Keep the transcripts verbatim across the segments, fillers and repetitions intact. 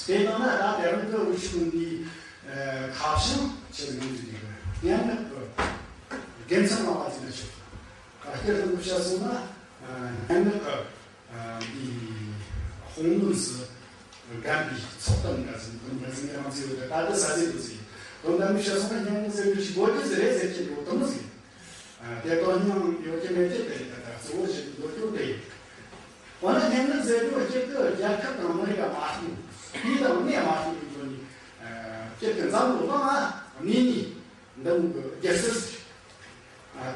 དེ་ནང་ན་ད་དེ་རིང་གི་འུ་ཆོ་འདི་ཁ་བྱང་ཆེ་ཟིག་ཡོང་གི་འདུག་སྙན་ངག་གི་དགེ་མཚན་ལ་བ་ཟིན་ན་ཆོག་ད་སྐད་དང་པོ་བཤད་སོང་ན། སྙན་ངག་གི་འདི་དཔུང་ལམ་སུ་བརྒལ་བའི་ཚོགས་གཏམ་འདྲ་ཟིན་དོན་འདྲ་ཟིན་ཡང་ཚིག་ཡོད་དེ་ད་ལྟ་ས་ཟིན་དུ་ཟིན་དོན་དམ་པའི་བཤད་སོང་ན། སྙན་ངག་ཟེར་རྒྱུ་ཞིག་དགོས་རྒྱུ་ཟིག་རེད་ཟེར་གྱི་འདུག་དུ་མི་ཟིན། དེ་དོན་སྙིང་ཡོད་ཀྱི་མེད་ཀྱི་དེ་ཡིན། ད་ལྟ་གཙོ་བོ་ཞིག་འདོད་རྒྱུ་དེ་ཡིན། འོ་ན་སྙན་ངག་ཟེར་རྒྱུ་སྤྱིར་དུ་རྒྱལ་ཁབ་དང་མི་རིགས་ལ་མ་ལྟོས། དུས་དང་གནས་མ་ལྟོས་པའི་སྒོ་ནས་སྤྱིར་དུ་འཛམ་བུ་གླིང་ང་གནས་ནས་འདི་མོ་གི་སྒྱུ་རྩལ་ཟེར།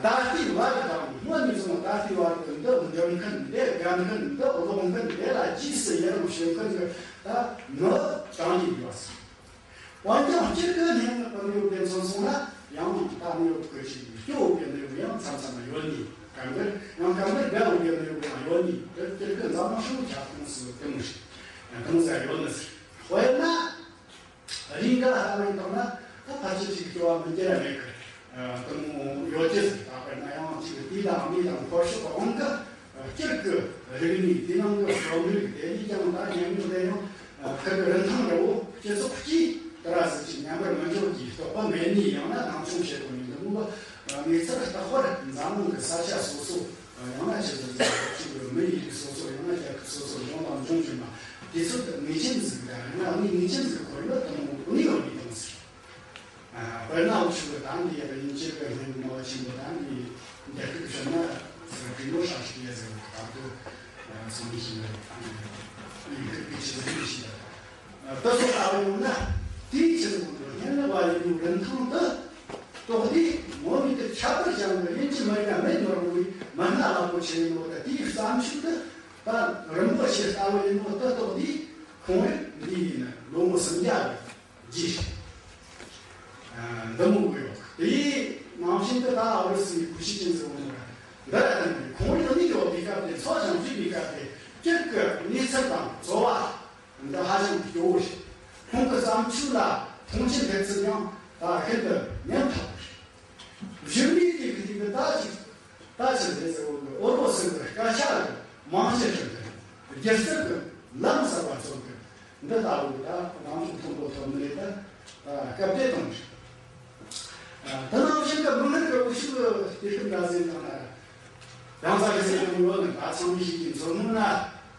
ད་ལྟའི་བར་དུ་དང་སྔོན་ནས་བཟུང་ད་ལྟའི་བར་དུ་འདི་འདོན་མཁན། འདི་དགའ་མཁན། འདི་ཀློག་མཁན། འདི་ལ་རྗེས་སུ་ཡི་རང་ཞུ་མཁན་གྱི་ད་མི་གྲངས་ཀྱིས་ཡོད་པ་ཟེར། འོན་ཀྱང་སྤྱིར་དུ་སྙན་ངག་གི་གནས་བབ་དེ་མཚོན་སོང་ན། ཡང་ད་གནས་བབ་ཀྱི་ཞིག་སྐྱོ་བོ་གི་གནས་བབ་ཡང་མཚམས་མཚམས་ན་ཡོད་ནི། སྐབས་འདིར་ཡང་སྐབས་འདིར་དགའ་བོ་གི་གནས་བབ་ཡང་ཡོད་ནི། དེ་སྤྱིར་དུ་འཛམ་གླིང་ཧྲིལ་བོ་ཁྱབ་ཁོངས་སུ་དེ་མོ་ཞིག་དེ་མོ་ཟིག་ཡོད་ནི་ཟེར། དཔེར་ན་རི་འགའ་ལྟ་བུ་ཡིན་དང་ན་ད་ཕལ་ཆེར་ཞིག་སྐྱོ་བ་མི་སྐྱེ་ར་མེད་གི། དེ་མོ་ཡོད་ཀྱི་ཟེར། ད་དཔེར་ན་ཡང་ཅིག་དུས་དང་གནས་དང་འཁོར་ཕྱོགས་གང་གི་སྤྱིར་གྱི་རིག་གནས། དེ་ནང་གི་རྩོམ་རིག་དེ་གཉིས་ཀྱང་ད་སྙན་ངག་དེ་ཡང་ཁུར་གི་རིན་ཐང་འདྲ་བོ་སྤྱི་ཚོགས་ཀྱིས་དེ་ར་ཟིག་ཅིག་ཉམས་པར་མི་འཇོག་གི་རྟོག་པ་མེད་ནས། ཡང་ན་སྣང་ཆུང་བྱེད་དོ་ནས་འདི་མོ་གི་གནས་ཚུལ་རྟག་པར་འཛམ་གླིང་གི་ས་ཆ་སོ་སོ། ཡང་ན་ཆེད་དུ་ཅིག་གི་མི་ཡི་རིགས་སོ་སོ། ཡང་ན་རྒྱལ་ཁབ་སོ་སོར་འབྱུང་དང་འབྱུང་བཞིན་པ་དེ་ཚོ་དེ་ངེས་ཅན་ཟིག་དང་། ཡང་ན་ངེས་ངེས་ཅན་ཟིག་ཁོར་ཡུག་དེ་མོ་གནས་ཡོད་ནས་དང་ཟེར། དཔེར་ན་འུ་ཆོ་གི་ད་འདི་ཡ་དབྱིན་ཇིའི་སྙན་ངག་ཆེན་པོ་ད་འདི་རྒྱ་སྐད་དུ་བཤད་ན་ཟེར་གི་ཡོད། ཧྲ་ཤི་ཡ་ཟེར་བ་ད་དུ་སོང་ནི་ཞིག་ལ་ཡིན་གི་གི་ཆེ་ཟེར་ཞིག་ལ་ད་སོ་ད་བ་ཡོང་ན་དེའི་ཆེད་དུ་སྙན་ངག་པ་ཡིན་པའི་རིན་ཐང་དུ་གཏོགས་དུས་ངོ་མ་དེ་ཁྱད་པར་ཅན་གྱི་དབྱིན་ཇི་མི་རིགས་ལ་མེད་མི་རུང་བའི་མི་སྣ་རླབས་པོ་ཆེ་ཡིན་ནོ། ད་དེའི་བརྩམས་ཆོས་དེ་ད་རིན་པོ་ཆེ་ལྟ་བུ་ཡིན་ནོ། དེ་གཏོགས་དུས་ཁོང་རང་འདི་ཡིན་ན་ལོ་ངོ་སུམ་བརྒྱ་གི་རྗེས། འདི་མོ་གི་ཡོད། དེའི་ནང་བཞིན་དུ་ད་ཨ་རི་སི་ཁུ་ཤི་ཅན་ཟེར་བ་མོ་ར་འདི་ར་དང་ཁོང་རང་ནི་ཡོད་པའི་སྐབས་དེ། འཚོ་ཞིང་བཞུགས་པའི་སྐབས་དེ་སྤྱིར་གྱི་གནས་ཚུལ་དང་འཚོ་བ་འདི་ཧ་ཅང་གི་སྐྱོ་བོ་རེད། ཁོང་གི་བརྩམས་ཆོས་ལ་མཐོང་ཆེན་ཐེབས་ཚུལ་ཡང་ད་ཤིན་ཏུ་ཉམ་ཐག་པོ་རེད། གཞུག་ནས་དེ་གི་དེ་གི་ད་ཅིག་ད་ཆི་ཟེར་ཟེར་བོ་གི་འོལ་པོ་ཟེར་གི་སྐད་ཆ་གི་མང་ཆེ་ཤོས་གི་སྒྱུ་རྩལ་གི་ལམ་གསར་བ་ཚོ་གི་འདི་ལྟ་བུ་ད་ནང་ཆོས་མཐོན་པོ་ཐོབ་ནི་རེད། ད་སྐབས་དེ་དང་། ད་ནང་བཞིན་གི་མི་སྣ་གི་འུ་ཆོ་གི་དེ་གི་འདྲ་ཟིན་དང་ན་རང་ས་གི་ཟེར་གི་ཡོད་ནི། ད་ཚང་མི་ཞིག་གི་མཚོ་སྔོན་ན་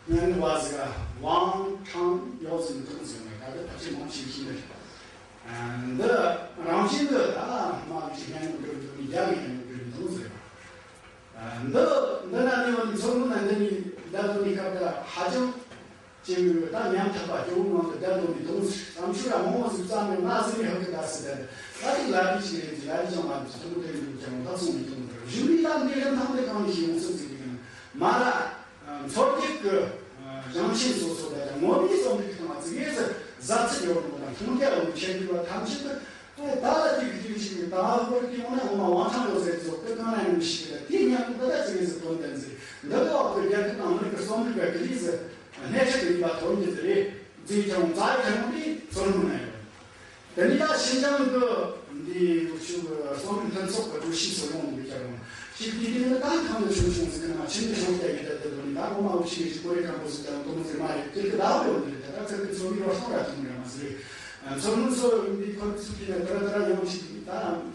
སྙན་ངག་པ་ཟིག་ཝང་ཁྲང་ཡའོ་ཟེར་ནི་དང་ཟེར་ནི། ད་དེ་ཕལ་ཆེར་མང་ཆེ་ཤོས་ནི་རེད། འདི་རང་བཞིན་གྱི་ད་མ་གི་ཞིག་སྙན་ངག་འབྲི་འདུག་ནི། རྒྱ་གི་སྙན་ངག་འབྲི་འདུག་ཟེར་བ། འདི་འདི་ན་ནི་འོ་ནི་མཚོ་སྔོན་ན་འདི་ནི་བསྡད་འདུག་ནི་སྐབས་ད་ཧ་ཅང་ཅིག་ད་ཉམ་ཐག་པ་སྐྱོ་བོ་ངང་དུ་བསྡད་འདུག་ནི་དང་། བརྩམས་ཆོས་ར་མང་བོ་ཟིག་བརྩམས་ནས་ང་ཟིག་ནི་ཧ་གི་ད་སི་ད་ད་ཐིག་ལ་རིག་ཅིག་རེད་ཟིག་ལ་རིག་ཅང་མ་རེད་ཟིག་ཐུང་དེ་འདུག་ཀྱང་ད་སོང་ནི་དང་། གཞུག་ནི་ད་འདི་རིན་ཐང་དེ་གང་ནས་ཤེས་ཡོང་ཚུལ་ཟིག་ཡིན། མ་ར་མཚོ་རྒྱུད་ཀྱི་ཞིང་ཆེན་སོ་སོ་ལ་ཡང་ངོ་མའི་རྩོམ་རིག་སྟེང་ལ་ཙི་གེ་ཟིག་གཟབ་ཚད་ཡོད་རུང་དང་མཐོང་རྒྱ་ཡོད་ཆེད་འགྱུར་བ་ཐམས་ཅད་དུ་ད་ལ་ཅིག་ཅིག་ཅིག་ད་ཧོར་གྱི་ཡོང་ན་ངོ་མ་དབང་ཐང་ཡོད་ཟེར་ཚོ་དེ་གང་ན་ཡོང་ཞིག་རེད། དེ་མཉམ་དུ་ད་ལྟ་ཙི་གེ་ཟིག་དོན་ལྡན་ཟིག་འདི་ག་བ་ཁོས་རྒྱལ་ཁབ་དང་མི་རིགས་ཀྱི་རྩོམ་རིག་པ་གི་ལས་ཟིག་སྣེ་ཁྲིད་དུ་ཡིན་པ་ཐོན་གྱི་ཟིག་རེད། ཙི་ཁྱོང་ཙ་ཡི་ཁྱོང་དེ་ཚོར་མི་ན་ཡོད། དེ་ནི་ད་ཤིན་ཅང་གི་འདི་འུ་ཆོ་གི་རྩོམ་རིག་མཐུན་ཚོགས་ཀྱི་ཀྲུའུ་ཞི་ཚོ་ཡོང་འདུག་ཀྱང་། ཅིག་དེ་དེ་ནི་ད་ཐང་ནས་ཆུང་ཆུང་ཟིག་གི་ནང་ཆིན་གྱི་ཤོག་རྒྱག་གི་བསྡད་དེ་འདུག་ནི། ད་ངོ་མ་འུ་ཆོ་གི་ཅིག་ཀོ་རེ་ཀམ་པོ་ཟིག་ཀྱང་དོ་མོ་ཟིག་མ་རེད། དེ་གི་ཟླ་བ་ཡོང་འདི་རེད། ད་ད་ཚེ་གི་ཚོ་མི་རོ་སོང་ར་ཐུང་ར་མ་ཟིག་རེད། ཚོ་མི་ཚོ་འདི་ཁོ་ཚོ་དེ་ནས་ད་ར་ད་ར་ཡོང་ཅིག་ད་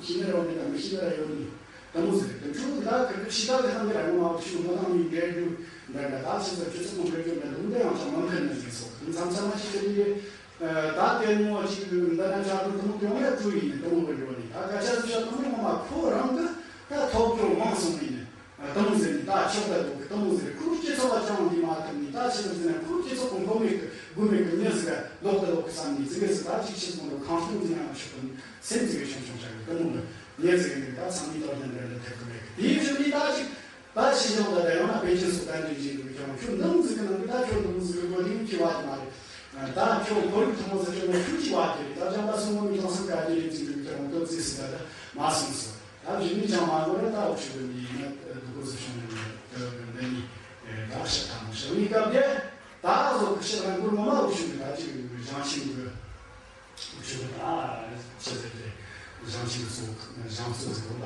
ཤི་ནི་ར་ཡོང་ནི་ད་མི་ཤི་ནི་ར་ཡོང་ནི་དོ་མོ་ཟིག་རེད། དེ་ཚོ་ད་གི་གི་ཤི་ད་གི་ཐང་གི་ར་ངོ་མ་འུ་ཆོ་མོ་ཐང་མི་འགྲེལ་རྒྱུ་འདྲ་འདྲ་ད་ཆི་ཟེར་ཆུ་ཚོད་མོ་འགྲེལ་རྒྱུ་འདྲ་འདུག་འདི་ཡང་ཅང་མང་ཁན་ནི་ཟིག་སོགས་མཚམས་མཚམས་མ་ཤི་གི་རེད། ད་ལྟད་མོ་ཅིག་འདི་ན་ཆ་དུ་དུ་དུ་ཡོང་ཡ་ཀྲུ་ཡིན་ནི་དུ་མོ་གི་འགྲོ་ནི། ད་སྐད་ཆ་ཟིག་ཆ་དུ་མོ་ངོ་མ་ཁོ་རང་གི་ད་ཐོབ་གོ་མང་སོང་ཡིན་ནི་དུ་མོ་ཟེར་ནི། ད་ཆོག་ད་དུ་གི་དུ་མོ་ཟེར། ཁོ་སྤྱི་ཚོགས་ལ་ཅང་འདི་མ་ཐུབ་ནི། ད་ཆི་ཟིག་ཟེར་ན་ཁོ་སྤྱི་ཚོགས་གི་མགོ་མེད་གི་དགོས་མེད་གི་མྱི་ཟིག་ལོག་ད་ལོག་གི་བསམ་ནི་ཟིག་གི་ཟིག་ད་ཅིག་ཆི་ཟིག་འགྲོ་ཁང་སྟོང་ཟིག་ཡང་ཆོག་གི་སེམས་ཟིག་གི་ཆུང་ཆུང་ཆགས་གི་དུ་མོ་གི་མྱི་ཟིག་ཡིན་ནི། ད་ཚང་མའི་དོ་སྣང་འདྲ་འདྲ་ཐེབས་གི་མེད་གི། དེའི་གཞུག་ནི་ད་ཅིག་ད་ཕྱི་ལྗོངས་ལ་ད་ཡང་ན་པེ་ཅིན་སོགས་ད་འདྲ་བྱེད་འདུག་ཀྱང་ཁྱོད་འདུམ་ཟིག་གི་ནང་གི་ད་ཁྱོད་འདུམ་ཟིག་གི་གོ་དེ་ཁྱི་བ་དེ་མ་རེད། ད་ཁྱོད་ཁོར་ཡུག་ཐུན་མོང་ཟེར་ཁྱོད་ནི་ཁྱོད་ཀྱི་བ་དེ་རེད། ད་ཅང་པ་སོང་ངོ་མི་ཅང་སང་ག་དེ་རེད་ཟིག་འདུག་ཀྱང་འདུམ་ཟིག་ཟིག་ད་ད་མ་སོང་སོ། ད་གཞི་ནས་ཅང་མ་གོ་ར་ད་འུ་ཆོ་གི་འདི་ཡིན་ན་འདུག་གོ་ཟིག་བྱུང་ནས་འདི་འདི་ནི་ད་ཤི་ཐང་ཤི་བའི་སྐབས་དེ་ད་བཟོ་གི་ཤི་རང་གུར་ངོ་མ་འུ་ཆོ་གི་ད་ཅིག་བཞེངས་ཤིང་གི་ཁྱོད་ད་ཆི་ཟེར་ཏེ་བཞེངས་ཤིང་གཙོ་བཞེངས་གཙོ་ཟེར་བ་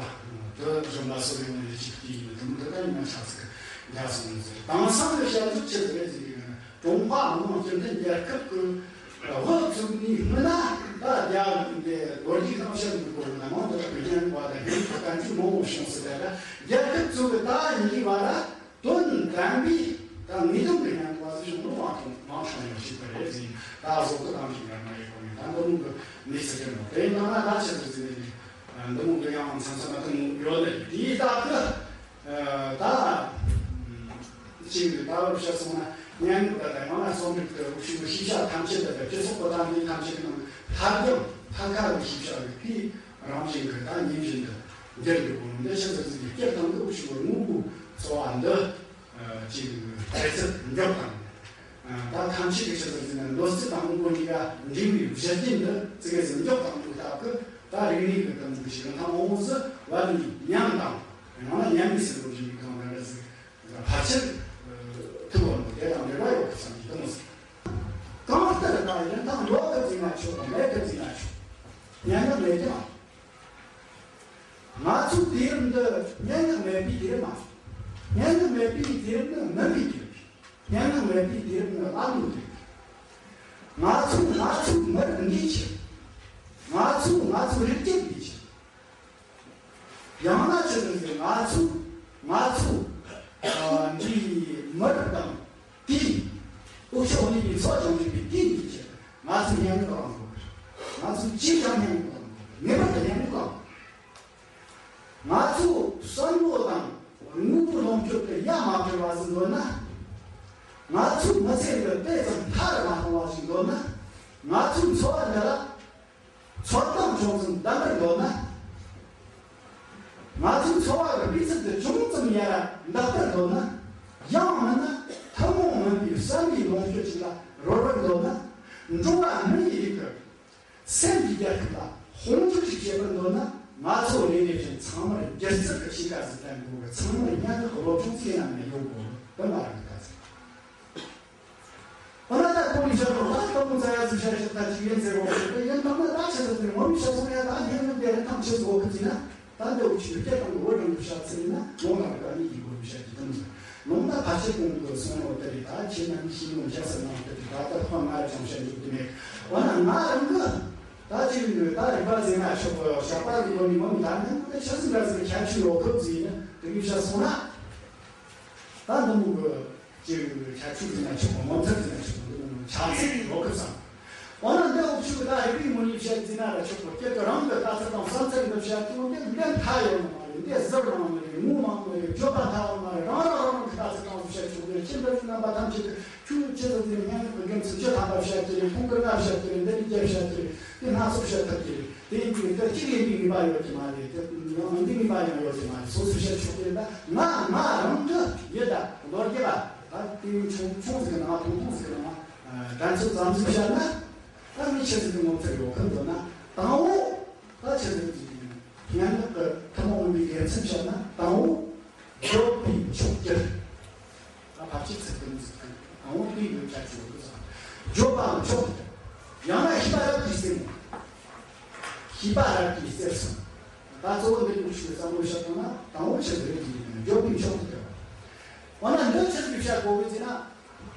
དེ་གཞོན་པ་སུ་ཡོང་ནས་ཅིག་དེ་ཡིན་དུམ་དེ་ད་ཉི་མ་ཆགས་ཟིག་འདྲ་སོང་ཟེར། དེང་སང་གི་བཤད་ཚུལ་ཆི་ཟིག་རེད་ཟེར་གི་ཀྲུང་ཧྭ་མི་དམངས་སྤྱི་མཐུན་རྒྱལ་ཁབ་ཀྱི་ དབུ་བཙུགས་ནས་སྔོན་ན་ད་རྒྱ་འདི་ལོ་རྒྱུས་གཏམ་བཤད་འདི་སྐོར་ན་མང་དུ་བོད་རྒྱལ་བ་དང་ཧིན་དུ་བཀའ་འགྱུར་མང་བོ་བྱུང་ཟེར་ལ། རྒྱལ་ཁབ་གཙོ་བོ་ད་ཡིན་གྱི་བ་ར་དོན་དམ་པའི་ད་ངེས་དོན་གྱི་སྙན་པ་ཟིག་བྱུང་ནོ་མང་ཐོང་མང་ཐོང་ཡོད་ཞིག་པ་རེད་ཟིན། ད་བཟོ་བཀོད་གཏམ་གྱི་ཉམས་མ་ཡོད་གོ་ནས་ད་འདི་མོ་གི་གནས་ཚུལ་རེད་མོ། དེ་ཡིན་ན་ད་ཆེད་དུ་ཟིན་ནས་འདི་མོ་གི་ཡང་མཚམས་མཚམས་ན་འདི་མོ་ཡོད་ལ་དེའི་སྟབས་ཀྱིས། ད་ཅིག་ད་བར་བཤད་སོང་ན་སྙན་ངག་ད་ལྟ་ཡང་ན་རྩོམ་རིག་ཏུ་འུ་ཆོའི་ཤེས་བྱ་ཐམས་ཅད་ད་ལྟ་སྤྱི་ཚོགས་པ་དང་འདི་ཐམས་ཅད་ཀྱི་ནང་ཐར་རྒྱང་ཐར་ཁ་གི་ཤེས་བྱ་རིག་པའི་རང་བཞིན་གྱི་ད་ཉིན་བཞིན་དུ་འགྱུར་འགྲོ་གོ་ནོ་འདི་ཆི་ཟེར་ཟིག་གི་སྤྱིར་བཏང་གི་འུ་ཆོའི་དངོས་པོའི་འཚོ་བ་འདི་ཅིག་འཕེལ་ཚད་མགྱོགས་དང་། ད་ཐམས་ཅད་ཀྱི་ཆི་ཟེར་ཟིག་ན་འདོད་སྲེད་དང་དངོས་པོ་གཉིས་ཀ་འབྲེལ་བའི་གཞི་རྐྱེན་འདི་ཙི་གེ་ཟིག་མགྱོགས་དང་འདུག་སྟབས་ཀྱི་ད་རིག་གནས་ཀྱི་ཀུན་སྤྱོད་ཞིག་ཐང་འོང་ཟིག་བ་ནི་ཉམས་དང་། ཡང་ན་ཉམས་ནས་ཟིན་པོ་བཞིན་གྱི་གང་འདྲ་འདྲ་ཟིག་ཕལ་ཆེར་ཐུག་པ་མོ་དེ་དང་འབྲེལ་བ་ཡོད་པ་བསམ་གྱི་འདུག་མོ་ཟིག་གང་ལྟར་ད་རིན་ཐང་ཡོད་གི་ཟིན་ན་ཆོག་དང་མེད་གི་ཟིན་ན་ཆོག་སྙན་ངག་མེད་ཀྱང་། ང་ཚོའི་དུས་རབས་འདི་སྙན་ངག་མེད་པའི་དུས་རབས་མ། སྙན་ངག་མེད་པའི་དུས་རབས་ནི་མུན་པའི་དུས་རབས། སྙན་ངག་མེད་པའི་དུས་རབས་ནི་ཀླ་ཀློའི་དུས་རབས། ང་ཚོ་ང་ཚོའི་མི་རིགས་འདིའི་ཕྱིར། ང་ཚོ་ང་ཚོའི་རིགས་རྒྱུད་འདིའི་ཕྱིར། ཡང་ན་ཆི་ཟེར་ཟེར་ང་ཚོ་ང་ཚོ་ཨ་འདིའི་མི་རིགས་དང་དེའི་འུ་ཆོ་གཉིས་ཀྱི་འཚོ་སྐྱོང་བྱེད་པའི་དེའི་འདིའི་ཕྱིར་ང་ཚོས་སྙན་ངག་བླངས་དགོས། ང་ཚོས་ཅིས་ཀྱང་སྙན་ངག་བླངས་དགོས། ངེས་པར་དུ་སྙན་ངག་བླངས་དགོས། ང་ཚོ་བསམ་བློ་དང་དངོས་པོའི་ལོངས་སྤྱོད་དེ་ཡར་མ་འཕེལ་བ་ཞིག་འདོད་ན། ང་ཚོའི་མི་ཚེ་འདི་དེ་ཙམ་མཐའ་རུ་མ་སོང་བ་ཞིག་འདོད་ན། ང་ཚོའི་འཚོ་བ་འདི་ལ་ཚོར་སྣང་ཅུང་ཙམ་ལྡན་པར་འདོད་ན། ང་ཚོའི་འཚོ་བ་གི་སྤུས་ཚད་དེ་ཅུང་ཙམ་ཡར་འདེགས་པར་འདོད་ན། ཡང་མིན་ན་ཐུན་མོང་མིན་པའི་བསམ་པའི་ལོངས་སྤྱོད་ཅིག་ལ་རོལ་བར་འདོད་ན། འགྲོ་བ་མིའི་རིགས་ཀྱི་སེམས་ཀྱི་རྒྱལ་ཁབ་ལ་དཔུང་འཇུག་ཅིག་བྱེད་པར་འདོད་ན། ང་ཚོ་ལས་ལས་བཞིན་ཚང་མར་སྒྱུ་རྩལ་གྱི་ཤེས་ཀ་ཟིག་བསྟན་དགོས་གི། ཚང་མར་སྙན་ངག་གི་སློབ་སྦྱོང་ཟིག་ཡིན་ན་མིན་ན་ཡོད་དགོས་གི། དེ་མ་རེད་གི་ད་ཟེར། འོ་ན་ད་ཁོང་གིས་བཤད་པ་ད་ལྟ་མོ་ཙ་ཡ་ཟིག་བཤད་ཤག་ད་ཅིག་ཡིན་ཟེར་གོ་གི། ཡིན་ད་ན་ད་ཆི་ཟེར་ཟེར་ངོ་མ་བཤད་སོང་ཡ། ད་སྙན་ངག་དེ་རིན་ཐང་ཆི་ཟིག་ཡོད་གི་ཟེར་ན། ད་འདི་འུ་ཆོས་སྐད་དང་གི་བོད་རང་གི་བཤད་ཚུལ་ཡིན་ན་ལུང་དང་རིགས་པ་གཉིས་ཀྱི་སྒོ་ནས་བཤད་ཀྱི་དོན་ནོ། ད་ཕལ་ཆེར་གོང་གི་གསུང་ནོ་དེ་རེད། ད་ཁྱེད་རྣམས་ཀྱིས་ཤེས་ནོ་རྒྱལ་སྲས་ནང་དེ་རེད། ད་ལྟ་ཁོ་ང་ར་ཅང་བཤད་འཇུག་གི་མེད། འོ་ན་ང་རང་གི་ད་ཅིག་ད་རིག་པ་ཟེར་ན་ཆོག་གི། བཤད་པ་གི་སྒོ་ནས་ངོ་མ་ད་ནི་དེ་ཆི་ཟིག་འདྲ་ཟིག་ཁྱད་ཆོས་ཡོད་གི་ཟེར་ན་དེ་གི་བཤད་སོང་ན། ད་འདི་མོ་གི་ཅིག་ཁྱད་ཆོས་ཟེར་ན་ཆོག་གི། ངོ་མཚར་ཟེར་ན་ཆོག་གི། འདི་མོ་ཆ་ཚིག་གི་ཡོད་གི་བསམ། འོ་ན་འདི་འུ་ཆོ་གི་ད་རིག་པའི་ངོས་ནས་བཤད་ཟེར་ན་ར་ཆོག་གི། སྐྱེ་གི་རང་གི་ལྟ་ཚུལ་དང་བསམ་ཚུལ་འདི་བཤད་དུས་འདི་འདི་མཐའ་ཡོད་ནི་མ་རེད། འདི་ཟུར་ནང་མི་རེད། ངོ་མང་མི་རེད། བརྗོད་པ་མཐའ་ཡོད་མ་རེད། རང་རང་རང་རང་གི་ལྟ་ཚུལ་དྲང་པོ་བཤད་ཆོག་གི། ཁྱེད་འདི་ཚོ་རྣམ་པ་ཐམས་ཅད་ཀྱིས་ཁྱོད་ཆི་ཟིག་ཟེར་ན་སྙན་ངག་གི་དགེ་མཚན་ཆེ་ཐང་པ་བཤད་ཀྱི་རེད། ཁོང་གི་ལྔ་བཤད་ཀྱི་རེད། འདི་རིགས་བརྒྱད་བཤད་ཀྱི་རེད། དེ་སྣ་ཚོགས་བཤད་ཐུབ་ཀྱི་རེད། དེ་ཡིན་དུས་དེ་གཅིག་ཡིན་པའི་ངེས་པ་ཡོད་ཀྱི་མ་རེད། དེ་ཡང་མིན་པའི་ངེས་པ་ཡང་ཡོད་ཀྱི་མ་རེད། སོ་སོས་བཤད་ཆོག་གི་རེད། ད་ང་ང་རང་གི་ཡིད་ད་ལོ་རྒྱུས་ལ་ད་དེ་ཆུང་ཆུང་ཟིག་གི་ནང་ཐུང་ཐུང་ཟིག་གི་ནང་དྲན་ཚོད་ཙམ་ཟིག་བཤད་ན། ད་མི་ཆེ་ཟིག་གི་ངོ་ཚ་ཡོད་ཁུལ་འདོད་ན། དང་པོ་ད་ཆེ་ཟིག་གི་སྙན་ངག་གི་ཐུན་མོང་མིན་པའི་དགེ་མཚན་བཤད་ན། དང་པོ་བརྗོད་པས་མཆོག་གྱུར། ད་ཕལ་ཆེར་ཚིག་དོན་ཟིག་གི་དང་པོ་དེ་ཡོད་ཆ་ཆེ་བོ་ཟིག་བརྗོད་པ་མཆོག་ཏུ་གྱུར། ཡང་ན་ཤེས་པ་རབ་ཀྱིས་གསལ་མོ། ཤེས་པ་རབ་ཀྱིས་གསལ་སོང་། ད་གཙོ་བོ་འདི་ནུ་ཤུ་བསམ་བློ་བཤད་ཐུབ་ན་དང་པོ་ཆེ་བོ་རེད་ཀྱི་ཡིན། བརྗོད་པས་མཆོག་ཏུ་གྱུར། འོ་ན་འདི་ཆི་ཟིག་བཤད་དགོས་གི་ཟེར་ན།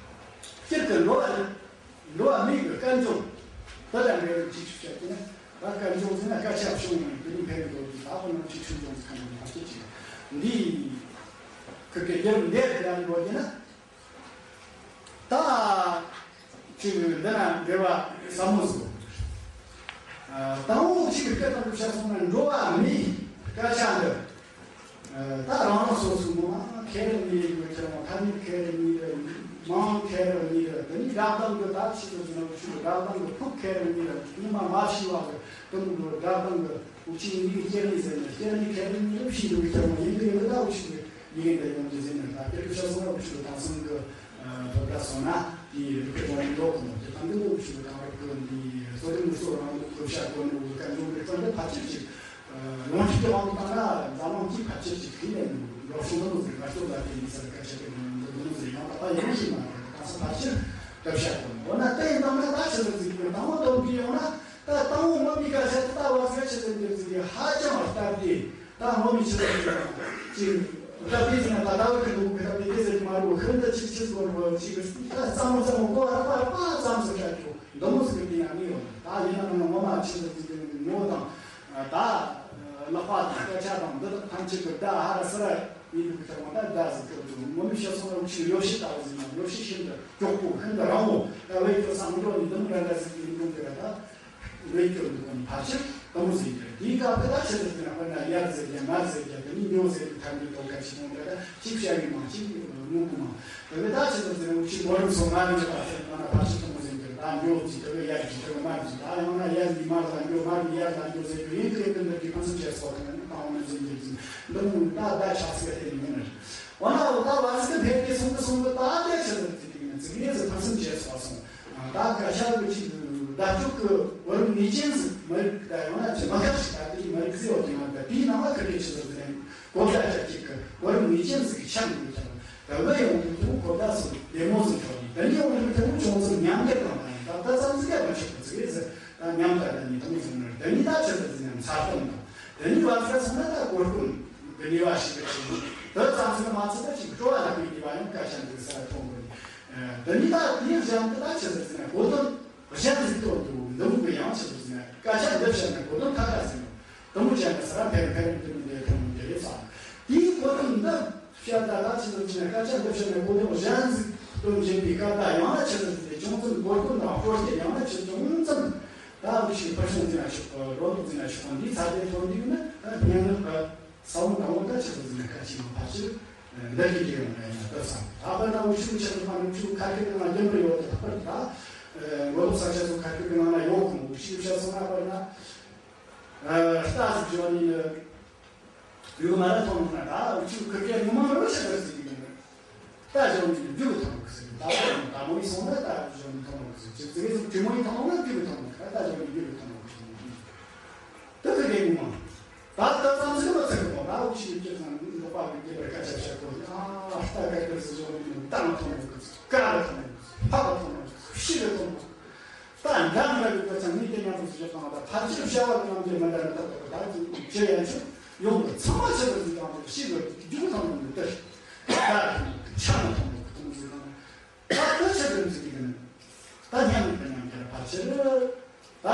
སྤྱིར་གྱི་འགྲོ་བ་རེད། འགྲོ་བ་མིའི་གི་སྐད་འབྱུང་། དེ་ལ་འབྲེལ་བའི་ཅིག་ཅིག་བཤད་དེ་ན། ད་སྐད་འབྱུང་ཟེར་ན་སྐད་ཆ་བྱུང་ཡང་དེ་ནི་ཕན་གི་ལོ་རྒྱུས་ད་ཁོ་ནང་ཅིག་ཆུང་ཆུང་ཟིག་གང་ཡང་ཕལ་ཆེར་ཅིག་འདི་ཁུར་གི་རྒྱབ་འདེད་དེ་ཡང་འགྲོ་རྒྱུ་ན། ད་ཅིག་འདི་ན་འབྲེལ་བ་ཟབ་མོ་ཟིག་དང་པོ་ཅིག་སྐད་དང་བཤད་སོང་ན་འགྲོ་བ་མིའི་སྐད་ཆ་འདི། ད་རང་རང་སོ་སོའི་ངོ་མ་ཁེ་རེ་མི་རེད་གི་ཁྱེར་མོ། ཐ་སྙད་ཁེ་རེ་མི་རེད། མིང་ཁེ་རེ་མི་རེད། དེ་ནི་སྒྲ་གདངས་གི་ད་ཕྱི་དུ་ཟིན་ན་ཆུ་སྒྲ་གདངས་གི་ཕུག་ཁེ་རེ་མི་རེད། ཉི་མ་མ་ཤི་བ་གི་དུམ་བུ་སྒྲ་གདངས་གི་འུ་ཅི་ཡིན་གི་སྐྱེ་རེ་ཟེར་ནས་སྐྱེ་རེ་ཁེ་རེ་མི་རེད། ཕྱི་དུ་གི་ཁྱེར་མོ་ཡིན་གི་ཡིན་གི་ད་འུ་ཅི་གི་ཡིན་གི་ད་ཡོང་གི་ཟེར་ནས་ད་སྐད་དུ་བཤད་སོང་ན་འུ་ཅི་གི་དེང་སང་གི་སློབ་གྲྭ་སོང་ན་དེའི་རིག་པའི་གཞུང་ལུགས་གི་མོ་དེ་དང་གི་འུ་ཅི་གི་དེང་རབས་གི་འདི་གཙོ་དོན་སོགས་རང་ལུགས་གི་བཤད་གོ་ནི་འུ་ག་འཇུག་གི་གཙོ་འདི་ཕལ་ཆེར་ཅིག་ཡོངས་ཁྱབ་ཀྱི་དབང་དུ་བཏང་ན་འཛམ་གླིང་གི་ཕལ་ཆེར་གྱི་ཁེ་ལས་འགྲོ་སོང་དུ་ཟིན་པ་སྟོད་ལ་དེ་ཡིན་ས་སྐད་ཆ་དེ་མི་འདུག་མི་འདུག་ཟེར་ཡང་དག་པ་ཡིན་ཞིག་མ་རེད། ད་ས་ཕལ་ཆེར་སྐད་བཤད་དགོས་འོ་ན་དེ་ཡིན་དང་ན་ད་ཆི་ཟིག་ཟིག་ཡོད་དང་པོ་དོན་གྱི་ཡོང་ན་ད་དང་པོ་ངོ་མི་ཁ་ཤས་ད་བ་ཟེར་ཆི་ཟིག་འདིར་ཟིག་ཧ་ཅང་སྟབས་བདེ། ད་ངོ་མི་ཆི་ཟིག་ཟིག་ཅིག་སྟབས་བདེ་ཟིག་ན་ད་ད་བ་གི་འདུག་གི་སྟབས་བདེ་ཟེར་གྱི་མ་རེད། ཤིན་ཏུ་ཆི་ཆི་ཟིག་གོ་རེད། ཅིག་ད་རྩ་མོ་རྩ་མོ་གོ་ར་པ་ར་པ་ཙམ་ཟིག་བཤད་ཆོག་འདི་མོ་ཟིག་གི་དེ་ཡང་གནས་ཡོད། ད་ཡིན་ན་མིན་ན་ངོ་མ་ཆི་ཟིག་ཟིག་གི་ངོ་དང་། ད་ལག་པ་དང་སྐད་ཆ་དང་འདི་དག་ཐམས་ཅད་ཀྱི་བརྡ་ཧ་ར་སི་ར་ཡིན་འདུག་གི། ཐ་མ་ད་བརྡ་ཟིག་སྐྱོར་དུ་ངོ་མི་བཤད་སོང་ན། འུ་ཆི་ཡོ་ཤི་ལྟ་བུ་ཟིག་ན་ཡོ་ཤི་ཤིན་ཏུ་མགྱོགས་པོ་ཤིན་ཏུ་རིང་བོ། ད་བེད་སྤྱོད་སང་འགྲོ་ནི་འདི་མོ་འདྲ་འདྲ་ཟིག་གི་འགྲོ་གི་ར། ད་བེད་སྤྱོད་འདུག་གམ་ཕལ་ཆེར་དེ་མོ་ཟིག་གི། དེའི་སྐབས་དེ་ད་ཆི་ཟིག་ན་དཔེར་ན་ཡར་ཟེར་རྒྱུ་མར་ཟེར་རྒྱུ་དེ་ནི་ཉོ་ཟེར་རྒྱུ་ཐམ་གྱི་ཐོག་ཁ་ཆི་མོ་འདྲ་ད་ཅིག་བཤད་གི་མང་ཅིག་ངུ་གི་མང་། དེ་བས་ད་ཆི་ཟིག་ཟེར་འུ་ཆི་གོ་རིམ་སོང་ང་རིམ་གྱི་བར་སེམས་ནང་ན་ཕལ་ཆེར་དེ་མོ་ཟིག་གི། ད་ཉོ་ཅིག་དེ་བས་ཡར་ཅིག་དེ་བས་མར་ཅིག་ད་ཡང་ན་ཡར་ནི་མར་ལ་ཉོ་མར་ནི་ཡར་ལ་ཉོ་ཟེར་རྒྱུ་ཡིན། དེ་ཡིན་དུས་འདི་གི་ཕན་སེམས་བྱས་སོགས་དང་ནི་བཏང་བ་ནི་ཟིན་གྱི་ཟིན། འདི་མོ་ད་ད་ཆགས་སྲེད་དེ་ནི་མིན་ནི། འོ་ན་འོ་ད་བར་སྐབས་འཕེལ་གྱི་སོང་གི་སོང་གི། ད་དེ་ཆི་ཟིག་ཟིག་ཡིན་ན་ཙིག་རེ་ཟིག་ཕན་སེམས་བྱས་སོགས་སོང་། ད་སྐད་ཆ་གི་ཅིག་བརྡ་སྤྲོད་ཀྱི་གོ་རིམ་ངེས་ཅན་ཟིག་མི་རིགས། ད་ཡང་ན་ཅིག་མི་འགག་ཞིག་ད་དེ་མི་རིགས་ཟིག་ཡོད་དེ་ང་ད་དེའི་ནང་ལ་ཁ་ཁེ་ཆི་ཟིག་ཟིག་ཡིན། གོ་བརྡ་ཅིག་ཅིག་གི་གོ་རིམ་ངེས་ཅན་ཟིག་ཆགས་འདུག་ཀྱང་། ད་བུད་ཡོང་དུས་ཐུང་གོ་བརྡ་ཟིག་བདེ་མོ་ཟིག་ཆགས་ནས། ད་ནི་ཡོང་དུས་ཐུང་ཅུང་ཟིག་ཉམས་འགྱུར་དང་ད་ཡིན། ད་ད་ཙམ་ཟིག་ག་མི་ཆོག་གི་ཟིག་རེད་ཟེར། ད་ཉམས་ད་ད་ནི་ཐུང་ཟིག་ནི། ད་ནི་ད་ཆི་ཟིག་ཟིག་ཡིན་ན་མཚར་གཏམ་དང་། ད་ནི་བར་སྐབས་སོང་ན་ད་གོ་སྐོན་གི་ནུས་པ་ཞིག་གི་ཆེད་དུ། ད་ཙམ་ཟིག་མ་ཚད་ད་ཅིག་སྤྲོ་བ་ལྷག་པའི་ནུས་པ་ཡང་སྐད་ཆ་འདི་གསར་མཐོང་གི་ནི། ད་ནི་ད་དེའི་གཞན་དུ་ད་ཆི་ཟིག་ཟིག་ཡིན་ན་གོ་དོན་གཞན་ཟིག་ཐོག་ཏུ་འདི་མོ་གི་ཡང་ཆི་ཟིག་ཟིག་ཡིན་ན་སྐད་ཆ་འདི་བཤད་ན་གོ་དོན་ཁ་ཁ་ཟིག་ཡིན། དུ་མོ་བྱས་ན་ས་ར་ཕེར་ཕེར་དུ་མོ་འདི་ཐོན་མོ་འདི་རེད་ས། དེའི་གོ་དོན་འདི་བཤད་ད་ད་ཆི་ཟིག་ཟིག་ཡིན་ན་སྐད་ཆ་འདི་བཤད་ན་གོ་དོན་གཞན་ཟིག་སྟོན་བཞིན་པའི་སྐབས་ད་ཡང་ན་ཆི་ཟིག་ཟིག་དེ་ཅུང་ཙམ་གོ་དོན་དང་སྐོར་གྱི་ཡང་ན་ཆི་ཅུང་ཙམ་ད་འུ་ཆི་ཕར་ཕྱོགས་འཛིན་ན་ཆོག་གི། རོ་ལུག་འཛིན་ན་ཆོག་གི། འདིའི་ཚ་དེ་ཐོན་འདུག་ན་ད་སྙན་ངག་གི་ས་བོན་དང་པོ་ད་ཆི་ཟིག་ཟིག་ཡིན་ན་སྐད་ཆའི་ངོ་ཕལ་ཆེར་འདི་གི་རྒྱུ་ཡོང་ན་ཡིན་ན་ད་ས། ད་དཔེར་ན་འུ་ཆི་འུ་ཆི་ལ་ཕ་འུ་ཆི་ཁ་སྐད་ནང་རྒྱུན་པར་ཡོད་དེ། ད་དཔེར་ད་རོ་ལུག་ས་ཆ་ཚོ་ཁ་སྐད་ནང་ན་ཡོད་གི། འུ་ཆི་བཤད་སོང་ན་དཔེར་ན། རྟ་ཟིག་བཞོན་ནས་ནི་ཡུལ་མ་ར་ཐོན་ན་ད་འུ་ཆི་ཁུར་ཀའི་ངོ་མ་རོ་ཆེ་བར་ཟིག་ཡིན། རྟ་བཞོན་ནས་རྒྱུག་ཐོན་གི་ཟིག་ད་ད་མོ་ཡིན་སོང་ན་རྟ་བཞོན་ནས་ཐོན་གི་ཟིག་ཅིག་ཙི་གེ་ཟིག་གྲོས་མོ་ཡིན་ཐོན་ན་རྒྱུག་ཐོན་གི། རྟ་བཞོན་ནས་རྒྱུག་ཐོན་གི་ཟིག་ད་ཁུར་ཀའི་ངོ་མ། ད་ད་ཙམ་ཟིག་མ་ཚད་གི་མོ་ད་འུ་ཆི་ཡུལ་སྐྱེས་ཚང་འབྲོག་པ་གི་རྒྱུད་པར་སྐད་ཆ་བཤད་གོ་ནི། ཨ་རྟ་ཀ་ཀར་ཟིག་བཞོན་ནས་རྟ་ལ་ཐོན་གི་ཟིག་ཀ་ལ་ཐོན་གི་ཟིག་ཕག་ལ་ཐོན་གི་ཟིག་ཤི་ལ་ཐོན་གི་ཟིག་ད་འདྲ་མི་འདྲ་གི་སྐད་ཆ་ངས་དེ་མཉམ་དུ་བཤད་སྟངས་དང་ཕལ་ཆེར་བྱ་བ་གི་རྣམ་འགྱུར་མི་འདྲ་མི་འདྲ་ད་ཅིག་བྱེད་ཡན་ཆོད་ཡོང་གི། ཚང་མ་ཆེད་དུ་འཛིན་སྟངས་དེ་ཤི་གི་རྒྱུ་གི་ཐང་དུ་འདི་ལྟར་ད་ཆ་མི་ཐོང་གི་ཐོང་ཟིན་དང་། ད་ལྟ་ཆེད་དུ་འཛིན་གི་ཡིན། ད་སྙན་ངག་གི་རྣམ་འགྱུར་ཕལ་ཆེར་ད་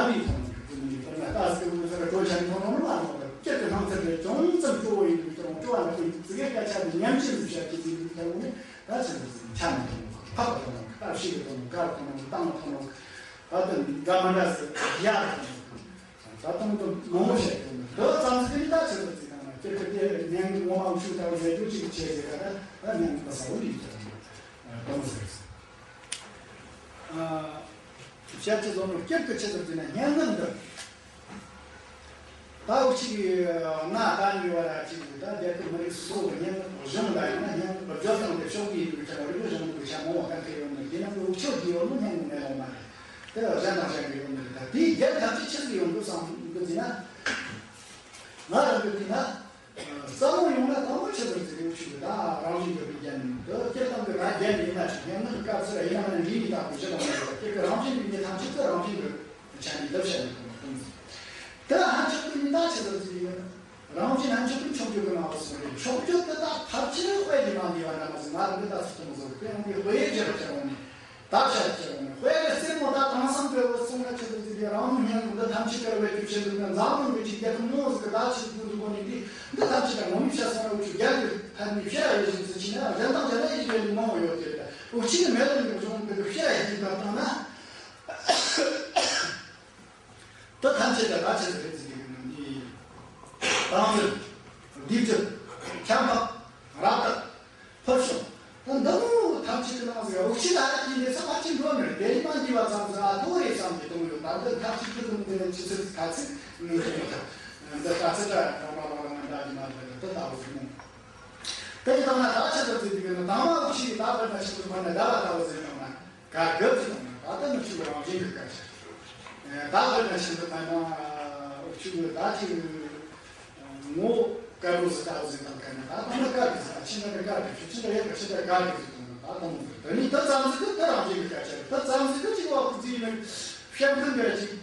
མི་ཐོང་གི་ཐོང་གི་ཡིན། ད་ལྟ་སྐུ་ངོ་ཚ་གྲོ་ཆ་ནི་ཐོང་ཐོང་མ་ནོ་ད་སྐྱེད་ཀྱི་སྣང་ཚུལ་རེ་ཅུང་ཙམ་སྤྲོ་བོ་ཡིན་གི་ཐོང་། སྤྲོ་བ་ལ་ཐོང་གི་ཙི་གེ་སྐད་ཆ་འདི་ཉམས་ཅན་ཟིག་བཤད་ཀྱི་འཛིན་གི་ཐོང་ནི། ད་ཆེད་དུ་འཛིན་ཆ་མི་ཐོང་གི། ཕག་གི་ཐོང་གི། ད་ཤི་གི་ཐོང་གི། ཀ་གི་ཐོང་གི། ད་མི་ཐོང་གི། ད་དུ་འདྲ་མི་འདྲ་ཟེར་ཡ་རེ་དང་། ད་དུང་དུ་མང་བོ་བཤད་དུ་འདུག་ཙམ་ཟིག་ད་ཆི་ཟིག་ཟིག་ཡང་ན་ཁྱེད་ཀྱི་དེ་ཉན་གི་ངོ་མ་འུ་ཆུ་ལྟ་བུ་བྱེད་རྒྱུ་ཅིག་བྱེད་ཟེར་ག་ད་ད་ཉན་གི་ས་བོ་ཡིན་ཀྱང་དུང་ཟེར། བཤད་ཀྱི་བཟོ་འདུག་ཁྱེད་ཀྱི་ཆི་ཟིག་ཟིག་ན་སྙན་ངག་འདི། ད་འུ་ཆི་གི་ང་ད་ཉོ་བ་ར་ཅིག་ད་རྒྱལ་ཁབ་མི་རིགས་སོ་སོ་གི་སྙན་ངག་གཞུང་ལ་ཡང་ན་སྙན་ངག་གི་སྦྱོར་སྟངས་དེ་ཕྱོགས་ཀྱི་ཡིན་དུས་ཀྱང་རིག་པའི་གཞུང་ལུགས་ཀྱི་ཆ་མང་བ་ག་འཁེལ་ཡོང་ནས་དེ་ནང་གི་འུ་ཆོ་གི་ཡོད་ནོ་སྙན་ངག་མེད་ལོང་མ་རེད། དེ་ལ་གཞན་དང་གཞན་གྱི་ཡོང་ནི་རེད། ད་དེའི་རྒྱན་ཐམས་ཅད་ཆི་ཟིག་ཡོང་དགོས་བསམ་གི་འཛིན་ན། ང་རང་གི་དེ་ན་བསམ་བློ་ཡོང་ན་དང་པོ་ཆི་ཟིག་ཟེར་ཡོང་ཆུག་གི། ད་རང་བཞིན་གྱི་རིགས་རྒྱན་དེ་སྤྱིར་བཏང་གི་ར་རྒྱན་ཡིན་ན་ཆོག་སྙན་ངག་གི་སྐབས་སུ་ར་ཡིན་ན་མིན་ན་འདྲིས་ནི་དག་པའི་གཞི་དང་མེད་པ་སྤྱིར་གི་རང་བཞིན་གྱི་མི་ཐམས་ཅད་ཀྱི་རང་བཞིན་གྱི་ཆ་ནས་འདི་བཤད་ནི་དང་པོ་གཏོང་ཟིག་དེ་ལ་ཧན་ཆོག་གི་ཡིན་ད་ཆི་ཟིག་ཟེར་ཡོད། རང་བཞིན་ལྷན་སྐྱེས་ཀུན་མཆོག་གྱུར་གྱི་སྣང་བ་གསུངས་རེད། མཆོག་གྱུར་དེ་དག་ཐབས་ཆེར་དཔེ་ལས་མ་འདས་པ་འདྲ་མ་ཟིག་ང་རང་གི་ལྟ་ཚུལ་དུ་མི་བཟོ་གི། དཔེ་ཡང་གི་དཔེ་ཡི་རྒྱལ་བ་ཅན་བོ་ནི་ད་བཤད་ཀྱི་བོ་ནི་དཔེ་ལ་སེར་མོ་ད་དེང་སང་གི་བོ་གསུངས་ན་ཆི་ཟིག་ཟེར་དེ་རང་ལུགས་སྙན་ངག་འདི་ཐམས་ཅད་ཀར་བེད་སྤྱོད་བྱེད་འདུག་ན། འཛམ་གླིང་གི་ཅིག་རྒྱལ་ཁབ་མང་བོ་ཟིག་གི་ད་ཆི་ཟིག་འདུག་གོ་ནི་འདི་འདི་ཐམས་ཅད་ཀ་ངོ་མ་བཤད་སོང་ན་འུ་ཆོ་རྒྱལ་གྱི་ཐད་ནས་བཤད་ཡ་ཡོད་ཟིག་ཟེར་ཆི་ན་གཞན་དང་གཞན་ལ་ཡི་གེ་མང་བོ་ཡོད་དེ། འུ་ཆོ་གི་མེད་ལ་མི་གཞུང་གི་བཤད་ཡ་ཡི་གེ་བཏང་ན། དེ་ཐམས་ཅད་ཀྱི་ར་ཆེ་རེད་ཟེར་གྱི་ཡོད་ནི། དང་ཚུལ། སྡིག་སྤྱོད། ཁྱད་འཕགས། རབ་བཏགས། ཕུལ་བྱུང་། ད་འདི་མོ་ཐམས་ཅད་ཀྱི་ནང་ཟེར་འུ་ཆི་ལ་ཡ་ཀྱི་འདི་ཚོ་ཕལ་ཆེར་འགྲོ་མི་རེད། དེ་རིང་མ་འདི་བ་ཙམ་ཟེར་ཨ་ཐོ་རེ་ཙམ་གྱི་གཏོང་ཡོད། ད་འདི་ཐམས་ཅད་ཀྱི་ནང་འདི་ཆི་ཚུལ་ག་ཚིག་ངས་ཀྱི་ཡོད། འདི་ལྟ་ཚུལ་ད་རང་རང་རང་རང་འདྲ་གྱི་མ་རེད། འདི་ལྟ་བུ་ཟེར་མོ། དེ་ཡི་དང་ན་ད་ཆི་ཚུལ་ཟེར་གྱི་ན་དང་མ་འུ་ཆི་ད་བར་ན་ཆི་ཚུལ་མ་ན་འདྲ་བ་ལྟ་བུ་ཟེར་ནོ་ན། ག་གི་ཚིག་དང་ད་ལྟ་ནུབ་ཕྱོགས་རང་བཞིན་གྱི་སྐད་ཆ། ད་ལྟ་ན་ཤིན་ཏུ་ཕན་ན་ཕྱུགས་ད་ཅིག་ངོ་དཀར་པོ་ཟི་ལྟ་བུ་ཟིག་དང་ཁ་ན་ད་ལྟ་ན་དཀར་གི་ཟི་ད་ཕྱི་ན་དཀར་གི་ཕྱི་ཕྱི་ན་ཡག་གི་ཕྱི་ད་དཀར་གི་ཟི་དང་ད་ལྟ་མོ་ཟི་ད་ནི་ད་ཙམ་ཟི་གི་ད་རང་བཞིན་གྱི་སྐད་ཆ་ད་ཙམ་ཟི་གི་ཅིག་བ་ཁུ་ཟི་ནི་བཤད་མཁན་གི་ཅིག་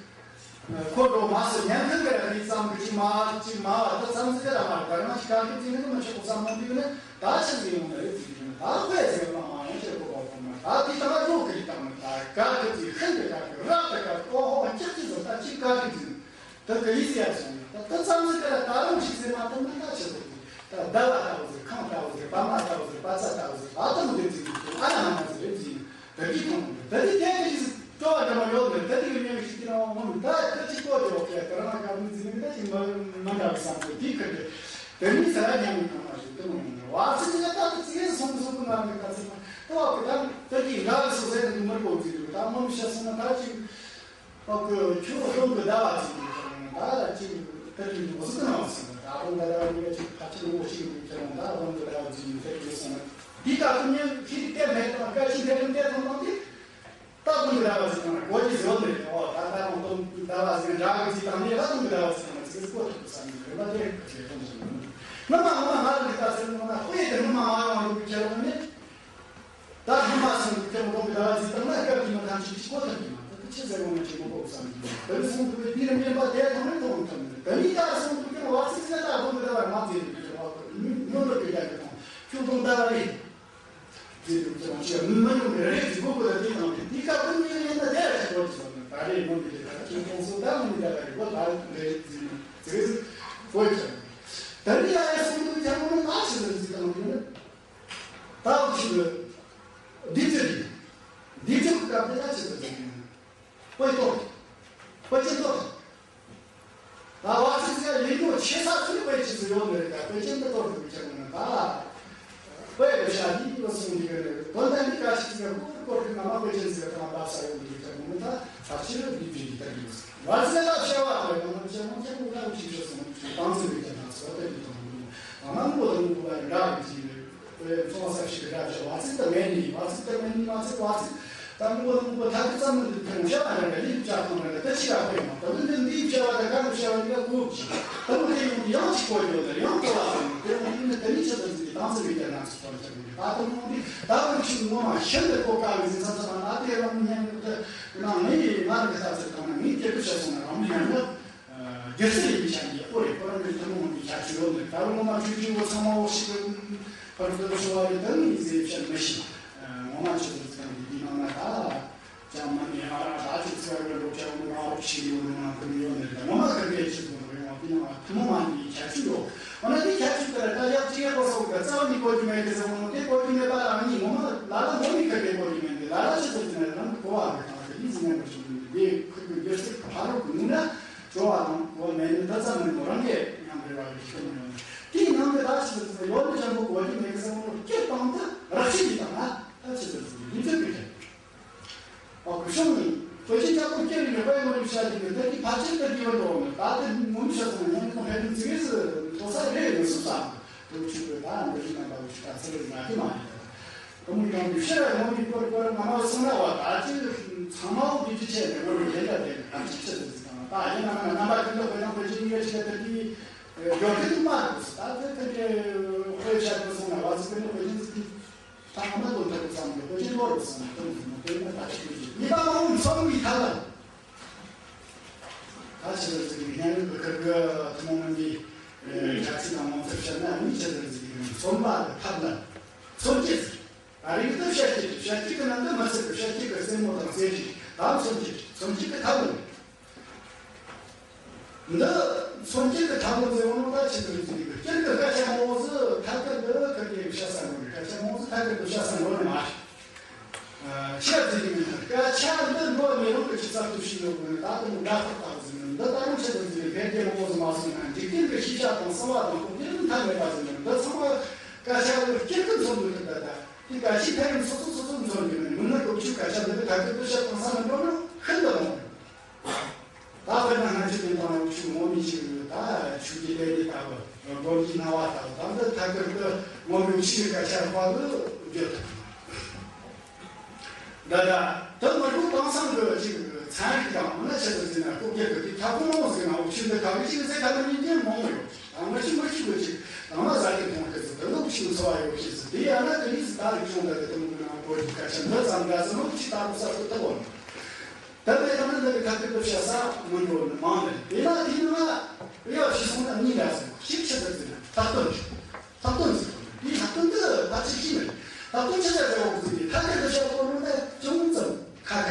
ཁོ་འགྲོ་མ་སི་ཉན་མཁན་གི་རེད། ཙམ་གི་ཅིག་མ་ཅིག་མ་བ་ད་ཙམ་ཟི་གི་ར་མ་རེད། ད་ར་མ་ཅིག་དཀར་གི་ཟི་ནི་གི་མ་ཆོག་གི་ཙམ་མོ་འདི་གི་ནི་ད་ཆི་ཟི་ཡོང་ན་རེད་ཟི་གི་ནི་ད་དཔེ་ཟི་གི་མ་མ་ཡོང་ཅེ་ཁོ་བ་ཁོ་མ་ ད་དེ་དང་ལོ་གི་དང་ད་དཀའ་གི་ཅིག་ཤིན་ཏུ་དཀའ་གི་རབ་ཏུ་དཀའ་གི་ཀོ་ཧོ་ཅིག་ཅིག་ཟེར་ད་ཅིག་དཀའ་གི་ཅིག་ད་གི་ཡིས་ཡར་སོང་ཡང་ད་ད་ཙམ་ཟིག་ག་ད་རུང་ཅིག་ཟེར་མ་ཐུབ་ན་ད་ཆི་ཟེར་གི་ད་ཟླ་བ་ལྟ་བུ་ཟིག་ཁང་ལྟ་བུ་ཟིག་པ་མ་ལྟ་བུ་ཟིག་པ་ཙ་ལྟ་བུ་ཟིག་ཨ་དུམ་དེ་ཅིག་ཨ་ན་མ་ཟིག་རེད་ཅིག་ད་གི་ཐོང་ད་དེ་དེ་གི་ཅིག་སྤྲོ་བ་འདྲ་མ་ཡོད་ནི་ད་དེ་གི་ཉེ་གི་ཞིག་གི་ནང་ངོ་ད་ད་ཅིག་ཀོ་ཅོག་གི་ད་རང་ང་ག་མི་ཟིག་ནི་ད་ཅིག་མ་མ་འདྲ་བའི་བསམ་ཚུལ་དེ་གི་དེ་དེ་ནི་ཟ་ར་ཉམས་ནི་ཐང་མ་ཞིག་ཏུ་མ་ཡོང་ནི་བ་ཚིག་ཅིག་ད་ད་ཅིག་སོང་སོང་གི་ང་གི་ད་ཚིག་མ་ད་བ་གི་ད་ད་གི་འདྲ་བའི་སོ་སོའི་ནི་མར་ཀོ་ཟིག་ད་མ་མི་ཤ་སོང་ན་ད་ཅིག་ཨོ་ཁོ་ཁྱོད་སྟོང་གི་ཟླ་བ་ཅིག་ཡིན་ཀྱང་ད་ཅིག་ད་ཅིག་འོ་ཟིག་ནང་སོང་ད་རུང་ད་ཟླ་བ་ཉི་ཤུ་ཅིག་ཕལ་ཆེར་ངོ་ཤེས་ཡིན་ཀྱང་ད་རུང་གི་ཟླ་བ་ཅིག་ཡིན་ཟེར་གྱི་སོང་ན་འདི་ད་ཁོ་ཉན་ཁྱི་དེ་མེད་དང་སྐད་ཆ་དེ་རིང་དེ་ཐོན་དང་དེ་ད་ཁོ་གི་ཟླ་བ་ཅིག་ནང་གོ་གི་བཟོ་ནས་ཨོ་ད་ད་རུང་སྟོང་གི་ཟླ་བ་ཅིག་འདྲ་གི་ཅིག་དང་དེ་ད་ཁོ་གི་ཟླ་བ་ཅིག་ནང་ཅིག་གོ་ཐུབ་བསམ་གྱི་རེད་མ་དེ་ཁ་ཆེ་ཐོན་སོང་ནི་མ་ངོ་མ་ང་རང་གི་ད་ཟེར་ནོ་ན་ཁོ་ཡི་དེ་ནི་མ་ང་རང་རུ་ཁྱེར་ཡོང་ནས། ད་སྔོན་མ་སོང་དུས་ཀྱང་སྒོམ་གྱི་ཟླ་བ་ཅིག་བཏང་ན་སྐབས་དེ་མ་ཐམས་ཅད་ཀྱིས་གོ་ཐུབ་ཀྱི་མ་ཐུབ་ཀྱི་ཆེ་ཟེར་བ་མ་ཆེ་མ་གོ་བསམ་གྱི་འདུག་དེ་ནས་སོང་དུས་དེ་རིང་ཉན་པ་དེ་ཐོག་ནས་མཐོང་ཐུབ་མི་འདུག་དེ་ནས་ད་སོང་དུས་ཀྱང་བ་ཚིག་ཟེར་ད་སྒོམ་གྱི་ཟླ་བ་མ་ཟེར་དུས་ཀྱང་བ་ཉོན་དུ་དེ་རྒྱ་གི་མཐོང་ཁྱོད་སྒོམ་ཟླ་བ་རེད་ཟེར་དུས་ཀྱང་ཆེ་མི་ཉུང་གི་རེད་ཟེར་གོ་གོ་ད་དེ་དང་དེ་དེ་སྐབས་དེ་ཉིན་ཡིན་ན་དེ་ར་ཆེ་གོ་ཆེ་བ་ད་རེད་མོ་འདི་དེ་ད་ཁྱོད་མཐོང་སོང་ད་མི་འདྲ་བ་རེད་གོ་ད་རེད་ཟེར་ནས་ཟེར་གོ་ཆེ་ད་ནི་ཡ་ཡ་སོང་དུས་ཀྱང་མོ་ནི་ད་ཆེ་ཟེར་ཟེར་དང་དེ་ནི། ད་འུ་ཆོ་འདི་ཚོ་རེད། འདི་ཚོ་གི་སྐབས་དེ་ད་ཆེ་ཚོ་ཟེར་གི་ཡོད། དཔེ་ཏོག་དཔེ་ཅན་ཏོག་ད་བ་ཚིག་ཟེར་ལས་འགྲོ་ཆེ་ས་ཚོའི་དཔེ་ཆེ་ཚོ་ཡོད་མེད་རེད་ད་དཔེ་ཅན་ཏོག་ཏོག་གི་ཆེ་མོ་ན་ད་དཔེ་རེ་ཤ་འདི་ཡོད་སོང་འདི་ག་རེད་དོན་དག་འདི་ག་ཞིག་ཟེར་ཀོར་ཀོར་གི་ང་མ་དཔེ་ཅན་ཟེར་ད་བབས་ས་ཡོད་འདི་ག་མོ་ད་ད་ཕྱི་རོལ་འདི་བྲིས་འདི་ལྟ་གི་ཡོད། བ་ཚིག་ལ་བྱ་བ་དང་ཡང་ན་བྱ་བ་ཀྱང་ལ་བྱེད་ཤོག་སོང་ཏང་ཙེ་བའི་རྒྱ་ནག་སོགས་དེ་འདྲ་དང་ང་མང་པོ་དང་མང་པོ་ལ་འདྲ་བའི་ཅིག་རེད། ཚོང་ས་ཞིག་ར་བྱ་བ་ཚིག་ཏུ་མེད་ནི་བ་ཚིག་ཏུ་མེད་ནི་མ་ཚིག་བ་ཚིག་ད་མང་པོ་དང་མང་པོ་ཐ་གི་ཙམ་མི་འདུག་ཕན་བྱ་བ་ར་ལི་བྱ་ཁང་ར་ད་ཅི་ར་དཔེ་མ་ད་འདི་འདི་འདི་བྱ་བ་ད་ག་རུ་བྱ་བ་འདི་ལ་གོ་ཅི་ད་མི་དེ་ཡོང་ཡང་ཅིག་གོ་ཡོད་ད་ཡང་གོ་བ་སོང་དེ་ཡང་འདི་ནི་དེ་ནི་ཆེད་དུ་འཛིན་གྱི་ཏང་ཙེ་བའི་རྒྱ་ནག་ཚོ་ད་དུང་འདི་ད་རུང་ཅིག་ངོ་མ་ཤིན་ཏུ་གོ་དཀའ་བའི་འཛིན་ས་ཚོ་དང་ཨ་དེ་རང་ཉན་གི་ད་ང་ངའི་ང་རང་གི་ལྟ་ཚུལ་དང་ངའི་སྐྱེ་སྟོབས་བྱ་སོང་ན་རང་མི་ཉན་ན་སྒེར་སེམས་ཡིན་ཆ་འདི་ཨོ་རེད་ཁོ་རང་གི་ཐུན་མོང་གི་ཁྱད་ཆོས་ཡོད་ནི་ད་རུང་ངོ་མ་ཆུང་ཆུང་བོ་ཚང་མ་འོ་ཞིག་གི་ཕར་ཚུར་ཤོར་བ་རེད་ད་ནི་ཟེར་བཤད་མི་ཤེས་ངོ་མ་ཆུ་ཚོད་ཚང་གི་འདི་ནང་ན་ད། ཅང་མ་ནི་ཨ་ར་ད་ཅིག་ཚེ་བ་འགྲོ་ཆ་འོང་རང་རོགས་ཤིག་ཡོང་ནང་ཁུར་ཡོང་ནས་ངོ་མ་ཁུར་པའི་ཆེད་དུ་རེད་བ། དེ་ནང་ཐུན་མོང་མ་ནི་ཁྱད་ཆོས་ཡོད། འོ་ན་དེ་ཁྱད་ཆོས་དེ་ལ་ད་ཡག་ཅིག་ཡག་པོ་སོགས་ཀྱི་རྩ་བ་ནས་གོ་རྒྱུ་མེད་དེ་ཟེར་བ་ནོ་དེ་གོ་རྒྱུ་མེད་པ་རང་ཉིད་ངོ་མ་ལ་ལ་ངོ་མི་ཁུར་པའི་གོ་རྒྱུ་མེད་དེ་ལ་ལ་ཆེད་དུ་དེ་ནས་རང་གི་གོ་བ་རེད་དང་དེ་ཡིད་ཟིན་ཡང་གོ་ཆུང་དེ་ཁུར་པའི་སྒེར་སེམས་ཕ་རོལ་གི་ནུས་ན་སྤྲོ་བ་དང་གོ་བ་མེད་ནི་ད་ཙམ་མིན་ནོ་རང་གིས་ཡང་རེ་བ་རེ་ཞིག་ཡོང་ཡོང་དེའི་ནང་གི་ད་ཆེད་དུ་ཡོད་ནི་ཅང་གོ་གོ་རྒྱུ་མེད་གི་ཟེར་བ་ནོ་སྐྱེ་སྟངས་དེ་རག་ཤི་ཡིན་དང་ན་ད་ཆེད་དུ་ཡིན་ཚུལ་གི་ཨོ་ཁུ་ཤོང་ནི། དཔེ་ཆ་ལྕགས་པོ་སྐྱེ་རིང་ནས་དཔེ་ངོ་ནས་བཤད་ཀྱི་འདི་འདི་ཕལ་ཆེར་ལྟ་གི་ཡོད་འགྲོ་ནི་ད་ལྟ་ངོ་མི་ཤེས་སོང་ན་ཉམས་ལེན་ཕན་ཚུན་ཙིག་གེ་ཟིག་མཐོ་ས་རེད་མི་སུ་ཙམ་དུ་ཆུ་བོའི་ད་འདི་རིགས་རྣམ་པ་ལ་ཞིག་ད་ཚེ་རིགས་ང་གི་མ་རེད། ད་མི་གང་གི་ཤེས་ར་ངོ་མི་སྐོར་སྐོར་ང་མ་སོང་ན་བ་ད་ཅི་ཚང་མ་འོ་འདི་ཅི་བྱས་ནས་ངོ་མི་ལེན་ཡ་དེ་ནི་གང་ཅི་བྱེད་ཟིག་ཟིག་དང་ད་ཡིན་ན་ང་རྣམ་པ་ཀུན་ལ་དཔེ་ན་དཔེ་ཅི་ཡོད་ཅི་ལ་ད་དེ་ཡོད་གི་འདུག་མ་རེད། ད་དེ་དེ་དཔེ་བཤད་དུ་སོང་ན་བ་ཟིག་ཀུན་ལ་དཔེ་ཅི་ཟིག་དེ། ད་ང་མ་དོན་དག་གི་བསམ་གྱི་དཔེ་ཆ་ནོར་བུ་བསམ་གྱི་དོན་གྱི་མ་དོན་ན་ད་ཆ་དོན་གྱི་ཉི་མ་མ་འོངས་ཚོམ་གྱི་ཐབས་ལ། ད་ཆ་ལ་ཟེར་གྱི་སྙན་ངག་གི་ཁུར་གི་ཐུན་མོང་མིན་པའི་ཆ་ཚིག་དང་ངོ་མཚར་བཤད་ན་ཉིད་ཆ་ལ་ཟེར་གྱི་ཚོམ་པ་གི་ཐབས་ལ། ཚོམ་སྐྱེས་ཟེར། ད་རིང་དུ་བཤད་ཀྱི་བཤད་ཀྱི་གི་ནང་དུ་མི་ཚེ་གི་བཤད་ཀྱི་གི་རྩེད་མོ་དང་རྩེད་རིགས་དང་ཚོམ་སྐྱེས་ཚོམ་སྐྱེས་གི་ཐབས་ལ། འདི་མཚོན་བྱེད་ཀྱི་ཐབས་ལམ་ཟེར་བ་ནི་ད་ཆེད་དུ་རིག་ཚུལ་ཡིན་པས་སྤྱིར་གྱི་སྐད་ཆ་མང་བོ་ཟིག་ཐད་ཀར་འདི་ཁ་སྐད་ཀྱི་བཤད་ས་འགྲོ་ནས་སྐད་ཆ་མང་བོ་ཟིག་ཐད་ཀར་དུ་བཤད་ས་འགྲོ་ནས་མ་རེད། ཤེས་ཚུལ་ཡིན་མིན་སྐད་ཆ་འདི་འགྲོ་མི་རུང་གི་ཆུ་ཚབ་ཏུ་ཞིག་ཡོད་དགོས་ནས་ད་དུང་འདྲ་ཁོག་ལྟ་བུ་ཟིག་ནི་འདི་ད་རུང་ཆེད་དུ་འཛིན་པའི་འཕེལ་རྒྱས་མང་བོ་ཟིག་མ་སོང་ན་འཇིག་རྟེན་གྱི་ཤེས་བྱ་དང་གསང་བ་དང་ཁོག་དེ་རུ་མཐའ་མེད་པ་ཟིག་ནི་འདི་ཚང་མ་སྐད་ཆ་ལ་སྐྱིད་ཀྱི་མཚོན་དགོས་ཀྱི་ད་ད་དེ་སྐད་ཆའི་ཕན་ཡོན་སོ་སོ་སོ་སོ་མཚོན་རྒྱུ་ནི་མི་སྣ་སྟོབས་ཆུ་སྐད་ཆ་འདི་གི་ཐད་ཀར་དུ་བཤད་གཏོང་ས་མི་འགྲོ་ན་ཤིན་ཏུ་མང་རེད། ད་དཔེར་ན་སྔ་ཕྱི་དོན་དང་ཆུ་ངོ་མི་ཆེ་བའི་ད་ཆུ་གི་ལས་ཀྱི་ལྟ་བུ་སྒོར་གྱི་སྣང་བ་ལྟ་བུ་ད་འདི་ཐད་ཀར་དུ་ངོ་མི་ཆེ་བའི་སྐད་ཆ་དཔའ་གི་བརྗོད་ཐུབ། ད་ད་དུ་མི་རུ་དེང་སང་གི་ཅིག་ཚན་རིག་དང་མི་སྣ་ཆེ་ཟེར་ན་ལྐོག་གྱུར་གྱི་དེ་ཁྱབ་ཁོངས་ཟེར་ན་འུ་ཆུ་འདི་ག་གི་ཅིག་ཟེར་ཁ་ན་མི་འདྲེན་མང་བོ་ཡོད། ད་མི་ཆུ་མི་ཆུ་གི་ཅིག་དང་མ་ཟ་གི་མཐོང་གི་ཟེར་དུ་ལོག་ཆུ་འཚོ་བ་ཡོད་གི་ཟེར་དེ་ཡང་ན་དེ་ནི་ཟེར་ད་རིག་ཆུང་འདི་གི་དུ་མི་གི་ནང་བོད་ཀྱི་སྐད་ཆ་འདི་ཙམ་འདྲ་ཟེར་ནོ་ཅིག་ད་རུ་གསར་དུ་ཐུབ་བོ་མེད། ད་ལྟའི་དང་ནི་འདི་གི་ཐབས་ཀྱི་བཤད་ས་མི་འགྲོ་ནི་མང་ནི་དེ་ལ་དེའི་ནང་ལ་དབྱེ་བ་ཕྱེ་སོང་ན་གཉིས་འདྲ་ཟེར་གཅིག་ཆི་ཟེར་ཟེར་ན་ལྷག་དོན་ཞིག་ལྷག་དོན་ཟེར་དེའི་ལྷག་དོན་འདི་ཕལ་ཆེར་གཅིག་མིན། ད་དུང་ཆ་ཆ་ཟེར་བ་ཟིག་གིས་ཐད་ཀར་དུ་བཤད་དགོས་ནོ་ནི་ཅུང་ཙམ་ཁག་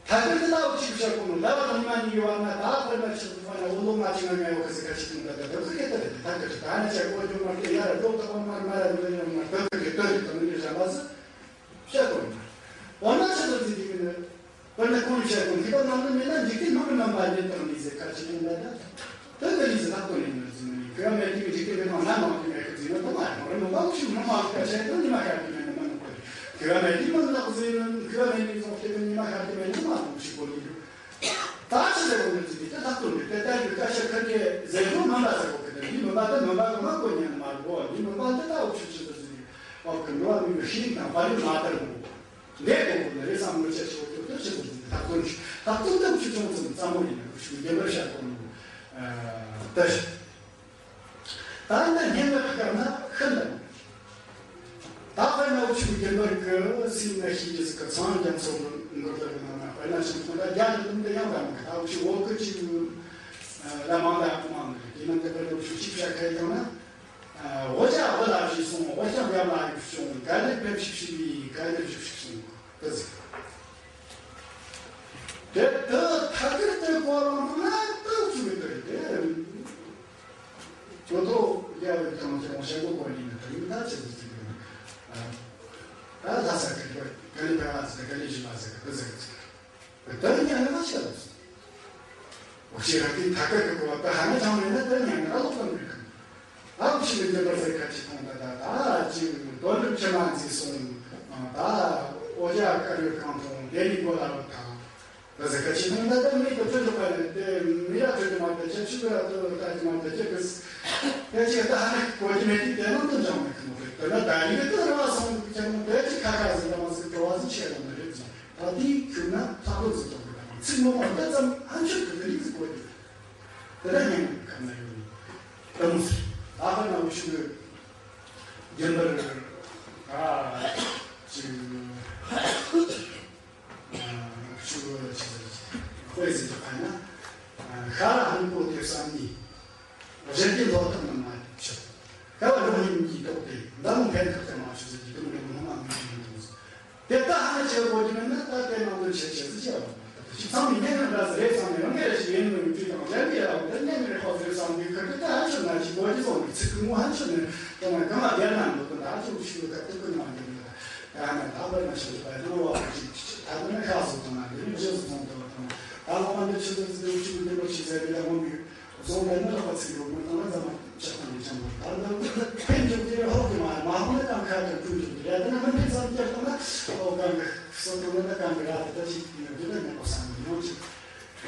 ཁག་རེད། ཐད་ཀར་དུ་ལྟ་བུ་ཅིག་བཤད་དགོས་ནོ་ལ་བ་དང་ཉི་མ་གཉིས་ཀྱི་བར་ན་ད་དཔེར་ན་ཆི་ཟིག་བ་ན་འོ་ལོ་ང་ཅི་ང་ང་ཡོད་གི་ཟིག་ག་ཅི་དང་ད་ད་ད་གི་གེ་ད་རེད། ཐད་ཀར་དུ་ད་ནི་ཆ་གོ་རྒྱུ་མ་རེད། ཡ་ར་འགྲོ་ད་བ་མ་རེད། མ་རེད། འགྲོ་ཡ་མ་རེད། ད་གི་གེ་ད་རེད། ད་ནི་རེ་ར་བ་ཟིག་བཤད་དགོས་ནོ། འོ་ན་ཆི་ཟིག་ཟིག་གི་ནི། དཔེར་ན་གང་བཤད་དགོས། མཁས་པ་རྣམས་ནི་མེད་ན་འཇིག་རྟེན་སྣང་བའི་རྣམ་པ་ཉིད་དང་ནི་ཟེར་ཁ་ཅིག་ཡོང་ད་ད། དེ་གི་ལུགས་སུ་ལྷག་པར་ནས་ནི་ཟེར་ནི། མཁས་པ་མེད་དུས་ཀྱི་འཇིག་རྟེན་མི་སྣང་ན་མང་དུ་མེད་ཁུལ་ཟེར་ན་དེ་མ་རེད། མ་རེད། མ་པ་ཕྱིར་མི་མང་གི་སྐད་ཆ་ཡིན་ན་ཉི་མ་ཤར་གྱི་མེད་ན་མ་ནུབ་པ་རེད། མཁས་པ་མེད་དུས་མི་ལྷག་ཟེར་ནི། མཁས་པ་མེད་ནས་བཟུང་སྟེ་ཉི་མ་ཤར་གྱི་མེད་ན་མ་ནུབ་ཞིག་གོ་ལི་རེད། ད་ཆི་ཟེར་བ་ནི་ཟེར་དུས་དེ་ལྷག་པར་ནས་དེ་ལྟ་བུའི་སྐད་ཆ་ཁ་སྐད་ཟེར་རྒྱུ་མིན་པ་ཟེར་གོ་གི། དེ་འདི་མིན་པ་དེ་མིན་པ་གི་མ་གོ་ཉན་མ་རེད་གོ། འདི་མིན་པ་འདི་ལྟ་བུ་ཆུ་ཆུ་དུ་ཟེར་ནི། ཨོ་གི་འགྲོ་བ་མིའི་ཤེས་རིག་དང་དཔལ་ཡོན་མ་དར་གོ། འདས་གོང་གི་ནི་རེས་གཟའ་མིག་དམར་ཆེ་བོ་ཁྱོད་ལྟོས་བྱེད་དགོས་ཟིན། ལྷག་དོན་ལྷག་དོན་དུ་ཆུ་ཆུང་ཙམ་ཙམ་མོ་ཡིན་ན་ཁུ་ཆུ་རྒྱན་པར་བཤད་དགོས་ནོ། ཨ་ལྟ་ཞིག་ད་ནི་སྙན་ངག་གི་སྐབས་ན་ཤིན་ཏུ་མང་། ད་དཔེར་ན་འུ་ཆུ་རྒྱན་པར་གི་སྲིད་ན་ཤེས་རྒྱུ་ཟིག་གི་ཚངས་རྒྱ་མཚོ་གི་མགུར་དེབ་ནང་ན་དཔེར་ན་ཤིང་ཐང་ད་རྒྱ་གི་ལུང་དེ་ཡང་དང་མི་ད་འུ་ཆུ་འོག་གི་ཅིག་ལ་མང་ད་མང་གི་དེ་ནང་གི་དཔེར་ན་འུ་ཆུ་ཅིག་བཤད་ཁ་ཡི་དང་ན། འོ་ཇ་བུ་ལ་བཞེས་སོང་། འོ་ཞང་རྒྱབ་ལ་ཡུག་བྱུང་། ག་ལེར་ཕེབས་ཤིག་ཞུས་པས་ག་ལེར་བཞུགས་ཤིག་གསུངས། དེ་ཟིག་དེ་དེ་ཐད་ཀར་དེ་གོ་རང་ན་དེ་བཅུག་གི་དེ་དེ་ཇོ་ཐོ་རྒྱ་བའི་དང་ཅང་ཞེ་གོ་གོ་ཡིན་ན་དེ་ཡིན་ད་ཅི་ཟིག་ཟིག་ཡིན། ད་ལྷ་ས་གི་ག་ལེར་ཕེབས་པ་ཟིག་ག་ལེར་བཞུགས་པ་ཟིག་དེ་ཟིག་ཟིག་ད་ཉན་ན་ཆེ་ལ་སོང་། འོ་ཤེས་ར་དེ་ཐད་ཀར་གི་གོ་བ་ད་ཧ་ན་ཅང་མེད་ན་ད་ཉན་ན་ཨ་ལོག་གཏོང་གི་གི། ཨ་ཁུ་ཞིག་གི་རྒྱུ་པར་ཟེར་ཁ་ཅིག་མཐོང་ད་ད་ད་ཅིག་དོན་གྲུབ་ཕྱི་མ་འཛིན་སོང་། ད་འོ་ཇ་དཀར་ཡོལ་གང་མཐོང་ལྡེ་མིག་མགོ་ལ་རུ་ཐང་། ད་ཟེར་ཁ་ཅིག་མཐོང་ད་ད་མིག་ཏུ་ཚོད་འཇོག་པ་ནི་དེ་མི་ར་ཚོད་ཀྱི་མ་དེ་ཆེ་ཆུ་གི་ར་ཚོད་ལྟ་གི་མ་དེ་ཆེ་གི། དེ་ཅིག་ད་ཧ་ན་གོ་གི་མེད་དུས་དེ་ནང་དུ་འཇང་མེད་གི་མོ་རེད། དེ་ན་ད་ཡི་གི་དེ་ར་བ་སོང་གི་ཁྱེད་མོ་དེ་ཅིག་ཁ་ཁ་ཟིག་ད་མ་ཟིག་བྲོ་བ་ཟིག་ཆེ་ཡོང་ནི་རེད་ཟེར། ད་དེའི་ཁུལ་ན་ལྷག་པར་ཟིག་གཏོང་གི་དང་ཚིག་ངོ་མ་འདི་ཙམ་ཧན་ཆོད་ཀྱི་ལིག་ཟིག་གོ་རྒྱུ། དེ་ལ་སྙན་ངག་གི་ཁམས་ན་ཡོད་ནི་དེ་མོ་ཟིག་ད་ལྟ་ན་འུ་ཆུ་རྒྱུན་པར་ད་ཅིག་འུ་ཆུ་ཅིག་དཔེ་ཟིག་གི་ཁ་ན་ཤ་ར་ཧན་པོ་དེ་བསམ་ནི། གཞན་གྱི་ལོ་ཐོག་ནི་མ་ཆོད། ཀ་བ་རོ་ཉིན་གྱི་ཐོག་དེ་མདའ་མོ་ཕན་ཐོགས་ཀྱང་མ་ཆོད་ཟེར་གྱི་དུམ་རེ་མོ་མ་མི་ཤེས་མི་འདུག་དེ་ལྟ་ཧ་ཅང་ཆེ་བོ་གོ་རྒྱུ་མེད་ན་ད་དེ་ནང་དོན་ཆེ་ཆེ་ཟིག་བྱས་པ་ཞིག་ཚང་མས་སྙན་ངག་འདྲ་ཟིག་རེད་བསམ་ནས་རང་གི་རེ་ཞིག་ཡིན་མིན་བྲིས་དང་གཞན་གྱི་ཡག་པོ་དེ་སྙན་ངག་རེད་ཁོ་ཟེར་བསམ་གྱི་ཁུར་གྱི་ད་ཧ་ཅང་ན་ཅིག་གོ་རྒྱུ་སོང་ནས་ཚིག་གི་ངོ་ཧ་ཅང་ནས་དེ་ན་གང་ལ་བདེར་ན་འདུག་ད་ཧ་ཅང་ཤུགས་ཀ་ཏུ་ཀུ་ནང་གི་མི་ད་ཧ་ན་ད་བར་ན་ཤོད་པ་ཡིན་ན་བ་ཅིག་ད་དེ་ན་ཁ་བཟོ་དང་ན་འདི་ནི་རྗེས་སུ་བཟུང་དང་དང་ད་ལོ་མ་འདི་ཆུ་ཚོད་ཟིག་ཆུ་འདི་ལོ་ཆུ་ཚོད་འདི་ལ་མོ་མི། བཟོ་འདྲ་ནི་ལྷག་པ་ཚིག་ཡོད་མི་དང་ལ་ཙམ་ཆགས་སྟངས་ཀྱི་ཆེན་པོ་ད་འདི་ཕན་ཚུན་དེ་ཧོབ་ཀྱི་མ་མ་ཧོབ་ན་ཀམ་ཁ་ཀྱང་ཀུན་ཀྱང་དེ་ཡ་དེ་ན་མི་ཕན་ཙམ་སྐྱེར་བཏང་ན་ཨོ་ཀམ་གི་སོ་ཏང་ན་ཀམ་གི་ར་དེ་ད་ཅིག་ཡིན་ན་དེ་ད་ཉག་པ་བསམ་མི་ཡོང་ཅིག་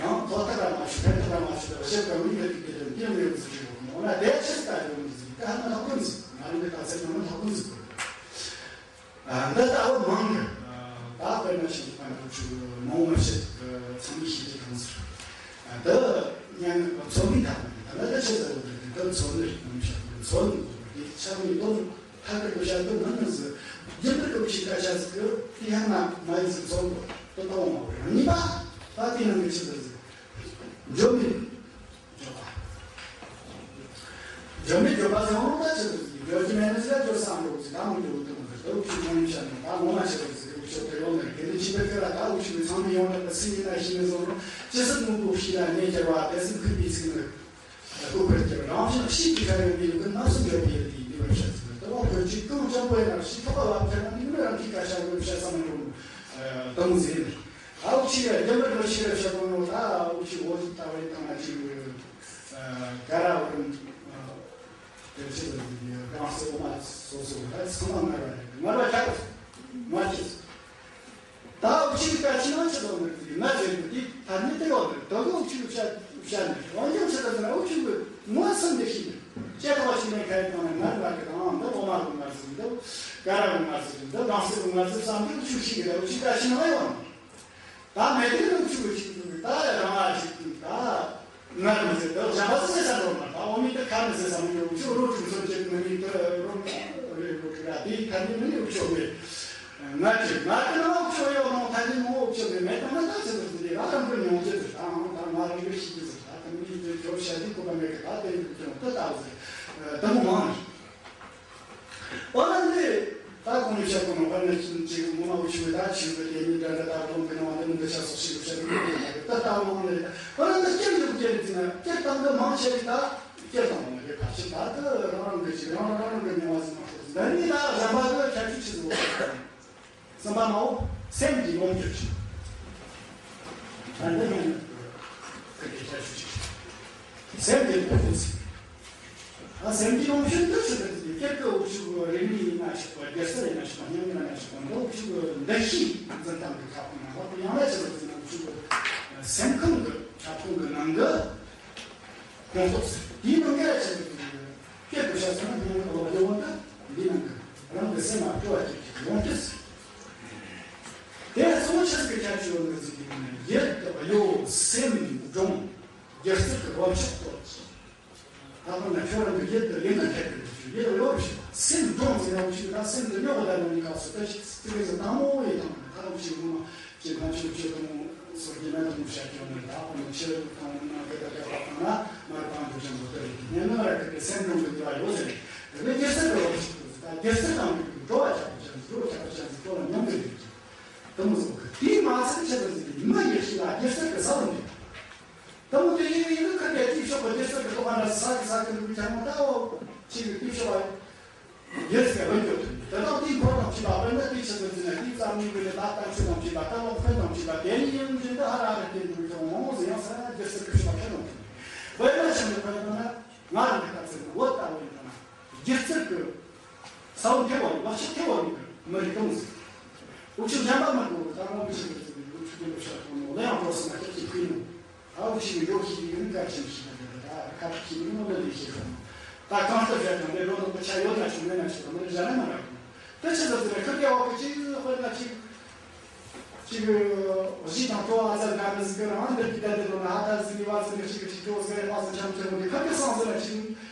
ཡང་ཐོག་ཐག་ར་མ་ཆུ་ཕན་ཐོགས་ར་མ་ཆུ་དེ་བཤད་ཀ་མི་འདི་གི་དེ་དེ་འདི་ཡོང་ཡོང་ཟིག་ཡོང་ན་དེ་ཆེ་ད་ཡོང་ཟིག་ད་ཧ་ན་ལྷག་ཀུན་ཟིག་ང་རང་གི་ད་ཚེ་ནང་ན་ལྷག་ཀུན་ཟིག་དགོས། ཨ། འདི་ལྟ་བུ་མང་གི། ཨ། ད་དཔེར་ན་ཞིག་ཨ་ནི་ཆུ་མང་མ་བཤད་ཚང་མས་ཤེས་ཀྱི་གང་ཟེར། ཨ། འདི་སྙན་ངག་ཚོ་མི་ཐ་མ་ད་ལྟ་ད་ཆེ་ཟེར་བ་འདི་འདི་ཚོ་ནི་རིག་ནམ་ཤ་ཚོ་ནི་འདི་ཆ་མི་དོན་ཐ་ཀར་དུ་བཤད་དོན་ནི་ནི་ཟེར། རྒྱུན་པར་གོ་ཤིག་ཁ་ཤ་ཟིག་གི་དེ་ཡང་ན་མ་ཡི་ཟིག་ཚོ་དོ་དོ་མ་བོ་ཡང་གཉིས་པ་ད་དེ་ནང་གི་ཆི་ཟེར་ཟེར། འཇོ་མི། འགྱོད་པ། འགྱོད་མེད་འགྱོད་པ་ཟེར་བ་ལོག་ལྟ་བྱེད་དུ་ཟིན། འགྱོད་ཀྱི་མེད་ན་ཟེར་འགྱོད་བསམ་རོགས་ཟིན། ད་མི་འགྱོད་དུ་མི་ཟེར། ལོག་ཅིག་མོ་ཡིན་བྱ་ན་ད་ངོ་མ་བྱེད་རོགས་ཟེར། འུ་ཆོ་དེ་ཡོང་ནས་དེ་ནི་ཕྱི་པའི་ཁ་ལ་ད་འུ་ཆོ་གི་ཚང་མས་ཡོང་ནས་ད་སྲིད་ཡིན་ན་ཤི་ནས་བཟོ་རོགས། ཅི་སྲིད་དངོས་པོ་ཤི་ལ་ཉེ་རྒྱལ་བ་དེ་སྲིད་མཁས་པའི་ཚིག་ནི་སྐུ་ཁར་གྱུར། རང་བཞིན་གཤིས་ཀྱི་ཁ་ཡོད་པའི་ལུགས་ནམ་སུ་འགྱོད་པའི་ཡུལ་དེའི་ནུས་པར་བཤད་ཟིན། དེ་བ་ཁོ་ཅིག་གང་བྱམས་པོ་ཡིན་ན་ཤི་ཐོག་པ་བ་ཁྱེད་རང་ནི་ནི་རང་གི་སྐད་ཆ་ཡོད་བཤད་བསམ་རུང་དུ་མོ་ཟེར་ནས། ཨའུ་ཆི་རྒྱ་མི་རོ་ཆི་ར་ཤ་གོ་ནོ་ད་ཨའུ་ཆི་འོ་ཅི་ལྟ་བའི་སྟེང་ན་ཅིག་ག་ར་བོ་དེ་ཆི་ལ་གང་སེ་འོ་མ་སོ་སོ་ད་ཚང་མ་ངར་བ་རེད། ངར་བ་ཆགས་ངར་ཆེ། ད་ཨའུ་ཆི་ཀ་ཆི་ན་ཆི་ལོ་ནི་ང་ཟེར་གི་དེ་ད་ནི་དེ་བ་ནི་ད་གོ་ཨའུ་ཆི་ཤ་ཤ་ནི་རང་ཡང་ཆི་ལ་ཟེར་ན་ཨའུ་ཆི་གི་ངོ་སེམས་དེ་ཤི་ནི་ཅེ་ད་བ་ཤི་ནི་ཁ་ཡི་སྟེང་ན་ངར་ངར་གི་དང་འདི་འོ་མ་གི་ངར་ཟེར་འདི་ག་ར་གི་ངར་ཟེར་འདི་རང་སེ་གི་ངར་ཟེར་བསམ་གི་ཨའུ་ཆི་ཤི་གི་ད་ཨའུ་ཆི་ཀ་ཆི་ན་ཡོང་། ད་མེད་དུས་ནུབ་ཕྱོགས་ཀྱི་ཆིག་ཏུ་ད་རང་ཨ་ཞིག་ཏུ་ད་ངར་མི་ཟེར། ད་བྱ་བ་ཟེར་ས་འགྲོ་མ་ད་འོ་མི་ད་ཁ་མི་ཟེར་ས་མི་འགྲོ། ཕྱོགས་རོ་ཆུང་སོ་ཅིག་མི་ནི་ད་རོ་རེ་རོ་ཁི་ར་དེ་ཐ་ནི་མི་ནི་ཕྱོགས་མེད། ངར་གྱི་ངར་གྱི་ནང་ཕྱོགས་ཡོད་ནང་ཐ་ནི་ནང་ཕྱོགས་མེད། མེད་ད་ང་ད་ཟེར་ཟེར་དེ་ར་ཐམ་གི་ཉོང་ཅེས་ཟེར། ད་ང་ད་ང་རེ་རེ་ཤི་གི་ཟེར། ད་ཐ་ནི་དེ་ཕྱོགས་ཤ་དེ་ཁོ་པ་མེད་གི་ད་དེ་རིགས་ཀྱང་ད་ད་ཟེར། ད་མོ་མང་ནི། པ་ལ་ནི་ད་གོང་ནས་བཤད་གོ་ནོ་པ་ནི་ཅིག་ངོ་མ་འུ་ཆུ་ད་ཆུ་གི་དེ་ནི་འདྲ་འདྲ་ད་རུང་གི་ནང་དུ་མི་འདི་ཆ་སོགས་ཤིག་བཤད་གི་ཡོད་ད་ད་མང་ནི་རེད། པ་ལ་ནི་སྐྱེར་འདུག་སྐྱེར་འདི་ན་སྐྱེར་དང་གི་མང་ཆེ་རིག་ད་སྐྱེར་དང་མང་ནི་རེད། ཕ་ཆེ་ད་གི་རང་རང་གི་ཅིག་རང་རང་རང་རང་གི་མྱོང་བ་ཟིན་མ་ཤོག་ཟིན་ད་ནི་ད་གཞན་པ་གི་ཁྱད་ཆོས་ཆེ་ཟིག་ཡོད། གསུམ་པ་མའོ་སེམས་ཀྱི་ལོངས་སྤྱོད་ཅིག་ད་འདི་ནི་ཁ་སྐད་ཆ་ཞུ་ཅིག་སེམས་ཀྱི་ལོངས་སྤྱོད་ཅིག་ཨ་སེམས་ཀྱི་ལོངས་སྤྱོད་འདི་ཆི་ཟེར་ཟེར་ཀྱི་སྐད་ཀྱི་འུ་ཆུ་གི་རིག་གནས་ཡིན་ན་ཆོག་པ། སྒྱུ་རྩལ་ཡིན་ན་ཆོག་པ། སྙན་ངག་ཡིན་ན་ཆོག་པ། འདི་འུ་ཆུ་གི་འདུ་ཤེས་འཛིན་སྟངས་ཀྱི་ཁྱབ་ཁོངས་ནང་ལ་ཡང་ན་ཆི་ཟེར་ཟེར་ན་འུ་ཆུ་གི་སེམས་ཁམས་ཀྱི་ཁྱབ་ཁོངས་ཀྱི་ནང་གི་ཁོངས་གཏོགས་ཟེར། དེའི་ནང་གི་ཆི་ཟེར་ཟེར་ན་སྐད་དུ་བཤད་སོང་ན་སྙན་ངག་ལོ་རྒྱུས་འོང་ད་འདི་ནང་གི་རང་གི་སེམས་ལ་སྤྲོ་བ་སྐྱེད་ཀྱི་ལོངས་སྤྱོད་ཟེར། དེ་གཙོ་བོ་ཆི་ཟིག་གི་ཁྱད་ཆོས་ཡོད་ནི་ཟིག་གི་ནི་ཡིད་གཡོ་སེམས་སྦྱོང་། སྒྱུ་རྩལ་གྱི་བབ་ཆགས་གཏོད། ད་ལྟ་ན་ཁྱོད་རང་གི་ཡིད་དུ་ལེན་གི་ཐད་དུ་ཡིད་གཡོ་བ་ཞིག་སེམས་སྦྱོང་ཟེར་ན་འུ་ཆུ་ད་སེམས་དུ་རྙོག་གི་ད་ནོ་ནི་སྐབས་སུ་ད་ཅི་ཙི་གེ་ཟིག་དང་མོ་ཡི་དང་ད་རུང་ཅིག་ངོ་མ་ཅིག་ང་ཆུ་ཆུ་དང་སོ་རྒྱུ་ན་དང་བཤད་ཀྱང་ནི་ད་ཁོ་ནི་ཆེ་རུ་དང་ན་དེ་ད་ག་པ་དང་ན་མར་དང་དུ་ཅན་པོ་དེ་རེད། ཉན་ན་ར་གི་སེམས་སྦྱོང་གི་ནུས་པ་ཡོད་ཟེར་རེད། དེ་སྒྱུ་རྩལ་གྱི་བབ་ཆགས་གཏོད་ཟེར། ད་སྒྱུ་རྩལ་དང་འགྲོ་བ་ཆགས་པ་ཅན་འགྲོ་བ་ཆགས་པ་ཅན་ཟེར་ཁོ་ལ་མྱོང་གི་རེད། དེ་མོ་ཟིག་གི་དེའི་མ་ཚད་ཆེ་བ་ཟིག་གི་མི་ཡི་ཤི་ལ་སྒྱུ་རྩལ་གི་ས་བོན་རེད། དེ་མོ་དེ་ཡིན་ཡིན་ན་ཁ་གཏད་དེའི་ཕྱོགས་པ་སྒྱུ་རྩལ་གི་ཐོག་ཁ་ན་ས་གི་ས་གི་འདུག་ཀྱང་མ་ལྟ་བ་ཅིག་གི་དེའི་ཕྱོགས་པ་སྒྱུ་རྩལ་གི་བོན་སྐྱོབ་ཐུབ། དེ་དང་དེའི་འཁོར་དང་བཅས་པ་དཔེར་ན་དེའི་ཆེ་བ་ཟིག་ན་དེའི་རྩ་མིག་གི་ནི་ད་ལྟ་ཆུ་དང་བཅས་པ་ད་ལོ་འཕེན་དང་བཅས་པ་དེ་ནི་ཡིན་འདྲེན་དུ་ཧ་ར་ར་དེ་འདུག་ཀྱང་མང་བོ་ཟིག་ཡང་ས་སྒྱུ་རྩལ་གི་ཕྱོགས་པ་ཁ་ནང་ཐུབ། དཔེར་ན་ཆེ་བ་དཔེར་ན་ང་རང་གི་ལྟ་ཚུལ་ན་བོད་ལྟ་བུ་ཡིན་ན། སྒྱུ་རྩལ་གྱི་ས་བོན་ཐེབས་པ་རེད། བག་ཆགས་ཐེབས་པ་རེད། མི་རིགས་སྟོང་ཟིག་འུ་ཆུ་གཞན་པ་མི་དགོས་ད་རུང་མི་ཤེས་པའི་ཚུལ་གྱིས་འུ་ཆུ་དེ་འདྲ་བཤད་ཐུབ་ནོ་ལ་ཡང་འགྲོ་སོང་ན་སྐྱབས་ཀྱི་ཕུལ་ནོ། ད་འུ་ཆུ་གི་འགྲོ་ཤེས་པའི་རིགས་གལ་ཆེན་ཞིག་ན་འདི་ད་ཁ་ཐུག་ཤེས་ནི་མི་ལ་ལས་ཤེས་ཤོག་ད་གང་ལྟར་བཤད་ཀྱང་འདི་འགྲོ་དང་པོ་ཆ་ཡོད་ན་ཆོག་མེད་ན་ཆོག་མི་རིགས་གཞན་ན་མ་རག་གི་ནོ། དེ་ཆི་ཟེར་ཟེར་ན་ཁ་སྐད་འོག་གི་ཅིག་དཔེར་ན་ཅིག་ཅིག་གཞིས་དང་གྲོགས་ཨ་ཙར་དགའ་མི་ཟིག་གི་རང་འདིར་གྱི་བསྡད་དེ་འགྲོ་ན་ཨ་ད་ཟིག་གི་བ་ཚོ་འདི་ཅིག་གི་ཅིག་གྲོགས་ཟེར་རེ་བ་ཚོ་འཆམ་འཆམ་འདི་ཁ་སྐད་སང་ཟེར་ན་ཅིག་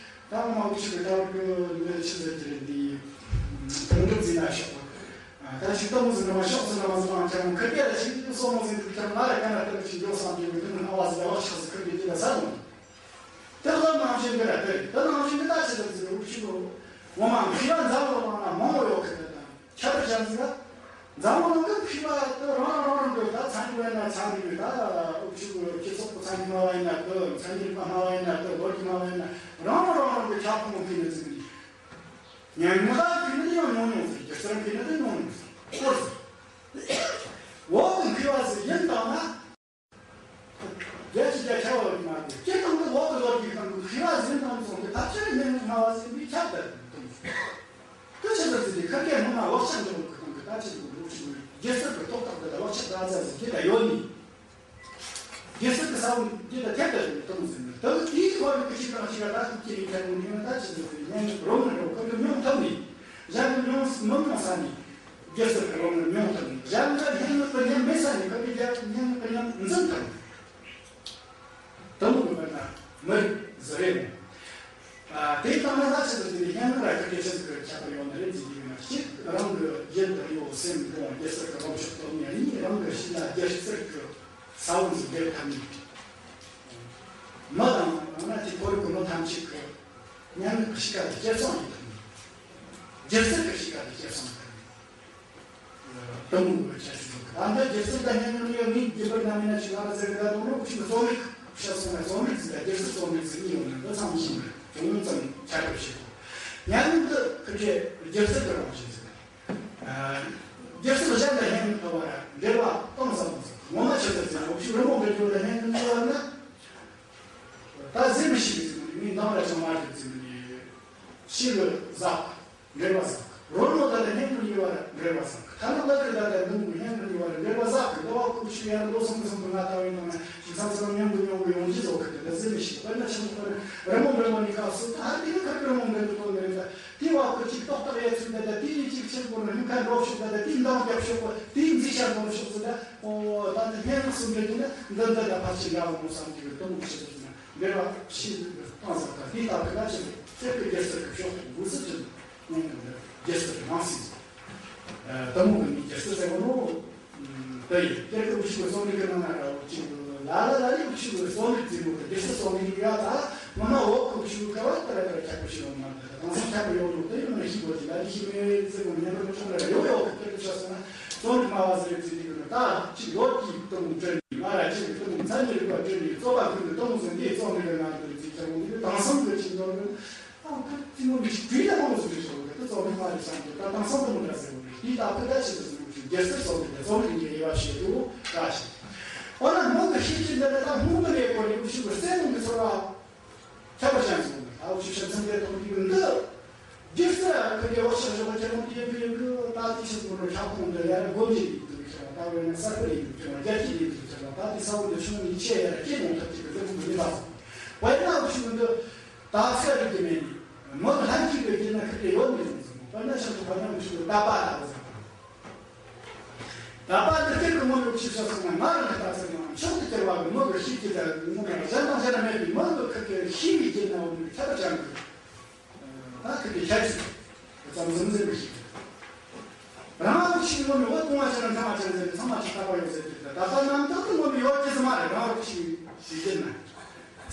ད་མ་འུ་ཆུ་གི་ད་བར་གི་འདི་ཆི་ཟེར་གྱི་རེད། འདི་དོན་འགྲུབ་ཟིན་ན་ཤོག་ད་ཅིག་ཏོ་མོ་ཟིན་ན་མ་ཤོག་ཟིན་ན་མ་ཟིན་ན་འཆམ་ཁ་སྐད་ལ་ཅིག་སོ་མོ་ཟིན་འདུག་ཀྱང་ང་ལ་ག་ན་ལྟ་བུ་ཅིག་འགྲོ་བསམ་གྱི་མི་འདུག་ཨ་བ་ཟིག་ལ་བ་ཆགས་ཟིག་ཁ་སྐད་ཅིག་ལ་ཟ་འདུག་དེ་ལ་ནང་བཞིན་འདི་ར་དེ་རེད། ད་ནང་བཞིན་འདི་ད་ཆི་ཟེར་ཟིན་འུ་ཆུ་གི་འོ་མ་མཁས་པ་འཛམ་བུ་གླིང་ན་མང་བོ་ཡོད་གི་རེད་ད། ཁྱད་པར་ཅན་ཟིག་ལ། འཛམ་བུ་གླིང་གི་མཁས་པ་དེ་རང་རང་རང་རང་གི་ད་ཚན་རིག་པ་ཡིན་ན་ཚན་རིག་པའི་ད་འུ་ཆུ་གི་སྤྱི་ཚོགས་ཀྱི་ཚན་རིག་སྨྲ་བ་ཡིན་ན་དེ་མཚན་ཉིད་རིག་པ་སྨྲ་བ་ཡིན་ན་དེ་ལོ་རྒྱུས་སྨྲ་བ་ཡིན་ན་རང་རང་རང་རང་གི་ཁྱབ་ཁོངས་མཁས་ནི་ཟིག་རེད། སྙན་ངག་མཁས་ནི་དེ་ཡང་ཉུང་ཉུང་ཟིག་སྒྱུ་རྩལ་མཁས་ནི་དེ་ཉུང་ཉུང་ཟིག་སྐོར་ཟིག་འོག་གི་མཁས་པ་ཟིག་ཡིན་བཏང་ན། རྒྱལ་སྤྱི་རྒྱལ་ཁྱབ་བ་མ་དེ་སྤྱིར་བཏང་དུ་འོག་ཏུ་ལོག་གི་སྟེང་དུ་མཁས་པ་ཟིན་དང་སོང་སྟེ་ཐབས་ཆེར་སྙན་ངག་སྨྲ་བ་ཟིན་པའི་ཁྱབ་ཏུ་གཏོང་། དེ་ཕྱིར་དུ་ཟིན་ཏེ་ཁ་སྐད་སྔོན་མ་བག་ཆགས་འཇོག་གི་སྟེང་གི་ལྟ་ཅི་དགོས་འདུག་ཅི་དགོས་སྒྱུ་རྩལ་གྱི་ཐོག་ཐག་འདི་ལ་བག་ཆགས་ད་ཙམ་ཟིན་གྱི་ད་ཡོད་ནི། སྒྱུ་རྩལ་གྱི་ས་བོན་འདི་ལ་ཐེབས་ཏུ་གཏོང་ཟིན་ནི་དེ་དེའི་ཐོག་ནས་ཀྱི་ཅིག་དང་ཅིག་ལ་ད་ཤུགས་ཀྱིས་རིག་ཐལ་མོ་ནི་ད་ཅི་དགོས་ཟིན་སྙན་ངག་རོ་ནི་རོ་ཁ་ཀྱི་མྱོང་ཐུབ་ནི། གཞན་གྱི་མྱོང་མི་མྱོང་ས་ནི། སྒྱུ་རྩལ་གྱི་རོ་ནི་མྱོང་ཐུབ་ནི། གཞན་ལ་སྙན་ངག་གི་ཉམས་མེད་ས་ནི་ཁ་ཀྱི་རྒྱ་སྙན་ངག་གི་ཉམས་འཛིན་ཐུབ་ནི། དེ་མོ་གི་དཔེར་ན་མི་རིགས་ཟེར་རེད་མོ། ཨ། དེ་ལྟ་ན་ད་ཆི་ཟེར་དེ་ནི་སྙན་ངག་ར་ཁ་སྐད་ཆི་ཟིག་གི་ཁྱད་པར་ཡོད་ནི་རེད་ཟེར་གྱི་ཡོད་ན། གཅིག་རང་གི་ཡིད་དུ་གཡོ་སེམས་སྦྱོང་སྒྱུ་རྩལ་གྱི་ལོངས་སྤྱོད་སྟོབས་ཉེ། གཉིས་རང་གི་གཤིས་ལ་སྒྱུ་རྩལ་གྱི་ས་བོན་ཟིག་འདེབས་ཐུབ་ནི། མི་དང་ཡང་ན་དེ་ཁོར་ཡུག་གི་མི་ཐམས་ཅད་ཀྱི་སྙན་ངག་གི་གཤིས་ཀ་དེ་སྐྱེད་སྲིང་ཡེད་ཐུབ་ནི། སྒྱུ་རྩལ་གྱི་གཤིས་ཀ་དེ་སྐྱེད་སྲིང་ཐུབ་ནི། དེ་མོ་གི་ཁྱད་ཆོས་ཡོད་གི། ད་འདི་སྒྱུ་རྩལ་དང་སྙན་ངག་ནི་ཡང་མིའི་རྒྱུད་པར་ན་མིན་ན་ཅིག་ལ་ར་ཟེར་གི་ད་དུང་ནོ་ཁྱིམ་རྩོམ་རིག་བཤད་སོང་ན་རྩོམ་རིག་ཟིག་ལ་སྒྱུ་རྩལ་རྩོམ་རིག་ཟིག་གཉིས་ཡོད་ན་འདི་ཚང་མི་ཤེས་གི། ཅུང་ཙམ་ཁྱད་པར་ཕྱེ་གོ། སྙན་ངག་འདི་ཁི་ཆོས་སྒྱུ་རྩལ་གི་རང་བཞིན་ཟིག་ཨ། སྒྱུ་རྩལ་གཞན་དང་སྙན་ངག་བར་འབྲེལ་བ་གཏིང་ཟབ་མོ་ཟིག་ངོ་མ་ཆི་ཟེར་ཟེར་ན་འུ་ཆོ་རི་མོ་འབྲི་རྒྱུ་དང་སྙན་ངག་འབྲི་བ་ན། ད་ཟེར་མི་ཤེས་གི་ཟེར་མི་ནི་མིའི་འདང་ར་ཅང་མ་རེད་ཟེར་མི་ནི། ཤི་གི་ཟག་འབྲེལ་བ་ཟག་རོལ་མོ་དང་སྙན་ངག་གཉིས་བར་འབྲེལ་བ་ཟག་ཐ་ན་བླ་གི་དང་དང་འདུན་གྱི་སྙན་ངག་གཉིས་བར་འབྲེལ་བ་ཟག་གི་འདུག་བ། ཁོ་ཤི་ཡར་ལོ་སོང་གི་སོང་གི་ང་ལྟ་བའི་ནང་ན་ཞིག་ས་ཚོ་སྙན་གི་སྙན་གི་ཡོང་གི་ཟོག་གི་དེ་འདྲ་ཟེར་མི་ཤེས། དཔེར་ན་ཆེན་པོ་དཔེར་ན་རི་མོ་འབྲི་མོ་ནི་སྐབས་སུ་ད་དེ་ནི་ཁ་རི་མོ་འབྲི་འདུག་གོ་ནི་རེད། ད་དེ་བ་ཁོ་ཅིག་ཏོག་ཏག་ཡ་ཚུལ་འདི་ད་དེ་ཡི་ཅིག་ཆེན་པོ་རི་མོ་ཁ་འགྲོ་ཤོག་ད་ད་དེ་འདང་རྒྱབ་ཤོག་གོ་དེ་འཛི་ཤ་འདོམ་ཤོག་ཟེར། ད་ཨོ་ད་དེ་སྙན་ངག་སུ་འབྲི་དེ་ནི་འདི་འདི་ད་ཕར་ཕྱིན་འདྲ་བོ་མོ་བསམ་གྱི་གི་དུ་མོ་ཆེ་ཟེར་ན་འབྲེལ་བ་ཕྱིན་གཏིང་ཟབ་ད་དེ་ལྟ་བུ་ལ་ཆེ་ཟེར་ཚེ་གི་རྒྱལ་སྲིད་ཀྱི་ཕྱོགས་དུ་འགུལ་ཟེར་གྱི། སྙན་ངག་འདི་རྒྱལ་སྲིད་ཀྱི་རང་སྲིད་ཟེར། ཨ། དེ་མོ་གི་མི་རྒྱལ་སྲིད་ཟེར་བ་ནོ། དེ་ཡིན་དེ་གི་འུ་ཆོ་གི་རྩོམ་རིག་གི་ནང་ན་ར་འུ་ཆོ་གི་ལ་ལ་ལ་ལི་འུ་ཆོ་གི་རྩོམ་རིག་ཟེར་ནོ་གི་རྒྱལ་སྲིད་རྩོམ་རིག་ཡ་ད་ སྔོན་མ་འོག་གི་ཤུགས་ག་བ་ལྟར་ལྟར་ཁྱབ་པ་ཞིག་ཡོང་མ་རེད། དེང་སང་ཁྱབ་པ་ཡོང་འདུག་དེ་ཡོང་ན་ཤི་དགོས་ཀྱི་ལ་ལི་ཤི་མེད་ཟེར་གོ་ཉན་པ་ཆུང་ལ་ཡོད་ཡོད་གི་སྐད་དུ་ཆ་སོང་ན་རྩོམ་རིག་སྨྲ་བ་ཟེར་བའི་ཚིག་འདི་གི་ནི་ད་ཅིག་ལོ་གཅིག་གི་གཏུམ་མོ་སྤྲོད་ནས་ང་ར་ཅིག་གི་གཏུམ་མོ་མཚན་ཉིད་རིག་པ་སྤྲོད་ནས་རྩོད་པ་ཀུན་གྱི་གཏུམ་མོ་ཟེར་འདི་རྩོམ་རིག་གི་ནང་དུ་ཚིག་ཆ་བོ་འདི་དེང་སང་གི་ཆིག་འདོར་གི་ཨ་ཁ་ཅི་མོ་མི་ཤི་བྲིས་ལ་མང་སུ་རེད་ཤོག་གི་དེ་རྩོམ་རིག་སྨྲ་རེད་བསམ་གི་ད་དེང་སང་གཏུམ་མོ་འདྲ་ཟེར་བོ་རེད། དེ་ད་ཁོ་ད་ཆི་ཟེར་ཟེར་བོ་ཞིག་སྒེར་སེར་རྩོམ་རིག་གི་རྩོམ་རིག་གི་དབྱེ་བ་ཕྱེ་དུ་འདྲ་ཞིག་འོ་ན་མོ་གི་ཤེས་ཀྱི་འདི་ལ་ད་སྔོན་མ་ནས་གོ་རེ་བོ་ཞིག་གི་རྩེ་མོ་གི་ཚོར་བ། ཁྱད་པར་ཅན་ཟེར་བ་ད་འུ་ཆོས་ཤ་ཚན་པའི་དོན་དེ་འདི། སྒྱུ་རྩལ་ཁ་གི་འོ་ཤ་ཤོག་ཁྱེད་རང་དེ་ཡིན་གི་ཡིན་གི་ད་དེ་ཆེད་དུ་རོ་ཁྱབ་ཁོངས་འདི་ཡར་སྒོ་འབྱེད་ཡིན་དུ་ཁྱེད་རང་ད་བས་ན་གསར་པ་ཡིན་དུ་ཁྱེད་རང་རྒྱལ་སྤྱི་ཡིན་དུ་ཁྱེད་རང་ད་དེ་ས་བོ་འདི་ཆུང་ནི་ཆེ་ཡར་སྐྱེ་མོང་ཐབས་ཀྱི་གི་ཟེར་བུ་ཡིན་པ། དཔེར་ན་འུ་ཆོས་འདི་ད་ཚེ་རིག་གི་མེད་ནི་མོ་ལྷན་སྐྱེས་པའི་སྐྱེ་ན་ཁ་གི་ཡོད་ནི་ཟེར་མོ་དཔེར་ན་ཆེད་དུ་དཔེར་ན་འུ་ཆོས་འདི་ད་པ་ལ་བ་ཟེར། ད་པ་འདི་སྟེང་གི་མོ་ཡོད་ཅེས་བྱ་སོང་ན་ང་རང་གི་ལྟ་ཚུལ་ནང་མཆོག་ཏུ་གྱུར་པ་གི་མོ་གི་ཤེས་ཀྱི་ལྟར་ངོ་མ་གཞན་དང་གཞན་མེད་པའི་མོ་གི་ཁུར་གྱི་ཤེས་པའི་རྒྱན་ན་འོ་མོའི་ཁྱད་པར་ཅན་གྱི་ད་ཁུར་གྱི་ཁྱད་ཆོས་ཙམ་ཟིན་ཟིན་པའི་ཤེས་རང་རང་ཤེས་ངོ་མི་འོ་ཏུང་བ་ཆེ་རང་ཚང་མ་ཅན་ཟེར་ཚང་མ་ཆ་ཁ་པ་ཡོད་ཟེར་གྱི་ད་ད་ལྟ་རྣམ་དག་ཏུ་ངོ་མི་ཡོད་ཀྱི་ཟེར་མ་རེད། རང་རང་ཤེས་ཤེས་རྒྱན་ན་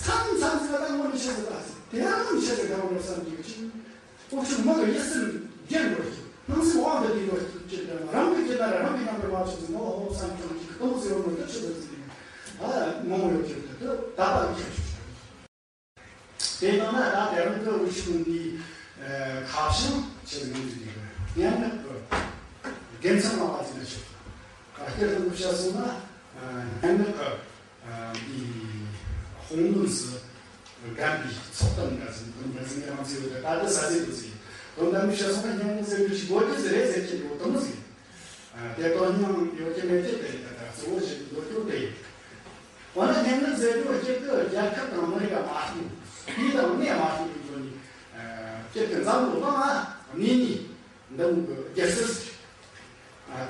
མཚམས་མཚམས་ཟེར་ད་ངོ་མི་ཤེས་ཟེར་ད་ཟེར་དེ་རང་ངོ་མི་ཤེས་ཟེར་ད་ངོ་མི་བསམ་གྱི་ཡོད་ཅིང་། འུ་ཆོས་མི་གི་ཡིད་སེམས་རྒྱན་དགོས་ཀྱི། སྣང་སེམས་དབང་དུ་བསྡུས་དགོས་ཀྱི་ཅེས་བསྟན་ན་རང་གི་རྒྱུད་ན་ར་རང་གི་རྣམ་པར་མ་ཆགས་ཟིན་ནོ་ཧོ་བསམ་ཀྱང་གཅིག་གི་སྟོང་ཟེར་བ་མི་ཐུབ་ཆེད་དུ་ཟིན་ནས་ཨ་མང་བོ་ཡོད་ཀྱི་དེ་དག་པ་གི་ཁྱད་ཆོས་ཤིག་དེ་ནང་ན་ད་དེ་རིང་གི་འུ་ཆོས་འདི་ཁ་བྱང་ཆེད་དུ་ངོས་འཛིན་དགོས། སྙན་ངག་གི་དགེ་མཚན་ལ་བ་ཟིན་ན་ཆོག་སྐད་དུ་འགུལ་བྱ་སོང་ན་སྙན་ངག་གི་འདི་དཔུང་ལོན་སུ་རྒན་པའི་ཚོགས་གཏམ་འདྲ་ཟིན་དོན་འདྲ་ཟིན་ཡང་ཚེ་བོ་ད་ལྟ་ས་ཚེ་དུ་ཟིན་དོན་དམ་བཤད་སོང་ན་སྙན་ངག་ཟེར་མི་ཞིག་དགོས་རྒྱུ་ཟེར་རེད་ཟེར་གྱི་འགྲོ་དུ་མི་ཟིན། དེ་དོན་སྙིང་ཡོད་ཀྱི་མེད་ཀྱི་དེ་ཡིན་ད་ལྟ་གཙོ་བོ་ཞིག་འདོད་རྒྱུ་དེ་ཡིན། འོ་ན་སྙན་ངག་ཟེར་རྒྱུ་སྤྱིར་དུ་རྒྱལ་ཁབ་དང་མི་རིགས་ལ་མ་ལྟོས་དུས་དང་གནས་མ་ལྟོས་པའི་སྒོ་ནས་སྤྱིར་དུ་འཛམ་བུ་གླིང་ལ་གནས་ནས་འདི་མོ་གི་རྒྱལ་སྲིད་ཟེར།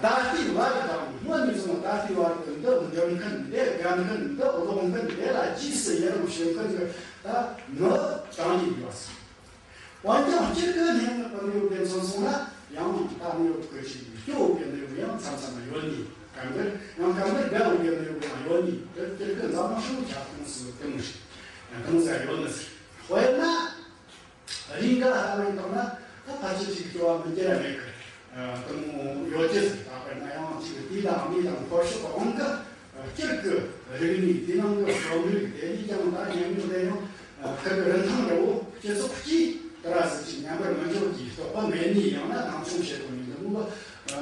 ད་ལྟའི་བར་དང་སྔོན་ནས་བཟུང་ད་ལྟའི་བར་དུ་འདི་འདོན་མཁན་འདི་དགའ་མཁན་འདི་ཀློག་མཁན་འདི་ལ་རྗེས་སུ་ཡི་རང་བྱེད་མཁན་གྱི་ད་མི་གྲངས་ཀྱིས་ཡོད་པ་སོང་། འོན་ཀྱང་སྤྱིར་གྱི་སྙན་ངག་པ་ནི་ཡོད་དེ་མཚོན་སོང་ན་ཡང་ད་ནི་ཡོད་གི་ཞིག་སྐྱོ་བོ་གི་ནི་ཡོད་ཡང་མཚམས་མཚམས་ན་ཡོད་ནི་སྐབས་འདིར་ཡང་སྐབས་འདིར་དགའ་བོ་གི་ནི་ཡོད་ཡང་ཡོད་ནི་དེ་སྤྱིར་གྱི་འཛམ་གླིང་ཧྲིལ་བོ་ཁྱབ་ཁོངས་སུ་གཏོང་ཞིག་གཏོང་ཟེར་ཡོད་ནི་ཟེར། དཔེར་ན། རིགས་འགའ་ཧ་ལམ་བཏང་ན་ད་ཕལ་ཆེར་ཅིག་སྐྱོ་བ་མི་སྐྱེ་ར་མེད་གི། དེ་མོ་ཡོད་ཀྱི་ཟེར། ད་དཔེར་ན་ཡང་ཅིག་དུས་དང་གནས་དང་འཁོར་ཕྱོགས་དབང་གི་སྤྱིར་གྱི་རིག་གནས་དེ་ནང་གི་རྩོམ་རིག་དེ་ལས་ཀྱང་ད་སྙན་ངག་དེ་ཡང་ཁུར་གྱི་རིན་ཐང་འདྲ་བོ་སྤྱི་ཚོགས་ཀྱིས་དེ་ར་ཟིག་ཅིག་ཉམས་པར་མི་འཇོག་གི་རྟོག་པ་མེད་ནས་ཡང་ན་སྣང་ཆུང་བྱེད་དགོས་ནས་འདི་མོ་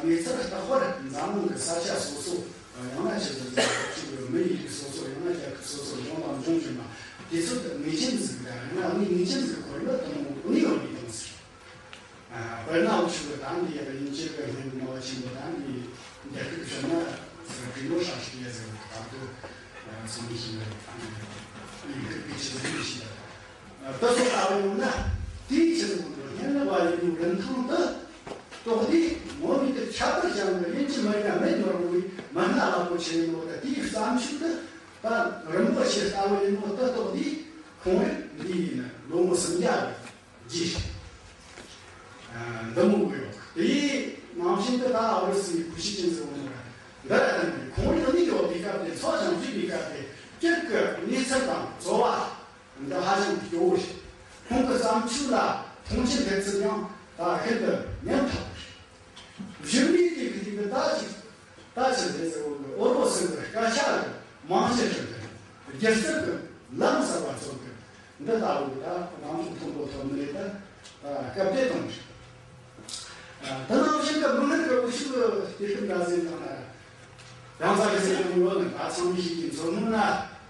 གི་གནས་ཚུལ་རྟག་པར་འཛམ་གླིང་གི་ས་ཆ་སོ་སོ། ཡང་ན་ཕྱི་ཚུལ་ཅིག་མི་ཡི་རིགས་སོ་སོ་ཡང་ན་རྒྱལ་ཁབ་སོ་སོར་འབྱུང་དང་འབྱུང་བཞིན་པ་དེ་ཚོ་དེ་ངེས་ཅན་ཟིག་དང་ཡང་ན་ངེས་ངེས་ཅན་ཟིག་ཁོར་ཡུག་དེ་མོ་གནས་ཡོད་མི་དང་ཟེར། དཔེར་ན་འུ་ཆོ་གི་ད་འདི་ཡང་དབྱིན་ཇི་གི་སྙན་ངག་མ་བ་ཆེན་པོ་ད་འདི་རྒྱལ་ཁབ་བཤད་ན་ཟེར་གི་ནོ་ཧྲ་ཤི་ཡ་ཟེར་བ་ད་དུ་ཚང་མི་ཤེས་ན་ཡིན་ཁུལ་གི་ཆེ་ཟིག་མི་ཤེས་ད། ད་སོ་ལྟ་བུ་ཡོང་ན་དེའི་ཕྱིར་ཁོང་ཚོ་སྙན་ངག་པ་ཡིན་རུང་རིན་ཐང་དུ་རྟོགས་དུས་ངོ་མི་དེ་ཁྱད་པར་ཅན་གྱི་ཡིན་གཅིག་མིན་གཉིས་མེད་མི་རུང་བའི་མི་སྣ་རླབས་པོ་ཆེ་ཡིན་ནོ། ད་དེའི་བརྩམས་ཆོས་དེ་ད་རིན་པོ་ཆེ་ལྟ་བུ་ཡིན་ནོ་དེ་རྟོགས་དུས་ཁོང་རང་འདི་ཡིན་ན་ལོ་ངོ་སུམ་བརྒྱ་གི་རྗེས་འདི་མོ་གི་ཡོད། དེའི་ནང་བཞིན་དུ་ད་ཨ་རི་སི་ཁུ་ཤི་ཅན་ཟེར་བ་ནོ་འདི་ར་དང་ཁོང་རང་གི་འོག་དེ་སྐབས་དེ་ཚོགས་ཀྱང་བརྒྱུད་པའི་སྐབས་དེ་སྤྱིར་གྱི་གནས་ཚུལ་དང་འཚོ་བ། འདི་ཧ་ཅང་སྐྱོ་བོ་རེད། ཁོང་གི་བརྩམས་ཆོས་ལ་མཐོང་ཆེན་ཐེབས་ཚུལ་ཡང་ད་ཤིན་ཏུ་ཉམ་ཐག་པ་རེད། གཞུག་ནས་དེ་གི་དེ་གི་ད་ཅིག་ད་ཅིག་རེད་ཟེར་བོ་གི་ཨོ་རོ་སི་གི་སྐད་ཆ་གི་མང་ཆེ་ཤོས་གི་སྒྱུ་རྩལ་གི་ལམ་གསར་བ་ཚོ་གི་འདི་ལྟ་བུ་ད་རང་བྱུང་ཐོན་པོ་ཐོན་མི་རེད། ད་སྐབས་དེ་དང་རེད། ད་ནང་བཞིན་གི་མི་སྣ་གི་འུ་ཆོ་གི་དུས་སྐབས་འདྲ་ཟིན་དང་ན། རང་ས་གི་སེམས་ཡོད་ནི་ད་ཚང་མི་ཞིག་གི་མཚོ་སྔོན་ན་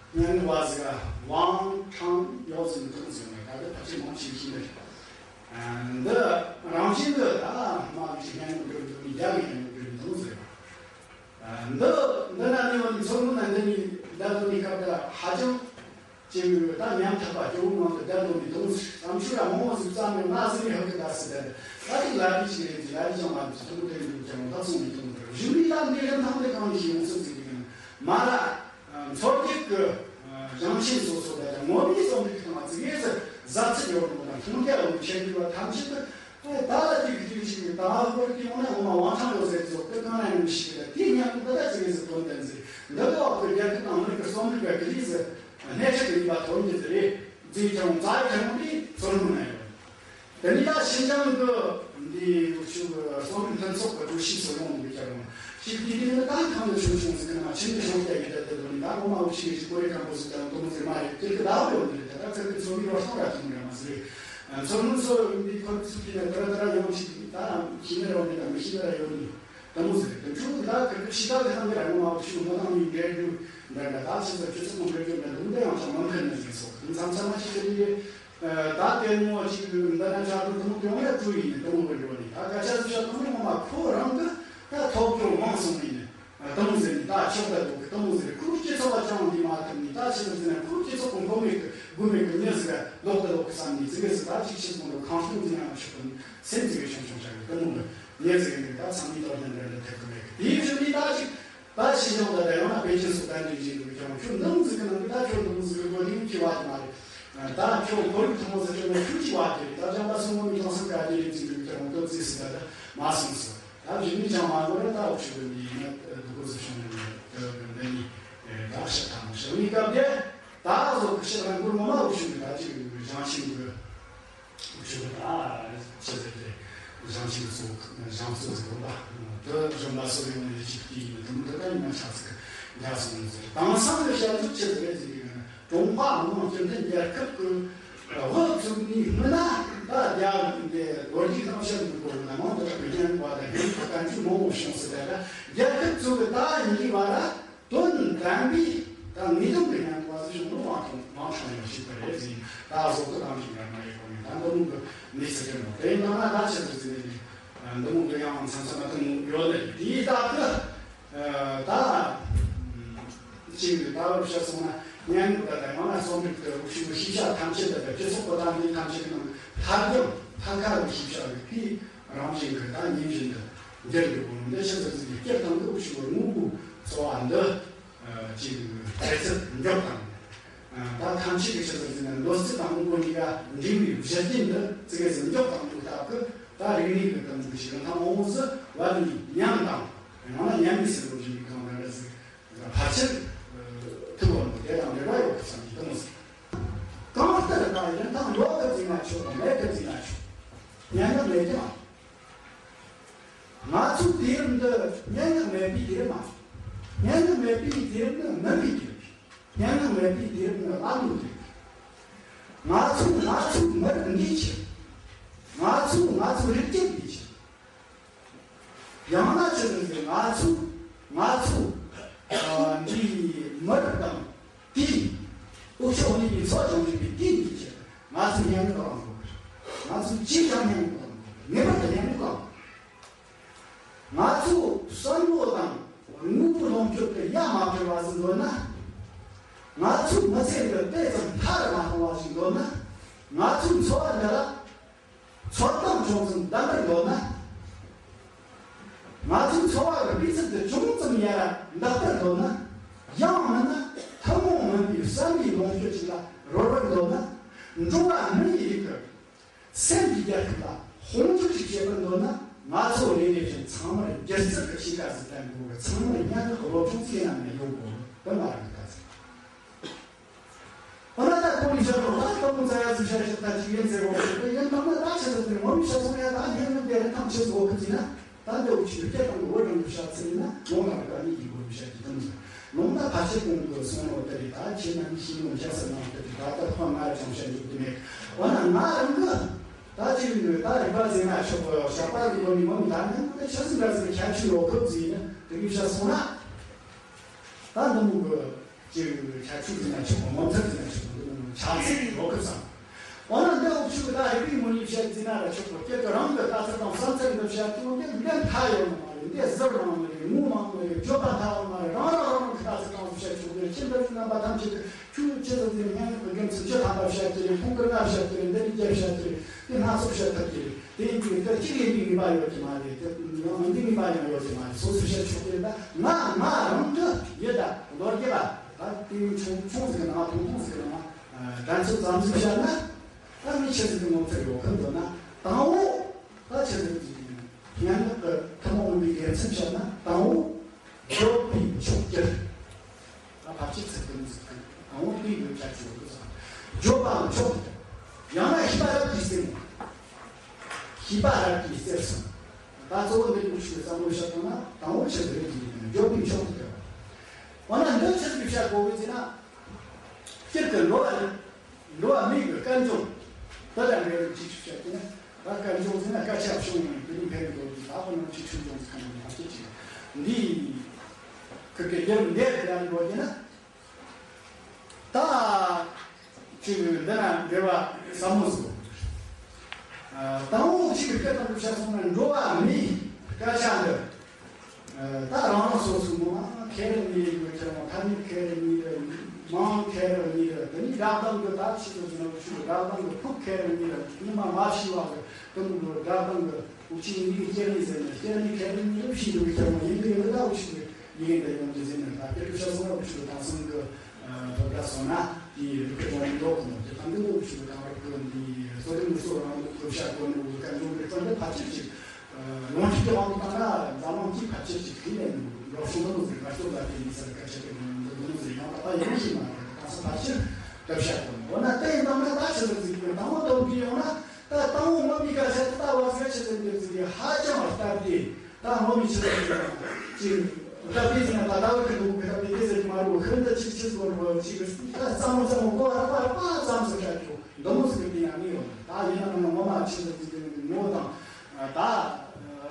སྙན་ངག་པ་ཟིག་ཝང་ཁྲང་ཡོག་ཟིན་འདུག་ཟེར་ནས་ད་གི་ཕལ་ཆེར་མང་ཆེ་ཤེས་ནི་རེད། འདི་རང་བཞིན་གི་ད་མ་གི་སྙན་ངག་འབྲི་འདུག་ནི་རྒྱ་གི་སྙན་ངག་འབྲི་འདུག་ཟེར། འདི་འདི་ན་ནི་འོ་ནི་མཚོ་སྔོན་ན་འདི་ནི་ད་འདི་ནི་སྐབས་ད་ཧ་ཅང་། ཅེས་ཡོད་ད་ཉམ་ཐག་པ་སྐྱོ་བོ་ངང་དུ་བསྡད་དོ་མི་གཏོང་ཟེར། བརྩམས་ཆོས་ལ་མང་བོ་ཟིག་བརྩམས་ནས་མ་ཟིན་ནས་ཧ་གི་ད་སི་བསྡད། ད་ཅིག་ལ་རིགས་ཤིག་རེད་ཅིག་ལ་རིགས་ཀྱང་མ་རེད་ཅིག་ཐུགས་དོན་འདུག་ཀྱང་ལྷག་སོང་མི་གཏོང་ཟེར། གཞུག་ནས་ད་འདི་རིན་ཐང་དེ་གང་ནས་ཤེས་ཡོང་སྲིད་ཟིག་ཡིན་མ་ར། མཚོ་རྒྱུད་ཀྱི་ཞིང་ཆེན་སོ་སོ་ལ་ཡང་ངོ་མའི་རྩོམ་རིག་དང་ཙི་གེ་ཟིག་གཟབ་ཚད་ཡོད་རུང་དང་མཐོང་རྒྱ་ཡོད་ཆེད་འགྱུར་བ་ཐམས་ཅད་དུ་ད་ལ་དེ་གི་དུས་ཤིག་ད་ཧ་གོ་རིག་ཡོང་ན་ངོ་མ་དབང་ཐང་ཡོད་ཟེར་ཚོ་ཀི་གང་ན་ཡོང་ཞིག་ལ་དེ་མཉམ་དུ་ད་ལ་ཙི་གེ་ཟིག་དོན་ལྡན་ཟིག་འདི་གི་འོག་གི་རྒྱལ་ཁབ་དང་མི་རིགས་ཀྱི་རྩོམ་རིག་པ་གི་ལས་ཟིག་སྣེ་ཁྲིད་ཡིན་པ་ཐོན་རྒྱུ་དེ་རེད། མཛེས་ཀྱང་མཛེས་ཀྱང་དེ་མཚོ་སྔོན་ན་ཡོད། དེ་ནི་ད་ཤིན་ཅང་གི་འདི་ཆུ་གསོ་རིག་ལྷན་ཚོགས་ཀྱི་ཀྲུའུ་ཞི་སུ་ཡོང་འདུག་ཀྱང་། ཞིག་དེ་དེ་ནི་ད་གང་དུ་བྱུང་བྱུང་ཟེར་ན་ཆིན་དུ་བྱུང་བསྡད་ཡོད་དེ་དེ་ནི་ད་ངོ་མ་འུ་ཆི་ཡི་ཀོ་རེ་ཀམ་པོ་ཟེར་ཀྱང་དུ་མོ་ཟེར་མ་རེད། དེ་གི་ཟླ་བ་ཡོད་འདི་རེད། ད་ད་ཚེ་གི་མཚོ་མི་བར་སྟོང་ར་ཐུང་ར་མ་ཟེར། མཚོ་སྔོན་སོ་འདི་ཁོར་ཚུགས་ཀྱི་ནི་དེ་ར་དེ་ར་ཡོང་ཞིག་ད་ཤི་ནི་ར་ཡོང་ནི་ད་མི་ཤི་ནི་ར་ཡོང་ནི། དེ་མོ་ཟེར། དེ་ཕྱོགས་ལ་ཁ་ཁ་ཕྱི་ལ་ཁ་ནས་རང་མ་ཕྱུགས་མ་དང་མི་འགལ་རྒྱུ་འདྲ་འདྲ། ད་ཕྱི་ལ་སྤྱི་ཚོགས་མ་འགལ་རྒྱུ་འདྲ་འདུག་འདི་ཡང་ཅང་མང་ཁ་ནས་ཟིན་སོགས་མཚམས་མཚམས་མ་ཞིག་དེ་རིགས་ད་ལྟད་མོ་ཅིག་འདི་ན་ཆགས་འགྲོ་དེ་མོ་དེ་ཡོང་ཡ་བྲོས་ཡིན་ནས་དེ་མོ་གི་འགྲོ་ནས། ད་སྐད་ཆ་ཟིག་ཤ་དེ་མོ་ངོ་མ་ཁོ་རང་གི་ད་ཐོབ་སྐྱོ་མང་སོང་ཡིན་ནས་དེ་མོ་ཟེར་ནས། ད་ཆོག་ད་འདུག་གི་དེ་མོ་ཟེར། ཁོའི་སྤྱི་ཚོགས་ལ་ཅང་འདི་མ་ཐུབ་ནས། ད་ཕྱི་ལ་ཟེར་ན་ཁོའི་སྤྱི་ཚོགས་གི་མགོ་མེད་གི་དགོས་མེད་གི་མྱི་ཟིག་ལོག་ད་ལོག་གི་བསམ་ནས་ཙི་གེ་ཟིག་ད་ཅིག་ཕྱི་སོང་འགྲོ་གང་བྱུང་ཟིག་ཡང་ཆོག་གི་སེམས་ཙི་གེ་ཆུང་ཆུང་ཆགས་གི་དེ་མོ་གི། ངས་ཟེར་ནས་ད་ཚང་མས་དོ་སྣང་འདྲ་འདྲ་ཐེབས་གི་མེད་གི། དེའི་རྗེས་ནས་ད་ཅིག་ད་ཕྱི་ལྗོངས་ད་ད་ཡང་ན་པེ་ཅིན་སོགས་ད་འདྲ་བཞིན་དུ་ཀྱང་ཁྱོད་འདི་མོ་ཟིག་གི་ནང་གི་ད་ཁྱོད་འདི་མོ་ཟིག་གི་གོ་དེ་མོ་ཅི་བ་དེ་མ་རེད། ད་ཁྱོད་ཁོར་ཡུག་ཐུན་མོང་ཟིག་ཁྱོད་ནས་ཁྱོད་ཅི་བ་དེ་རེད། ད་ཅང་ད་སོང་ངོ་མི་ཅང་སང་ག་དེ་རེད་ཟིག་གི་ཀྱང་ཏོག་ཙི་ཟིག་ད་ད་མ་སོང་ཟིག། ད་གཞི་ནས་ཅང་མ་གོ་ར་ད་འུ་ཆོ་གི་འདི་ཡིན་ན་འདུག་གོ་ཟིག་བྱུང་ནས་འདི་ནི་ད་ཤི་ཐང་ཤི་ནི་སྐབས་དེ་ད་བཟོ་གི་ཤི་རང་མགོར་ངོ་མ་འུ་ཆོ་གི་ད་ཅིག་བྱང་ཆིངས་གི། ཆུ་ཚོད་ད་ཆུ་ཚོད་དེ་བཟང་ཆེན་གཙོ་བཟང་གཙོ་ཟེར་བ་དེ་རིམ་པ་སོ་ཡོང་ནས་ཅིག་དེ་ཡིན་དུམ་དུ་ད་ཡིན་ན་ཆགས་ཟིག་འདྲ་སོང་ཟེར། དེང་སང་གི་བཤད་ཚུལ་ཆི་ཟིག་རེད་ཟེར་གི་ཡོད་ན། ཀྲུང་ཧྭ་མི་དམངས་སྤྱི་མཐུན་རྒྱལ་ཁབ་ཀྱི་དབུ་བཙུགས་ནས་སྔོན་ན་ད་རྒྱ་འདི་ལོ་རྒྱུས་ནང་བཤད་འདུག་གོ་ན་མང་དུ་དྲག་པའི་རྒྱན་བ་དང་རྒྱན་ཁ་གན་ཅུ་མང་བོ་བྱུང་ཟེར། ད་ད་རྒྱལ་ཁབ་ཚོ་གི་ད་ཡིན་གི་བ་ར། དོན་དམ་པའི་ད་ངེས་དོན་གྱི་སྙན་པ་ཟིག་བྱུང་ནོ་མང་ཐོང་མང་ཐོང་ཡང་ཞིག་པ་རེད་ཟིན། ད་བཟོ་བཀོད་དང་ཅིག་ཡང་མ་ཡེ་གོ་ནས་ད་འདི་མོ་གི་མི་ཚེ་རིང་མོ་དེ་ཡིན་ན་ད་ཆི་ཟིག་ཟིན་ནས་འདི་མོ་གི་ཡང་མཚམས་མཚམས་མ་ཐོང་ཡོད་ལ། དེའི་སྟབས་ཀྱི་ད་ཅིག་ད་བར་བཤད་སོང་ན་སྙན་ངག་ད་ད་ཡང་ན་རྩོམ་རིག་གི་རིག་གཞུང་གི་ཤེས་བྱ་ཐམས་ཅད་ད་ད་སྤྱི་ཚོགས་པོ་ད་འདི་ཐམས་ཅད་ཀྱི་ནང་ཐར་རྒྱང་ཐར་ཁ་གི་ཤེས་བྱ་རིག་པའི་རང་བཞིན་གྱི་ད་ཉིན་བཞིན་དུ་འགྱུར་ཡོད་པ་འདི་ཕྱི་ཟེར་ཟིན་གྱི་སྐྱེ་སྟངས་ཀྱི་འུ་ཆུ་བར་དངོས་པོའི་འཚོ་བ་འདི་ཅིག་འཕེལ་ཚད་མགྱོགས་དང་། ད་ཐམས་ཅད་ཀྱི་ཕྱི་ཟེར་ཟིན་ན་འདོད་སྲེད་དང་དངོས་པོ་གཉིས་ཀ་འབྲེལ་བའི་གཞི་རྐྱེན་འདི་ཙི་གེ་ཟིག་མགྱོགས་དང་འདུག་སྟབས་ཀྱི་ད་རིག་གནས་ཀྱི་དམ་ཚིག་ཞིག་ཐང་འོང་ཟི་བ་ནི་ཉམས་དང་ཡང་ན་ཉམས་མི་སྲིད་པོ་ཞིག་གི་གང་འདྲ་འདྲ་ཟིག་ཕལ་ཆེར་ཐུབ་པ་མོ་དེ་དང་འབྲེལ་བ་ཡོད་པ་བསམ་གྱི་དེ་མོ་ཟིག། གང་ལྟར་ད་རིན་ཐང་ཡོད་གི་ཟིན་ན་ཆོག་དང་མེད་གི་ཟིན་ན་ཆོག་སྙན་ངག་མེད་ཀྱང་། ང་ཚོའི་དུས་རབས་འདི་སྙན་ངག་མེད་པའི་དུས་རབས་མ་རེད། སྙན་ངག་མེད་པའི་དུས་རབས་ནི་མིན་པའི་དུས་རབས་རེད། སྙན་ངག་མེད་པའི་དུས་རབས་ནི་ལམ་ལུགས་རེད། ང་ཚོ་ང་ཚོའི་མི་རིགས་འདིའི་ཆེད། ང་ཚོ་ང་ཚོའི་རིགས་རྒྱུད་འདིའི་ཆེད། ཡང་ན་ཆི་ཟེར་ཟེར་ང་ཚོ་ང་ཚོ་འདིའི་མི་རིགས་དང་དེའི་འུ་ཆོ་གཉིས་ཀྱི་འཚོ་བ་སྐྱོང་བཞིན་པའི་དེའི་འདིའི་ཆེད་ང་ཚོ་སྙན་ངག་བླངས་དགོས། ང་ཚོ་ཅིས་ཀྱང་སྙན་ངག་བླངས་དགོས། ངེས་པར་དུ་སྙན་ངག་བླངས། ང་ཚོ་བསམ་བློ་དང་དངོས་པོ་ལོངས་སྤྱོད་དེ་ཡ་མ་བྲལ་བ་ཟིག་འདོད་ན། ང་ཚོའི་མི་ཚེ་འདི་དེ་ཙམ་མཐའ་རུ་མ་སོང་བ་ཞིག་འདོད་ན། ང་ཚོའི་འཚོ་བ་འདི་ལ་ཚོད་ལྟ་ཅུང་ཙམ་ལྡན་པར་འདོད་ན། ང་ཚོའི་འཚོ་བ་གི་སྤུས་ཚད་དེ་ཅུང་ཙམ་ཡར་འདེགས་པར་འདོད་ན། ཡང་མིན་ན་ཐུན་མོང་མིན་པའི་བསམ་པའི་ལོངས་སྤྱོད་ཅིག་ལ་རོལ་བར་འདོད་ན། འགྲོ་བ་མི་ཡི་རིགས་ཀྱི་སེམས་ཀྱི་རྒྱལ་ཁབ་ལ་དཔུང་འཇུག་ཅིག་བྱེད་པར་འདོད་ན། ང་ཚོ་རེ་རེ་བཞིན་ཚང་མར་སྒྱུ་རྩལ་གྱི་ཤེས་ཀ་ཟིག་ལྡན་དགོས་པར། ཚང་མར་སྙན་ངག་གི་སློབ་སྦྱོང་ཟིག་ཡིན་ན་མིན་ཡོང་དགོས་པ་མ་རེད་ད་ཟེར། འོ་ན་ད་ཁོང་གིས་བཤད་རོགས་ད་ལྟ་མོ་ཙ་ཡ་ཟིག་བཤད་ཤག་ད་ཅིག་ཡིན་ཟེར་རོགས་ཞེས་པ་ཡིན་དང་ན། ད་ཆི་ཟེར་ཟེར་ངོ་མི་བཤད་སོང་ཡ། ད་ངས་ནི་དེ་རིན་ཐང་ཆི་ཟིག་འོག་གི་ཟིན་ན། ད་འདི་འུ་ཆོས་སྐད་དང་གི་བོད་རང་གི་བཤད་ཚུལ་ཡིན་ན་ལུང་དང་རིགས་པ་གཉིས་ཀྱི་སྒོ་ནས་བཤད་ཀྱི་དོན་ཟེར། ལུང་ད་ཕལ་ཆེར་གོང་གི་གསུང་རོགས་དེ་རེད། ད་ཁྱེད་རྣམས་ཀྱིས་ཤེས་ནོ་བཤད་ཟེར་ནང་དེ་རེད། ད་ལྟ་ཁོ་ང་རེ་ཅང་བཤད་འཇུག་གི་མེད། འོ་ན་ང་རང་གི་ད་ཅིག་ཡིན་དུས་ད་རིག་པ་ཟེར་ན་ཆོག་གི། བཤད་པ་གི་སྒོ་ནས་ངོ་མི་ད་ནི་ད་ཆི་ཟིག་འདྲ་ཟིག་ཁྱད་ཆོས་ཡོད་ཁུལ་ཟིག་ཡིན་ན་དེ་གི་བཤད་སོང་ན། ད་འདི་མོ་གི་ཅིག་ཁྱད་ཆོས་ཟིན་ན་ཆོག་གི། ངོ་མཚར་ཟིན་ན་ཆོག་གི། འདི་མོ་ཆགས་ཚིག་ཡོད་ཁུལ་བསམ། འོ་ན་འདི་འུ་ཆོས་ད་རིག་པའི་ངོས་ནས་བཤད་ཟིན་ན་ར་ཆོག་གི། སྐྱེ་གི་རང་གི་ལྟ་ཚུལ་དང་བསམ་ཚུལ་འདི་བཤད་ཀྱང་འདི་འདི་མཐའ་ཡོད་ནི་མ་རེད། འདི་ཟུར་ནང་མ་རེད། ངོ་མ་མ་རེད། བརྗོད་པ་མཐའ་ཡོད་མ་རེད། རང་རང་རང་རང་གི་ལྟ་ཚུལ་གང་དུ་བཤད་ཆོག་གི་རེད། ཁྱེད་འདི་རྣམ་པ་ཐམས་ཅད་ཀྱི་ཁྱོད་ཆི་ཟིག་ཟེར་སྙན་ངག་གི་དགེ་མཚན་བཅུ་ཐམ་པ་བཤད་ཀྱི་རེད། ཁོང་གིས་ལྔ་བཤད་ཀྱི་རེད། འདི་ནི་བརྒྱད་བཤད་ཀྱི་རེད། དེ་སྣ་ཚོགས་བཤད་ཐུབ་ཀྱི་རེད། དེ་ཡིན་དུས་འདི་གཅིག་ཡིན་པའི་ངེས་པ་ཡོད་ཀྱི་མ་རེད། དེ་ཡང་འདི་ངེས་པ་ཡང་ཡོད་ཀྱི་མ་རེད། སོ་སོས་བཤད་ཆོག་གི་རེད། ད་ང་ང་རང་གི་ཡིད་ད་ལོ་རྒྱུས་ལ་ད་དེ་ཆུང་ཆུང་ཟིག་གི་ནང་ཐུང་ཐུང་ཟིག་གི་ནང་དྲན་ཚུལ་ཙམ་ཟིག་བཤད་ན། ད་མི་ཆི་ཟིག་གི་ངོ་མཚར་ཡོད་ཁུལ་འདོད་ན། དང་པོ་ད་ཆི་ཟིག་ཟིག་ཡིན། སྙན་ངག་གི་ཐུན་མོང་མིན་པའི་དགེ་མཚན་བཤད་ན། དང་པོ་བརྗོད་པའི་མཆོག་གྱུར། ད་ཕལ་ཆེར་ཚིག་དུམ་ཟིག་གི་དང་པོ་དེ་ཡོད་ཆ་ཆེ་བོ་གི་ཟེར། བརྗོད་པའམ་མཆོག་ཏུ་གྱུར། ཡང་ན་ཤེས་པ་རབ་ཀྱིས་གསལ་མོ། ཤེས་པ་རབ་ཀྱིས་གསལ་སོང་། ད་གཙོ་བོ་འདི་ནི་ཆོས་བསམ་བློ་བཤད་སྟངས་ན་དང་པོ་ཆེ་འདི་རེད་ཀྱི་ཡིན། བརྗོད་པའི་མཆོག་ཏུ་གྱུར། འོ་ན་འདི་ཆེ་ཟིག་བཤད་དགོས་གི་ཟེར་ན། སྤྱིར་དུ་འགྲོ་བ་རིགས། འགྲོ་བ་མིའི་གི་སྐད་འབྱུང་། དེ་ལ་འབྲེལ་བའི་ཅིག་ཆུ་བཤད་དེ་ན། ད་སྐད་འབྱུང་ཟེར་ན་སྐད་ཆ་བྱུང་ཡང་དེ་ནི་ཕན་འདོགས་ཀྱི། ད་ཁོ་ན་ཅིག་ཆུ་འབྱུང་ཟེར་ཁ་ནས་ཕར་ཆེ་ཅིག་འདི། ཁུ་ཀའི་རྒྱབ་འདེད་དེ་ཡང་འགྲོ་རྒྱུ་ན། ད་ཅིག་འདི་ན་འབྲེལ་བ་ཟབ་མོ་ཟིག་ཨ། དང་པོ་ཅིག་སྐད་དང་བཤད་སོང་ན་འགྲོ་བ་མིའི་སྐད་ཆ་འདི། ཨ། ད་རང་རང་སོ་སོའི་ངོ་མ་ཁེ་རེ་གཉིས་རེ་ཡོད་ཁྱེར་མ། ཐ་སྙད་ཁེ་རེ་གཉིས་རེ། མིང་ཁེ་རེ་གཉིས་རེ། དེ་ནི་སྒྲ་གདངས་ཀྱི་ད་ཕྱི་དུ་ཟིན་ན་ཆུ་སྒྲ་གདངས་ཀྱི་ཕུག་ཁེ་རེ་གཉིས་རེ། སྔོན་མ་མ་ཤི་བ་གི་དུམ་བུ་སྒྲ་གདངས་ཀྱི་འུ་ཅི་ཡིན་གྱི་སྐྱེ་གནས་ཟེར་ནས་སྐྱེ་གནས་ཁེ་རེ་གཉིས་རེ་ཕྱི་དུ་ཁྱེར་མ་ཡིན་གྱི་ཡིན་གྱི་ད་འུ་ཅི་གི་ཡི་གེ་འདི་ཡོང་རྒྱུ་ཟེར་ནས། ད་སྐད་དུ་བཤད་སོང་ན་འུ་ཅི་གི་དེང་སང་གི་ཐོབ་སྒྲ་སོང་ན་དེའི་རིག་པའི་གོང་ནས་ལོག་གོ་ནོ་དེ་དང་དེ་ལོག་ཆུ་དང་རིག་གི་འདི་སོ་དེ་མི་སོ་རང་ལུགས་ཀྱི་བཤད་གོ་ནོ་གི་སྐད་འབྱུང་གི་རྩོམ་འདི་ཕལ་ཆེར་ཅིག་ལོངས་སྤྱོད་ཀྱི་དབང་དུ་བཏང་ན་འཛམ་གླིང་གི་ཕལ་ཆེར་ཅིག་གིས་ལེན་འགྲོ་སོང་འདི་མོ་ཟིག་ངར་སྐྱོབ་ལ་བརྟེན་ནས་ཟེར་སྐད་ཆ་དེ་མི་འདི་མི་ཟིག་ཡང་དག་པ་ཡིན་ཞིག་མ་རེད། ད་ས་ཕལ་ཆེར་དེ་བཤད་གོ་ནོ། འོ་ན་དེ་ཡིན་དང་ན་ད་ཆི་ཟིག་ཟིག་ཡིན་དང་པོ་དོན་གྱི་ཡོང་ན། ད་དང་པོ་ངོ་མའི་སྐད་ཆ་དེ་ད་བ་ཟེར་ཆི་ཟེར་འདི་ཟིག་ཧ་ཅང་བ་སྟབས་བདེ། ད་ངོ་མའི་ཆི་ཟེར་འདི་ཅིག་ད་དེ་ཟེར་ན་ད་ད་བར་གི་འདུག་གི། ད་དེ་དེ་ཟེར་གི་མ་རེད། ཤིན་ཏུ་ཅིག་ཆི་ཟེར་རོ་ཅིག་ད་ཙམ་མོ་ཙམ་མོ་གོ་ར་པ་ར་པ་ཙམ་ཟེར་བྱ་རྒྱུ་འདི་མོ་ཟེར་གི་དེ་ཡང་མི་ཡོང་། ད་ཡིན་ན་ང་ངོ་མ་ཆི་ཟེར་འདི་ངོ་དང་ད་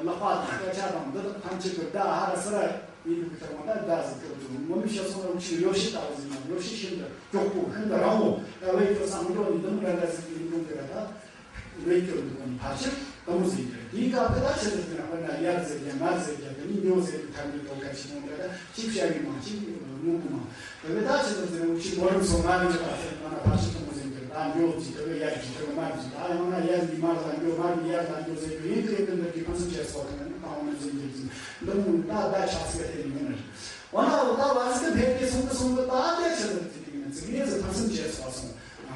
ལག་པ་དང་སྐད་ཆ་དང་འདི་དག་ཐམས་ཅད་གི་ད་ཧ་ར་སི་ར་ཡིན་འདུག་གི། ད་ང་ད་ད་ཟེར་གི་འདུག་ངོ་མའི་བཤད་སོང་ན་འུ་ཅི་ཡོ་ཤི་ལྟ་བུ་ཟེར་ན་ཡོ་ཤི་ཤིན་ཏུ་མགྱོགས་པོ་ཤིན་ཏུ་རིང་བོ། ད་བའི་ཁྱོད་སང་འགྲོ་ནི་འདི་མོ་འདྲ་འདྲ་ཟེར་གི་ཡིན་འདུག་གི་ར། ད་བའི་ཁྱོད་འདུག་ནི་ཕལ་ཆེར་དེ་མོ་ཟེར་གི་རེད། དེའི་སྐབས་དེ་ད་ཆི་ཟེར་ཟེར་ན་དཔེར་ན་ཡར་ཟེར་གྱི་མར་ཟེར་གྱི་དེ་ནི་ཉོ་ཟེར་གྱི་ཐ་སྙད་དོ་ག་ཆི་མོ་འདྲ། ད་ཅིག་བྱ་བའི་མང་ཅིག་དངོས་པོ་མང་། དེ་བས་ད་ཆི་ཟེར་ཟེར་ན་འུ་ཅི་མགོ་རིམ་སོ་ལྔ་ནས་ད་ཟེར་ན་ན་ཕལ་ཆེར་དེ་མོ་ཟེར་གི་རེད། ད་ཉོ་ཟེར་དེ་བས་ཡར་གྱི་དེ་བས་མར་གྱི། ད་ཡང་ན་ཡར་ནས་མར་ལ་ཉོ། མར་ནས་ཡར་ལ་ཉོ་ཟེར་གི་ཡིན་གི་ཡིན་གི། འདི་གི་ཕུན་སུམ་ཚོགས་ཐོག་ནས་ད་འོ་ན་ཟེར་གྱི་ཟེར་འདི་མོ་ད་ད་ཆ་ཚིག་དེ་ནི་མིན་ནི་རེད། འོ་ན་འོ་ད་བ་ཟིག་གི་ཕེབས་ཏེ་སོང་གི་སོང་གི་ད་དེ་ཆི་ཟེར་ཟེར་གི་ཡིན་ན་ཙིག་རེ་ཟིག་ཕུན་སུམ་ཚོགས་སོང་།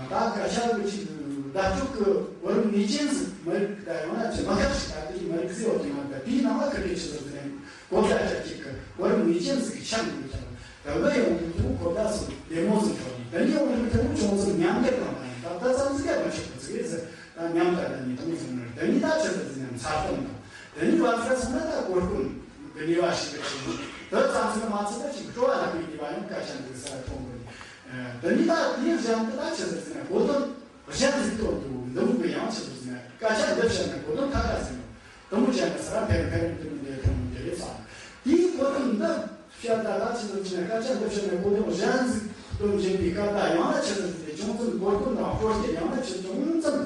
ད་སྐད་ཆ་གི་ཅིག་བརྡ་སྤྲོད་ཀྱི་བར་ངེས་ཅན་ཟིག་མི་རིགས་ད་ཡང་ན་ཅིག་མི་ཁག་ཅིག་ད་དེའི་མི་རིགས་ཟིག་ཡོད་དེ་ཡང་ད་དེའི་ནང་ལ་ཁི་ཁི་ཆི་ཟིག་ཟིག་གོ་བརྡ་ཅིག་ཅིག་གི་བར་ངེས་ཅན་ཟིག་ཆགས་འདུག་ཀྱང་། ད་བུད་ཡོང་དུས་ཐུང་གོ་བརྡ་ཟིག་བདེ་མོ་ཟིག་འཕྲོད་ནས། དེ་ནས་ཡོང་དུས་ཐུང་ཅུང་ཟིག་ཉམས་དགའ་དང་ད་ཡིན་ད་ད་ཙམ་ཟིག་ཡང་མི་ཆོག་གི་ཟིག་རེད་ཟེར། ད་ཉམས་དགའ་ད་ནི་ཐུང་ཟིག་ནི་དེ་ནས་ད་ཆི་ཟིག་ཟིག་ན་མཚར་སྟོན་དང་། དེ་ནས་བར་ཟིག་སོང་ན་ད་གོ་སྐོན་གི་ནུས་པ་ཞིག་གི་ཆེ་ནོ། དེ་ཙམ་ཟིག་མ་ཚད་ད་ཅིག་སྤྲོ་བ་ལ་བའི་ནུས་པ་ཡང་སྐད་ཆ་འདི་ས་ཐོན་དགོས་ནས། དེ་ནས་ད་དེའི་གཞན་དུ་ད་ཆི་ཟིག་ཟེར་ན་གོ་དོན་གཞན་ཟིག་སྟོན་འདུག་འདི་མོ་གི་ཡང་ཆི་ཟིག་ཟེར་ན་སྐད་ཆ་འདི་བཤད་ན་གོ་དོན་ཁ་ཁ་ཟིག་ཡོད། དེ་མོ་བྱས་ན་ས་ར་ཕེར་ཕེར་འདི་མོ་འདི་ཐོན་འདི་རེད་ས། དེའི་གོ་དོན་འདི་བཤད་ད་ད་ཆི་ཟིག་ཟེར་ན་སྐད་ཆ་འདི་བཤད་ན་གོ་དོན་གཞན་ཟིག་སྟོན་བཞིན་པའི་སྐབས་ད་ཡང་ན་ཆི་ཟིག་ཟེར་ན་ཅུང་ཙམ་གོ་དོན་དང་སྐོར་གྱི་ཡང་ན་ཆི་ཅུང་ཙམ་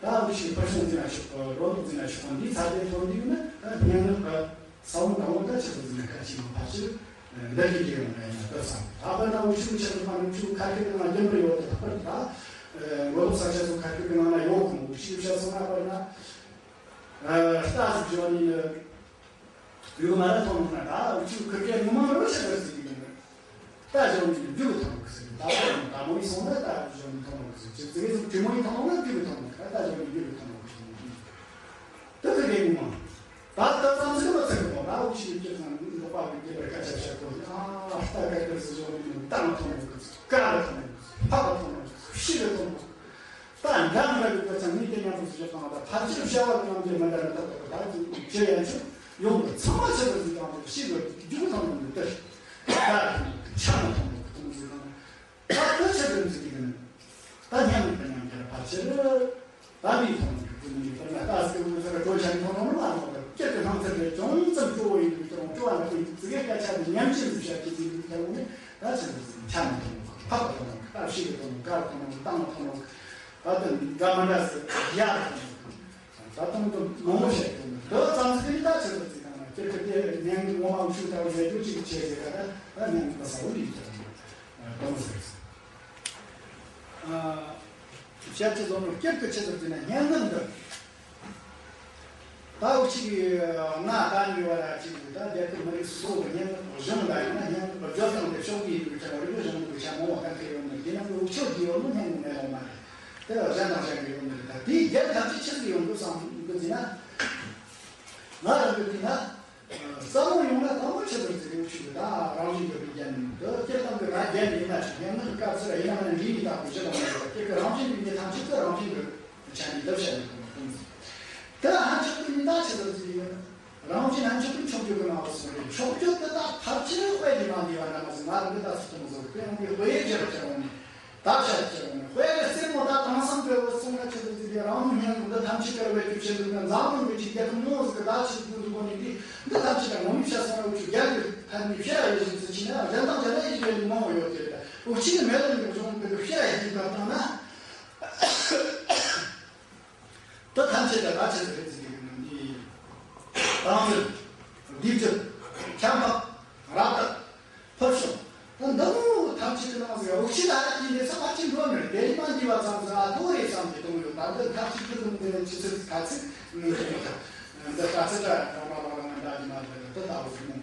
ད་འུ་ཆི་ཕར་ཕྱུང་ཟིན་ན་ཆོག་གི་རོ་འདུག་ཟིན་ན་ཆོག་གི་འདིའི་ཚ་དེ་ཐོན་འདུག་ན་ད་སྙན་ངག་གི་ས་བོན་དང་བོ་ད་ཆི་ཟིག་ཟེར་ན་སྐད་ཆའི་ངོ་ཕལ་ཆེར་འདི་གི་རྒྱུ་ཡོང་ན་ཡིན་ན་ལྟོས་སམ། ད་དཔེར་ན་འུ་ཆུ་ཆེ་ཚོ་དང་འུ་ཆུ་ཁ་སྐད་ནང་རྒྱུན་པར་ཡོད་དེ་ལྷག་པར་དུ་ད་མགོ་ཐོག་ས་ཆ་ཚོ་ཁ་སྐད་ནང་ན་ཡོད་གི་མོ། འུ་ཆུ་བཤད་སོང་ན་དཔེར་ན་རྟ་ཟིག་བྱོན་ནི་ཡོད་མ་རེད་མཐོང་ན། ད་འུ་ཆུ་ཁ་སྐད་ངོ་མ་རོ་ཆེ་རེད་ཟེར་གི་ཡིན། རྟ་བྱོན་ནི་རྒྱུག་གི་ཐང་གི་ཟེར་གི། ད་ད་མོ་ཡིན་སོང་ན་རྟ་བྱོན་ནི་ཐང་གི་ཟེར་གི། ཙི་གེ་ཟིག་གྲི་མོ་ཡིན་ཐང་ན་རྒྱུག་གི་ཐང་གི། རྟ་བྱོན་ནི་རྒྱུག་གི་ཐང་གི་ཟེར་གི། དེ་ཁི་དགེ་ངོ་མ། ད་ལྟ་ཙམ་ཟིག་མ་ཚིག་གི་མོ་ལ་འུ་ཆི་ཡིན་ཁྱེད་ཚང་འདོགས་པ་གི་རྒྱལ་བའི་སྐད་ཆ་བཤད་གོ་ནི། ཨ་རྟ་སྐད་ཀྱི་ཟིག་བཟོ་ནི་མོ་ད་མ་ཐོང་ནོ་གི། ཀ་ལ་ཐོང་ནོ་གི། ཕ་ལ་ཐོང་ནོ་གི། ཤི་ལ་ཐོང་ནོ་གི། ད་འདྲ་འདྲ་གི་སྐད་ཆ་ངས་དེ་མཉམ་དུ་ཟིག་བཤད་བཏང་། ད་ཕལ་ཆེར་བྱ་བ་གི་ནང་དེ་མི་འདྲ་ར་ཐག་ཐག་ད་ཅི་ཡང་ཆོག་ཡོང་གི། ཚང་མ་ཆེ་བ་ཟིག་བཏང་ནོ་ཤི་གི་རྒྱུག་ཐོང་ནོ་གི། ད་ད་ཐོང་ནོ་གི། ཆ་མ་ཐོང་ནོ་གི། ཐོང་ཟིག་བཏང་ད་ལྟ་ཆེ་བ་ཟིག་གི་ནི། ད་སྙམ་ནས་སྙམ་རྒྱལ་ཕལ་ཆེར་ད་མིའི་ཐོག་ནས་ཀྱི་ནི་དཔེར་ན་ལྟ་ཟེར་དགོས་ཟེར་བྲོ་ཆ་ནས་ཐོག་ནས་མ་ཐོག་ཏུ་སྤྱིར་གྱི་སྣང་ཚུལ་དེ་ཅུང་ཙམ་སྤྲོ་བོ་ཡིན་དུས་ཀྱང་སྤྲོ་བ་ལ་བརྟེན་ཙི་གེ་སྐད་ཆ་དེ་ཉམས་ཅན་དུ་བཤད་ཀྱི་ཟིན་དུས་ཀྱང་ནི་ད་ཆ་ནས་ཟིན་ཆ་ནས་ཐོག་ནས་ཕག་གི་ཐོག་ནས་ཀ་ཤི་གི་ཐོག་ནས་ཀ་ཐོག་ནས་བཏང་ནས་ཐོག་ནས་ད་དུང་འདྲ་མ་འདྲ་ཟེར་ཡ་ཐོག་ནས་ད་དུང་དུ་མང་བོ་བཤད་ཀྱི་འདུག་ཙམ་ཟིན་ད་ཆ་ནས་ཟིན་ད་ན་སྤྱིར་གྱི་དེ་ཉན་གྱི་ངོ་མ་འུ་ཆུ་ལྟ་བུ་བྱེད་རྒྱུ་ཅིག་བྱེད་ཟེར་ད་ད་ཉན་གྱི་ད་ས་བོ་ཡིན་ཀྱང་ནི་ད་མ་ཟེར། ཨ། བཤད་ཚུལ་བཟོ་ནོ་སྐྱིད་ཀྱི་ཆེད་དུ་བརྩིས་ན་སྙན་ངག་འདི། ད་འུ་ཅག་གི་ང་ད་ཉེ་བ་ར་ཅིག་ད་རྒྱ་གར་མི་རིགས་སོ་སོ་གི་སྙན་ངག་གཞུང་ལ་ཡིན་ན་སྙན་ངག་བརྗོད་སྟངས་དེ་ཕྱོགས་ཀྱི་ཡིན་དུས་ཀྱང་རིག་པའི་གཞུང་ལུགས་ཀྱི་ཆ་མང་བ་ག་འཁེལ་ཡོད་མེད་དེ་ནང་གི་འུ་ཆོ་གི་ཡོད་ནོ་སྙན་ངག་མེད་ལོ་མ་རེད། དེ་ལ་གཞན་དང་གཞན་གྱི་ཡོད་མེད་རེད། ད་དེའི་རྒྱལ་ཐམས་ཅད་ཆི་ཟིག་ཡོང་དགོས་བསམ་གི་བརྩིས་ན། ང་རང་གི་བརྩིས་ན། བསམ་བློ་ཡོང་ན་དང་པོ་ཆེ་བར་ཟེར་ཡོད་ཆུ་ད་རང་བཞིན་གྱི་རིགས་ཀྱང་མིན་འདུག་སྤྱིར་བཏང་གི་ར་རྒྱ་ ཡིན་ན་ཆོག་ཡང་ན་སྐབས་སུ་ཡིན་ན་འདྲི་མི་དག་པའི་ཕྱིར་དང་མ་ཡོད་པ་དེ་གི་རང་བཞིན་གྱི་གནས་ཐམས་ཅད་དུ་རང་བཞིན་གྱི་ཆ་ནས་ལབ་བྱ་མི་དགོས་པ་གསུངས་སོ། དེ་ལ་ཧན་ཆོག་ཏུ་མི་འདའ་ཆེ་ཟེར་ཟིག་ཡིན། རང་བཞིན་ཧན་ཆོག་ཏུ་མཆོག་གྱུར་གྱི་ནང་དུ་གསུངས་རེད། མཆོག་གྱུར་དེ་དག་ཕལ་ཆེར་དཔེ་ཡིན་པ་འདི་བ་འདྲ་མ་ཟིག་ང་རང་གི་ད་ཚོད་ཐུབ་མོ་ཟོ་དཔེ་ཡང་གི་དཔེ་ཡིག་ཅེས་པ་ཅེས་པ་ནི། ད་བཤད་ཀྱི་ཡོད་ནི་དཔེ་ལ་སེར་མོ་ད་དེང་སང་བོད་པ་སོང་ན་ཆེ་ཟེར་གྱི་རང་མོས་ཉན་འདི་ཐམས་ཅད་ཀར་བས་ཀྱི་ཆེ་འདུག་ན་འཛམ་གླིང་གི་ཅིག་རྒྱལ་ཁབ་མང་ཟིག་གི་ད་ཆེ་འདུག་འདུག་གོ་ནི་འདི་འདི་ཐམས་ཅད་ཀར་ངོ་མི་བཤད་སོང་ན་འུ་ཆུ་རྒྱལ་གྱི་ཕན་ནི་བཤད་ཡོད་བཞིན་ཟེར་ཕྱིན་ན་གཞན་དང་གཞན་ལ་ཡིད་ཆེས་ཡོད་ནི་མང་བོ་ཡོད་དེ། འུ་ཆི་ནི་མེད་ལ་ནི་གཞུང་གི་བཤད་ཡོད་ཀྱི་ད་བཏང་ན། དེ་ཐམས་ཅད་ཀྱང་ད་ཆེ་ཟེར་ཟེར་གྱི་ཡོད་ནི། དང་ཚུལ། སྡིག་སྒྲིབ། ཁྱབ་འཕགས། རབ་བརྟགས། ཕར་ཕྱོགས། ད་འདི་མོ་ཐམས་ཅད་ཀྱི་ནང་ཟེར་འུ་ཆི་ལ་ཧ་ཅི་ནས་ས་ཕར་ཅི་འགྲོ་མེད་དེ་རིང་མ་འདི་བ་ཙམ་ཟེར་ཨ་ཐོ་རེ་ཙམ་གྱི་གཏོང་ཡོད། ད་འདི་ཐབས་ཅིག་གི་གཏོང་དེ་ནས་ཆི་ཚོད་ག་ཚོད་ངོས་ཀྱི་ཡོད། འདི་ག་ཚོད་ཀྱང་རང་མ་རང་མ་འདྲ་གི་མ་རེད། དེ་ལྟ་བུ་ཟེར་མོ།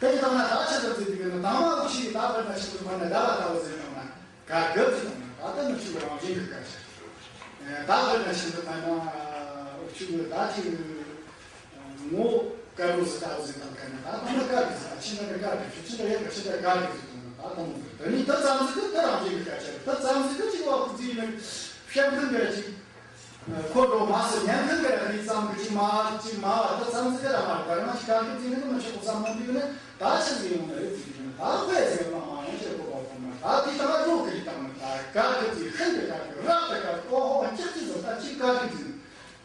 དེ་ཡི་དང་ན་ད་ཆེ་ཟེར་ཟེར་གྱི་ཡོད་ནི་དང་མ་འུ་ཆི་ད་ཕར་ན་ཆི་ཟེར་མ་ན་ད་བ་ལྟ་བུ་ཟེར་ནང་ན། ག་གི་ཚིག་དང་ད་ལྟ་ནི་ཆུ་རང་བཞིན་གྱི་སྐད་ཆ། ད་དཔེར་ན་ཤིན་ཏུ་ཕན་ན་ཆུ་ད་ཅིག་ངོ་དཀར་པོ་ཟེར་ལྟ་བུ་ཟེར་དང་ག་ནི་ད་ད་ནི་དཀར་གི་ཟེར་ཆི་ན་གི་དཀར་གི་ཆུ་ཆི་ན་ཡག་གི་ཆི་ན་ག་གི་ཟེར་དང་ད་དང་ཟེར་ད་ནི་ད་ཙམ་ཟེར་གི་ད་རང་བཞིན་གྱི་སྐད་ཆ་ད་ཙམ་ཟེར་གི་ཅིག་བ་ཁུ་ཚིག་ནི་བཤད་མཁན་གི་ཅིག་ཁོ་འགྲོ་མ་སོ་ཉན་མཁན་གྱི་ར་དེ་ཙམ་གྱི་ཅིག་མ་ཅིག་མ་བ་ད་ཙམ་ཟིག་གི་ར་མ་རེད། ད་རང་ཞིག་ག་གི་ཅིག་ནི་མ་ཆོག་གོ་ཙམ་མ་འདུག་ནི་ད་ཆི་ཟིག་ཡོང་ནི་རེད་ཟིག་ནི་ད་དཔེ་ཟིག་མ་མ་ཡོང་ཆེ་གོ་བ་གོ་མ་ད་དེ་ད་འགྲོ་གི་ཅིག་དང་ནི་ད་ག་གི་ཅིག་ཤིན་ཏུ་ག་གི་རབ་ཏུ་ག་གི་ཨོ་ཧོ་ཅིག་ཅིག་ཟིག་ད་ཅིག་ག་གི་ཅིག་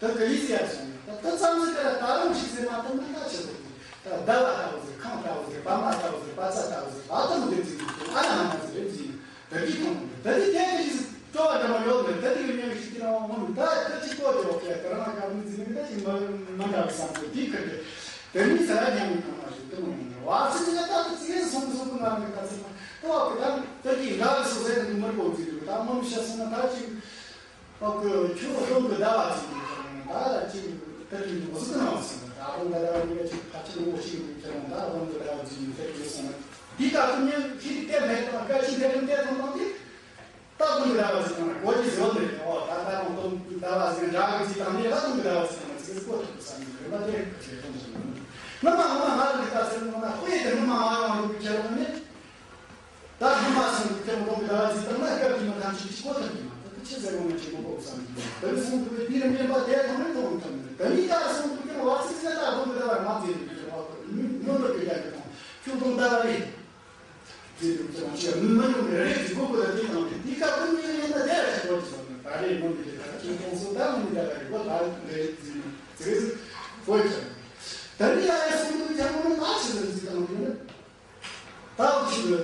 ད་གི་ཡི་ཟིག་ཡ་སོང་ནི་ད་ད་ཙམ་ཟིག་གི་ར་ད་རང་ཞིག་ཟིག་མ་ད་ནི་ད་ཆི་ཟིག་ད་ཟླ་བ་ལྟ་བུ་ཟིག་ཁང་ལྟ་བུ་ཟིག་བ་མ་ལྟ་བུ་ཟིག་བ་ཚྭ་ལྟ་བུ་ཟིག་ད་ད་མི་དེ་ཟིག་ཨ་ན་མ་ཟིག་རེད་ཟིག་ནི། ད་གི་ཐོང་ད་གི་དེ་གི་སྤྲོ་བ་འདྲ་མ་ཡོད་ནི་ད་གི་ཉན་ཤི་ཏི་རང་ངོ་ད་ད་ཅི་ཏོ་ཏོ་ཁྱེད་ད་རང་ག་མི་ཟིན་ནི་ད་ཅི་མ་མ་འདྲ་བའི་བསམ་ཚུལ་དེ་ཁ་དེ་དེ་མི་ས་ར་ཉམས་མི་གང་མ་ཞིག་ཏུ་མ་ཡོང་ནི་བ་ཚི་ཅི་ད་ད་ཅི་ཡེ་སོང་སོང་གི་ང་མི་ད་ཚི་ད་བ་གི་ད་ད་གི་འདྲ་བའི་སོ་སོའི་ནི་མར་གོ་ཟིན་ནི་ད་མ་མི་ཤ་སོང་ན་ད་ཅི་ཨོ་གི་ཁྱོད་ཧོང་གི་ཟླ་བ་ཅི་ཡིན་ད་ཅི་ད་ཅི་མོ་ཟིག་གི་ནང་སོང་ད་ཧོང་གི་ཟླ་བ་ཡིན་ད་ཅི་ཕ་ཅི་མོ་ཅི་ཡིན་ཁྱེད་རང་ད་ཧོང་གི་ཟླ་བ་ཅི་ཡིན་ད་ཅི་སོང་ན། འདི་ལྟ་བུ་ཉིད་ཤི་སྟེ་མེད་དང་སྐད་ཅིག་འདས་དང་འདས་དང་དང་དེ། ད་ཀུན་གྱི་ཟླ་བ་ཟིན་ན་གོ་ཅི་ཟོ་ནས་ཨོ་ད་ལྟ་རང་དོན་ཟླ་བ་ཟིན་འདྲ་གི་ཅི་དང་ནས་ད་ཀུན་གྱི་ཟླ་བ་ཟིན་ན་ཅི་གོ་ཐུབ་བསམ་ནས་རེ་བ་དེ་ཁ་ཆེ་ཐོན་སོང་། ངོ་མ་ངོ་མ་ང་རང་གི་ལྟ་ཚུལ་ངོ་མ་དཔེ་དེ་ངོ་མ་ང་རང་རང་གི་ཁྱེད་རང་ནས་ད་ངོ་མ་སོང་གི་ཁྱེད་རང་གི་ཟླ་བ་ཟིན་དང་ན་སྐབས་ཀྱི་མ་ཐམས་ཅད་ཅི་གོ་ཐུབ་ཀྱི་མ་ད་དེ་ཆི་ཟེར་ངོ་མ་ཅི་མ་གོ་བསམ་གྱི་མ་ད་ནི་སོང་དུས་དེ་རིང་ངན་པ་དེ་ཐོག་ནས་མཐོང་ཐུབ་ནས་ད་ནི་ད་སོང་དུས་ཀྱང་བ་ཚིག་ཟེར་ད་ཀུན་གྱི་ཟླ་བ་མ་ཟིན་ནས་ཁྱེད་རང་བ་ཁོ་ཉོན་མོངས་པའི་རྒྱ་གི་དང་ཁྱོད་དང་ཟླ་བ་རེད། དེ་དུས་ཀྱང་ཅི་མི་མ་ཡོང་ནས་རེད་ཅིག་གོ་གོ་ལ་དེ་དང་དེ་དེ་ཀ་ཀུན་ནས་ཡིན་ན་དེ་ར་ཞིག་གོ་ཅི་སོང་ནས་ད་རེས་མོ་འདི་དེ་ད་ཅིག་ཁོང་ཚོ་ད་མོ་འདི་ད་རེད་གོ་ད་རེད་ཟིན་ཟེར་གོ་ཅི། ད་རེས་ཡ་ཡ་སོང་དུས་ཀྱང་མོ་ནི་ད་ཅི་ཟེར་ཟིག་དང་དེ་ནི་ད་འུ་ཅི་གི་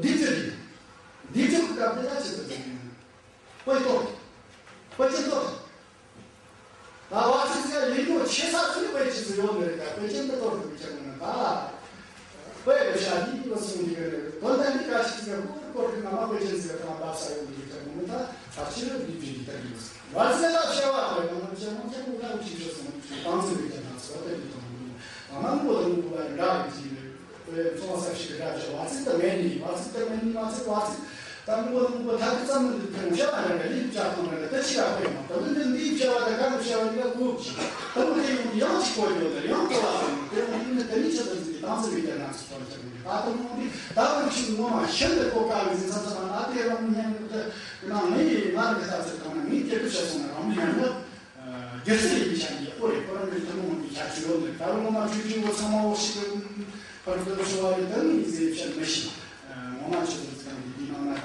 འདི་ཚེ་འདི་འདི་ཚེ་གི་སྐབས་དེ་ད་ཅི་ཟེར་ཟིག་ཡིན། དཔེ་ཏོག་དཔེ་ཅི་ཏོག་ད་བ་ཚིག་ཚིག་ཡིན་ནོ་ཆེ་ས་ཚུལ་དཔེ་ཆི་ཟིག་ཡོད་ནི་རེད་ད་དཔེ་ཅན་དུ་གཏོར་དགོས་ཀྱང་ན་ད། དཔེ་དཔེ་ཤ་འདི་ཡིན་པ་གསུངས་འདི་ག་རེད་དོན་དག་འདི་ག་ཞིག་ཟེར་ཁོ་སྐོར་གི་ང་མ་དཔེ་ཅན་ཟེར་དང་བབས་ས་ཡོད་འདི་ཀྱང་མོ་ད་ད་ཕྱི་རོལ་འདི་བྲིས་འདི་ལྟར་ཡོད་ཟེར་བ་ཚིག་ད་བཤད་བ་དཔེ་ང་མ་བཤད་མ་བཤད་མོ་ད་འུ་ཅི་ཤོད་སོང་ཅི་སྟངས་ཚིག་རེད་ཀྱང་ད་ཚོ་དཔེ་འདི་དང་མོ་ང་མ་མོ་ད་མོ་གོ་ལ་ཡི་འདྲ་རེད་ཅི་རེད། ཚོང་ས་ཞིག་གི་སྒྲ་བྱས་བ་ཚིག་ཏུ་མེད་ནི་བ་ཚིག་ཏུ་མེད་ནི་མ་ཚིག་བ་ཚིག་ད་མི་བ་མི་བ་ཐག་གི་ཙམ་མི་འདུག་ཕན་བྱ་བ་རེད་ལི་བྱ་ཁང་རེད་ད་ཅི་ཡག་པོ་ཡོང་ད་མི་འདི་འདི་བྱ་བ་ད་ག་རུ་བྱ་བ་འདི་ལ་གོ་གི་ད་མི་དེ་ཡོང་དུ་ཡང་ཅི་གོ་ཡོད་ད་ཡང་གོ་བ་ཟིན་དེ་ཡང་འདི་ནི་ད་ནི་ཆ་ད་འདི་དང་ཚེ་བའི་རྒྱ་ནག་ཚོ་དང་ཆ་མི་ད་ད་མི་འདི་ད་རུ་ཆི་ངོ་མ་ཤིན་ཏུ་གོ་དཀའ་བའི་འཛིན་ས་ཚ་ན་དེ་རང་མི་ཉན་ད་ན་ངའི་ང་རང་གི་ལྟ་ཚུལ་གང་ན་ངའི་སྐྱེ་སྒོ་ཆ་སོང་ན་རང་མི་ཉན་ན། སྒེར་སེམས་ཡིན་པའི་ཆ་ནས་ཡག་པོ་རེད། ཁོ་རང་གི་ཐུན་མོང་མ་ཡིན་པའི་ཁྱད་ཆོས་ཡོད་ནི་རེད། ད་རུང་ངོ་མ་ཆོས་བརྒྱུད་པ་ཚང་མ་འོ་ཞིག་གི་བར་དུ་འགྲོ་བ་རེད། ད་ནི་ཟེར་བཤད་མི་ཤེས། ངོ་མ་ཆོས་བརྒྱུད་ཚང་གི་འདི་ནང་ན་ད་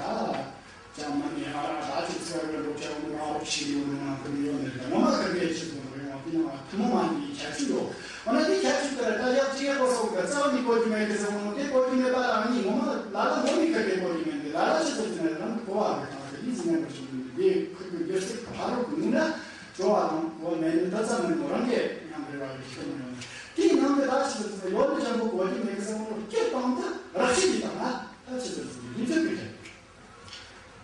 ཅང་མ་ནས་ཨ་ར་ད་ཆོས་ཚེ་བར་འགྲོ་བྱ་བ་ང་འོ་ཞིག་ཡོད་ནི་ནང་དུ་ཡོད་ནི་རེད། ད་ངོ་མ་ཁ་སྐད་ཆོས་དགོས་རེད། ང་འདི་ནང་ཐུན་མོང་མ་ཡིན་པའི་ཁྱད་ཆོས་ཡོད། འོ་ན་འདི་ཁྱད་ཆོས་དེ་ལ་ད་ཡག་ཅིག་ཡག་པོ་སོགས་ཀྱི་རྩ་བ་ནས་གོ་རྒྱུ་མེད་དེ་ཟེར་བ་ནོ་དེ་གོ་རྒྱུ་མེད་པ་ལ་ཨ་ནི་ངོ་མ་ལ་ལ་ངོ་མའི་ཁ་སྐད་གོ་རྒྱུ་མེད་འདི་ལ་ལ་ཆོས་ཚོ་ཟེར་ན་རང་གི་གོ་བ་རེད། ད་ཡིད་ཟིན་ཡང་བར་ཞིག་ཡིན་འདི་ཁུར་གི་སྒེར་སེམས་ཕ་རོལ་གི་ནུས་ན་སྤྲོ་བ་དང་གོ་བ་མེད་ནི་ད་ཙམ་མིན་ནོ་རང་གིས་ཡང་འབྲེལ་བ་ཡོད་ཤེས་མི་ཡོང་། དེའི་ནང་གི་ད་ཆི་ཟེར་ཡོད་ནི་ཅང་པོ་གོ་རྒྱུ་མེད་གི་ཟེར་བ་ནོ་སྐྱེ་སྟངས་དེ་རག་ཤེས་ཀྱི་དང་ན་ད་ཆི་ཟེར་ཟེར་ཡིན་ཚུལ་གི་རེད།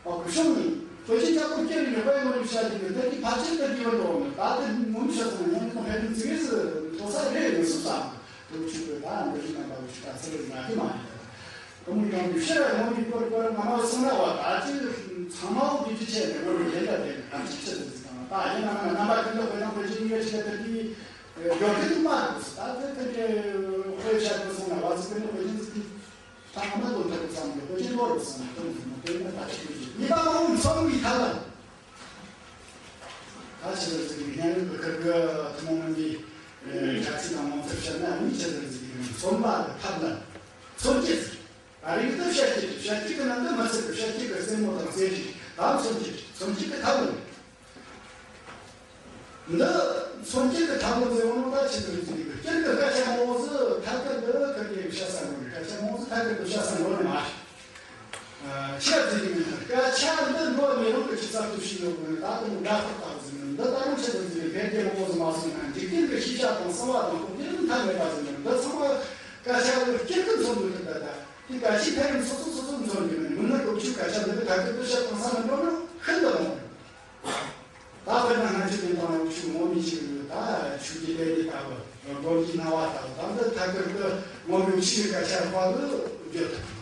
ཨ་ཁུ་ཤོང་ནི་དཔེ་ཆེན་ལྕགས་པོ་སྐྱེ་རིང་གི་དཔེ་ངོ་ནས་བཤད་དེ་གི་ད་དེ་ཕལ་ཆེར་ད་དེ་བ་འགྲོ་བ་ནི་ད་དེ་ངོ་མི་ཤེས་སོང་ཡང་ཁོང་ཧེ་རིང་ཙི་གེ་ཟི་ཐོ་ས་རེ་རེ་སུ་ཙམ་དུ་ཆུ་དེ་ད་འདི་རིགས་རྣམ་པ་ཆུ་ད་ཚེ་རེ་ན་གི་མ་རེད། ད་མི་གང་གི་ཕྱིར་ངོ་མི་སྐོར་སྐོར་ང་མ་སོང་ན་བ་ད་ཅི་ཚང་མ་འོ་དེ་ཅི་བྱས་ནས་ངོ་མི་ཡན་ད་དེ་ད་ཅི་བྱས་ཟིག་དང་ད་ཡིན་ན་ང་རྣམ་པ་ཀུན་ཏུ་དཔེ་དང་དཔེ་ཆེན་ཡོད་ཆེ་ད་དེ་ཡོད་གི་འདུག་མ་རེད། ད་དེ་དེ་གི་དཔེ་བཤད་དུ་སོང་ན་བ་ཚིག་དེ་ནི་དཔེ་ཆེན་ཟིག་ད་ང་མ་དོན་དག་ཙམ་གི་ ཁོ་ཅི་ལོ་རུ་སོང་ནས་ཁོ་ཚོ་མ་དེ་ནས་ད་ཅི་ཡོད་ཀྱི་ཉི་མ་མང་པོ་ཚོགས་པའི་ཐད་ལ། ད་ཕྱི་ལ་ཟེར་བའི་སྙན་ངག་གི་ཁུར་གི་ཐུན་མོང་མིན་པའི་དྲ་ཚིགས་དང་མང་ཚིག་བཤད་ན་གཉིས་ཆ་ཟེར་ཟེར་གི་མཚོན་པ་དང་ཐབས་ལམ། མཚོན་བྱེད་ཟེར། ད་རིང་འདི་བཤད་བྱེད་ཀྱི་བཤད་བྱེད་ཀྱི་ནང་དུ་མི་ཚེ་གི་བཤད་བྱེད་ཀྱི་རྩེད་མོ་དང་རྩེད་རིགས་ད་མཚོན་བྱེད་མཚོན་བྱེད་ཀྱི་ཐབས་ལམ། འདི་མཚོན་བྱེད་ཀྱི་ཐབས་ལམ་ཟེར་བ་ནི་ད་ཆེད་དུ་རིགས་ཀྱི་སྤྱིར་གྱི་སྐད་ཆ་མང་བོ་ཟིག་ཐད་ཀར་འདི་ཁུར་གི་བཤད་ས་འགོ་ནས་སྐད་ཆ་མང་བོ་ཟིག་ཐད་ཀར་འདི་བཤད་ས་འགོ་ནས་མ་རེད། ཆེད་ཟེར་གྱི་མིན་ན་སྐད་ཆ་འདི་འགྲོ་མི་རུང་གི་ཆི་ཚབ་ཏུ་ཞིག་ཡོད་དགོས་ནས་ད་དུང་དགའ་ཐག་ཐག་ཟིན་ནས་འདི་ད་རུང་ཆེད་དུ་ཟིན་ནས་འཕེལ་རྒྱས་མང་བོ་ཟིག་མ་སོང་ན་འཇིག་རྟེན་གྱི་ཤེས་བྱ་དང་གསང་བ་དང་ཁོག་དེ་རུ་མཐའ་མེད་པ་ཟིན་ནས་འདི་ཚང་མ་སྐད་ཆ་ལ་སྐྱིད་ཀྱི་མཚོན་དུ་ཐུབ་ད་ད་དེ་ག་ཞིག་ཕན་རིན་སོ་སོ་སོ་སོ་མཚོན་གྱི་མིན་མི་སྣ་སྟོབས་ཆུ་སྐད་ཆ་འདི་གི་ཐད་ཀར་དུ་བཤད་དང་ས་མི་འགྲོ་ན་ཤིན་ཏུ་མང་རེད། ད་དཔེར་ན་སྔ་ཕྱི་དེ་དང་ཡོང་ཆུ་ངོ་མི་ཆུ་ད་ཆུ་གི་ལས་ནི་ལྟ་བུ་མགོ་གི་སྣང་བ་ལྟ་བུ་ད་འདི་ཐད་ཀར་དུ་ངོ་མི་ཆུ་གི་སྐད་ཆ་དཔའ་བོ་བརྗོད་ཐུབ།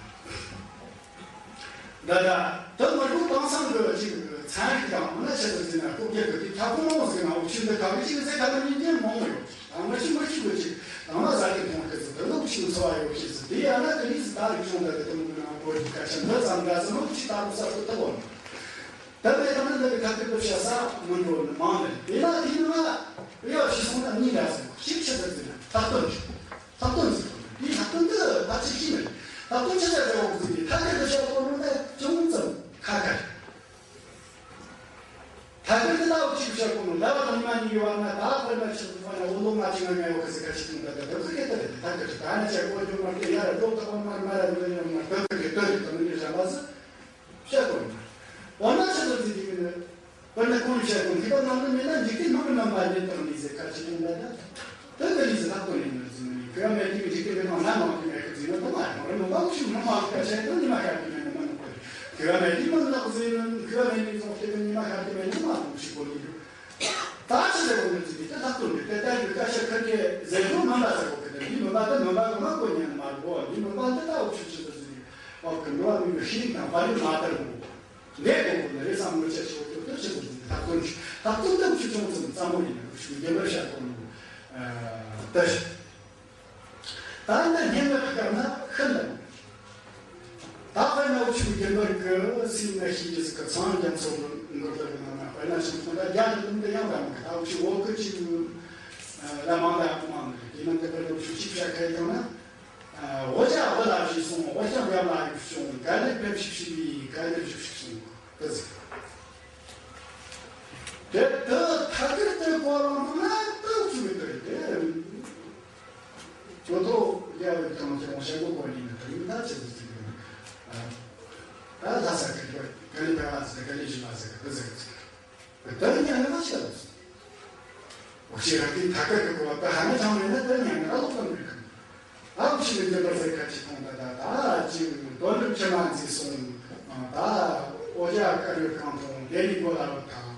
ད་ད་དུ་མི་རུ་དེང་སང་གི་ཅིག་ཚན་རིག་དང་མི་ཆེ་ཟེར་ན་ཁོ་རྒྱལ་གི་དེ་ཐབས་ཁོ་མོ་ཟེར་ན་འུ་ཆུ་འདི་ཐབས་ཅིག་ཟེར་ཐབས་མི་འདི་མང་ཡོད། ད་མི་ཆུ་མི་ཆུ་གི་ཅིག་དང་མ་ཟ་གི་མཐོང་གི་ཟེར་དུ་ལུག་ཆུ་འཚོ་བ་ཡོད་གི་ཟེར་དེ་ཡང་ན་དེ་ནི་ཟེར་ད་རིག་ཆུང་འདི་གི་དུ་མི་ནང་བོད་ཀྱི་སྐད་ཆ་འདི་ཙམ་འདྲ་ཟེར་ནོ་ཅིག་ད་རུ་ས་ཁོ་ཐུབ་བོ། ད་དེ་དང་ནི་འདི་གི་ཐད་ཀར་དུ་བཤད་ས་མི་འགྲོ་ནི་མང་ནི་དེ་ན་དེ་ནི་ང་གཡོ་ཞིག་སོང་ན་གཉིས་འདྲ་ཟེར་ནོ་གཅིག་ཆི་ཟེར་ཟེར་ན་ཐག་དོན་ཆུ། ལྷག་དོན་ཟེར་དང་དེའི་ལྷག་དོན་དུ་ཕལ་ཆེར་ཤེས་མེད། ལྷག་དོན་ཆ་ཆ་ཟེར་བ་ཟེར་གྱི་ཐད་ཀར་དུ་བཤད་དགོས་ནོ་ན་ཅུང་ཙམ་ཁ་ཁ་རེད། ཐད་ཀར་དུ་ལྟ་བུ་གཅིག་བཤད་དགོས་ནོ་ལ་བ་དང་ཉི་མ་གཉིས་ཀྱི་བར་ན་ད་དཔེར་ན་ཆི་ཟེར་བ་ན་འོ་ལོ་ང་གཅིག་ང་ང་ཡོད་ཁ་ཟེར་ཁ་ཅིག་དང་ད་ད་ད་ཁ་ཁ་ད་ད་ད་ད་ད་ད་ད་ན་ཆ་གོ་རྒྱུ་མ་དེ་ཡ་ར་འགྲོ་ཐག་མ་མ་ར་འགྲོ་ཡ་མ་ད་ཁ་ཁ་ད་ད་ད་ནི་ར་མ་ཟེར། བཤད་དགོས་ན། འོ་ན་ཆི་ཟེར་ཟེར་གྱི་ཡིན་ན། དཔེར་ན་ཁོང་བཤད་དགོས་མཁས་པ་རྣམས་ནི་མེད་ན་འཇིག་རྟེན་མི་མི་རྣམ་པ་ཉིད་དང་ནི་ཟེར་ཁ་ཅིག་ཡོང་ད་ན། དེ་འདི་ནི་ཟེར་ལྷག་དོན་ཡིན་ནོ་ཟེར་ནི་མཁས་པ་མེད་དུས་འཇིག་རྟེན་མི་མང་ན་མང་དུ་མེད་ཁ་ཟེར་ན་དུ་མ་རེད་མ་རེད་མོ་པ་ཁུ་ཆུ་མི་མང་ཁ་ཆེ་ན་ཉི་མ་ཤར་གྱི་མེད་ན་མ་ནུག་གི་མཁས་པ་མེད་དུས་མི་ནག་ཟེར་ན་མཁས་པ་མེད་ནི་ཚོང་ཁྱེད་ཉི་མ་ཤར་གྱི་མེད་ན་མ་ནུག་ཞིག་གོ་ནི་རུ། ད་ཆི་ཟེར་དགོས་ནི་ཟེར་གྱི་དེ་ལྷག་དོན་རེད་དེ་ལྟ་ཡུལ་ཁ་ཤས་ཁ་ཁས་ཟེར་དགོས་མིན་པ་ཟེར་དགོས་གི་དེ་འདི་མིན་པ་དེ་མིན་པ་གི་མ་གོ་ཉན་མ་རེད་གོ་འདི་མིན་པ་འདི་ལྟ་བུ་ཆུ་ཆུ་ཟེར་ཟེར་གྱི་ཨོ་གི་འགྲོ་བ་མིན་པའི་ཤེས་རིག་དང་དཔལ་ཡོན་མ་དར་གོ་ལས་དགོས་གོ་ནི་རེད་བསམ་བློ་ཆེ་ཆེ་བོ་ཐོག་ཆེ་བོ་ཟིན་ཐག་ཏུ་ཆུ་ཐག་ཏུ་ཏུ་ཆུ་ཆུང་ཙམ་ཙམ་མོ་ཡིན་ན་ཤུགས་རྒྱལ་བར་བཤད་དགོས་ནོ་ད་ཤི། ད་ནི་སྙན་ངག་གི་སྐབས་ན་ཤིན་ཏུ་ད་དཔེར་ན་འུ་ཆུ་རྒྱལ་བར་གི་སྲིད་ན་ཤེས་ཀྱི་ཟིག་གི་ཚང་རྒྱ་མཚོ་གི་མགུར་ལ་གི་ནང་ན་དཔེར་ན་ཤིང་ཐུང་ད་རྒྱ་གི་ལུང་དུ་ཡང་བ་མི་གི་ད་འུ་ཆུ་འོག་གི་ཅིག་ལ་མང་ད་མང་ནི་དེ་ནང་དུ་དཔེར་ན་འུ་ཆུ་ཅིག་བཤད་མཁན་ཡང་ན། འོ་ཇ་འོ་ལ་བཞི་སོང་འོ་ཅང་རྒྱབ་ལ་ཡུག་བྱུང་ག་ལེར་ཕེབས་ཤིག་ཤིག་ཡིན་ག་ལེར་བཞུགས་ཤིག་སོང་ད་ཟིག་དེ་དུ་ཐ་གིར་དུ་གོ་རང་དུ་ན་དུ་བཅུག་གི་དུ་རེད་དེ། ཇོ་ཐོ་རྒྱ་བའི་དང་ཅང་ཤ་གོ་གོ་ཡིན་ན་དུ་ཡིན་ད་ཆེ་ཟིག་ཟིག་ཡིན་ད་ལྷ་ས་གི་ག་ལེ་ཕ་ཟིག་ག་ལེ་ཞི་མ་ཟིག་དུ་ཟིག་ཟིག་ད་ཉན་ན་ཆེ་ལ་སོང་། འོ་ཅི་ར་དེ་ཐ་ཀ་གི་གོ་བ་ད་ཧ་ན་ཅང་མེད་ན་ད་ཉན་ན་ཨ་ལོག་ལ་མེད་གི་ཨ་ཁུ་ཤི་ནི་དེ་པར་ཟེར་ཁ་ཅིག་ཐོང་ད་ད་ད་ཅིག་དོན་གྲུབ་ཆེ་མ་འཛིན་སོང་། ད་ཨོ་ཅག་དཀར་ཡོལ་གང་ཐོང་དེ་ནི་གོ་ལ་རོ་ཐང་།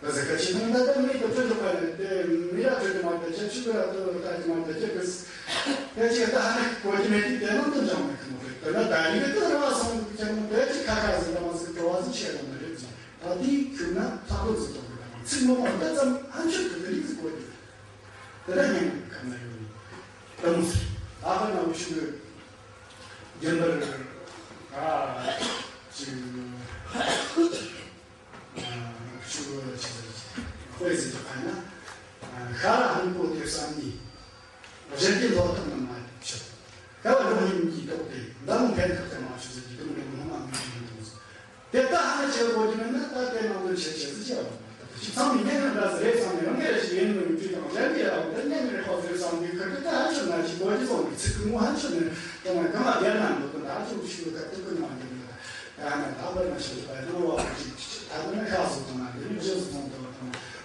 ད་ཟེར་ཁ་ཅིག་ཐོང་ད་ད་མི་དུ་ཕྲུ་གུ་པ་ནི་དེ་མི་ར་ཕྲུ་གུ་མ་ད་ཅེ་ཆུ་གུ་ར་དུ་ད་ཅི་མ་ད་ཅེ་གི་ད་ཅིག་ད་ཧ་ན་གོ་ཅི་མེད་དེ་དེ་ནང་དུ་འཇང་མེད་གི་མོ་རེད་ད་ན་ད་ཡི་གི་དུ་ར་བ་སོང་གི་ཅང་མོ་དེ་ཅིག་ཁ་ཁ་ཟེར་ད་མ་ཟེར་གི་བ་ཟེར་ཆེ་ལ་མ་རེད་ཅང་། ད་དེའི་ཁྱོད་ན་ལྷག་པོ་ཟིག་གཏོང་གི་དང་ཚིག་མ་མང་ད་ཙམ་ཧན་ཆོད་གི་དེ་རིགས་ཟིག་གོ་རྒྱུ། དེ་ལ་སྙན་ངག་གི་ཁམས་ན་ཡོད་ནི་ད་མོ་ཟིག་ད་ཧ་ན་འུ་ཆུ་རྒྱུན་པར་ཨ་ཅིག་ཆུ་ཆི་ཟིག་དཔེ་ཟིག་གི་ཕན་ན་ཤ་ར་ཧང་པོ་དེ་བསམ་ནི། གཞན་གྱི་ལོ་ཐོག་ནི་མ་ཆོད། ཀ་བ་ལོ་ཉིན་གྱི་ཐོག་དེ་འདམ་ཕན་ཐོགས་ཀྱི་མ་ཆོད་ཟེར་གྱི་དུམ་བུ་ངོ་མ་མི་ཆོད་འདུག་དེ་ལྟ་ཧ་ཆེ་བོ་གྱི་མིན་ན་ད་དེ་ནང་དུ་ཆེ་ཆེ་ཟིག་ཡོད། ཅི་ཚང་མི་ཉན་ན་འདྲ་ཟེར་རེད་བསམ་ནས་རང་གི་རེ་ཞིག་ཡིན་མི་ཡོད་དུས་དང་གཞན་གྱི་ཡང་དེ་ཉན་མི་རེད་ཁོ་ཟེར་བསམ་གྱི་ཁུར་གྱི་ད་ཧ་ཆོད་ན་ཞིག་གོ་གྱི་སོང་གི་ཚིག་གི་ངོ་ཧ་ཆོད་ནས་དེ་མ་གང་ལ་བདེར་ན་འདུག་གི་ད་ཅི་ཞིག་ད་དུ་གི་ནང་གི་མི་ད་ཡང་ན་ད་བར་ན་ཞིག་ད་ཡང་བ་ཅིག་ད་དུ་ན་ཤ་ཟོ་དང་ན་འདི་ནི་ཞིག་ཟོ་དང་ད་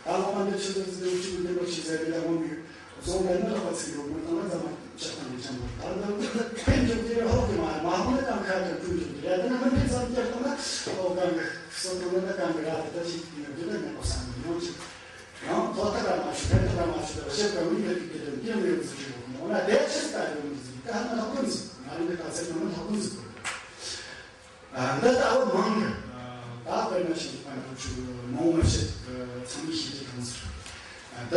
ལོ་མ་འདི་ཆུ་ཟོ་ཟོ་ཅིག་འདི་ལོ་ཞིག་ཟེར་གི་ད་ངོ་མི། བཟོ་འདྲ་ནི་ལོག་པ་ཚིག་ཡོད་མི་དང་ལ་ཙམ་ཆགས་སྟངས་ཀྱི་ཆེན་པོ་ད་ལྟ་ཕན་ཆོག་དེ་ཧོབ་ཀྱི་མ་མ་ཧོ་ནི་དང་ཁ་དང་ཀུན་ཆོག་དེ་ཡ་དེ་ན་མི་ཕན་ཙམ་བསྐྱར་བཏང་ན་ཨོ་གང་གི་སོ་ཐོག་ནི་ད་གང་གི་ར་དེ་ད་ཞིག་ཡིན་ན་དེ་ད་ཉན་པ་བསམ་ནས་ཡོང་ཅིག་ཡང་ཐོག་ཐག་ར་མ་ཆུ་ཕན་ཐག་ར་མ་ཆུ་དེ་བཤད་པ་མི་ཡོད་ཀྱི་དེ་དེ་མི་ཡོད་ཟིག་ཡོད་མོ་ན་དེ་ཆེ་ད་ཡོད་ཟིག་ད་ཧ་ན་ལྷག་ཀུན་ཟིག་ང་རང་གི་ད་ཚེ་ན་མི་ལྷག་ཀུན་ཟིག་གོ། ད་ལྟ་བུ་མང་གི་ད་དཔེར་ན་ཞིག་ཕན་ཐོགས་ཆུ་མང་མ་བཤད་ཚང་མི་ཤེས་ཀྱི་གང་ཟེར། ད་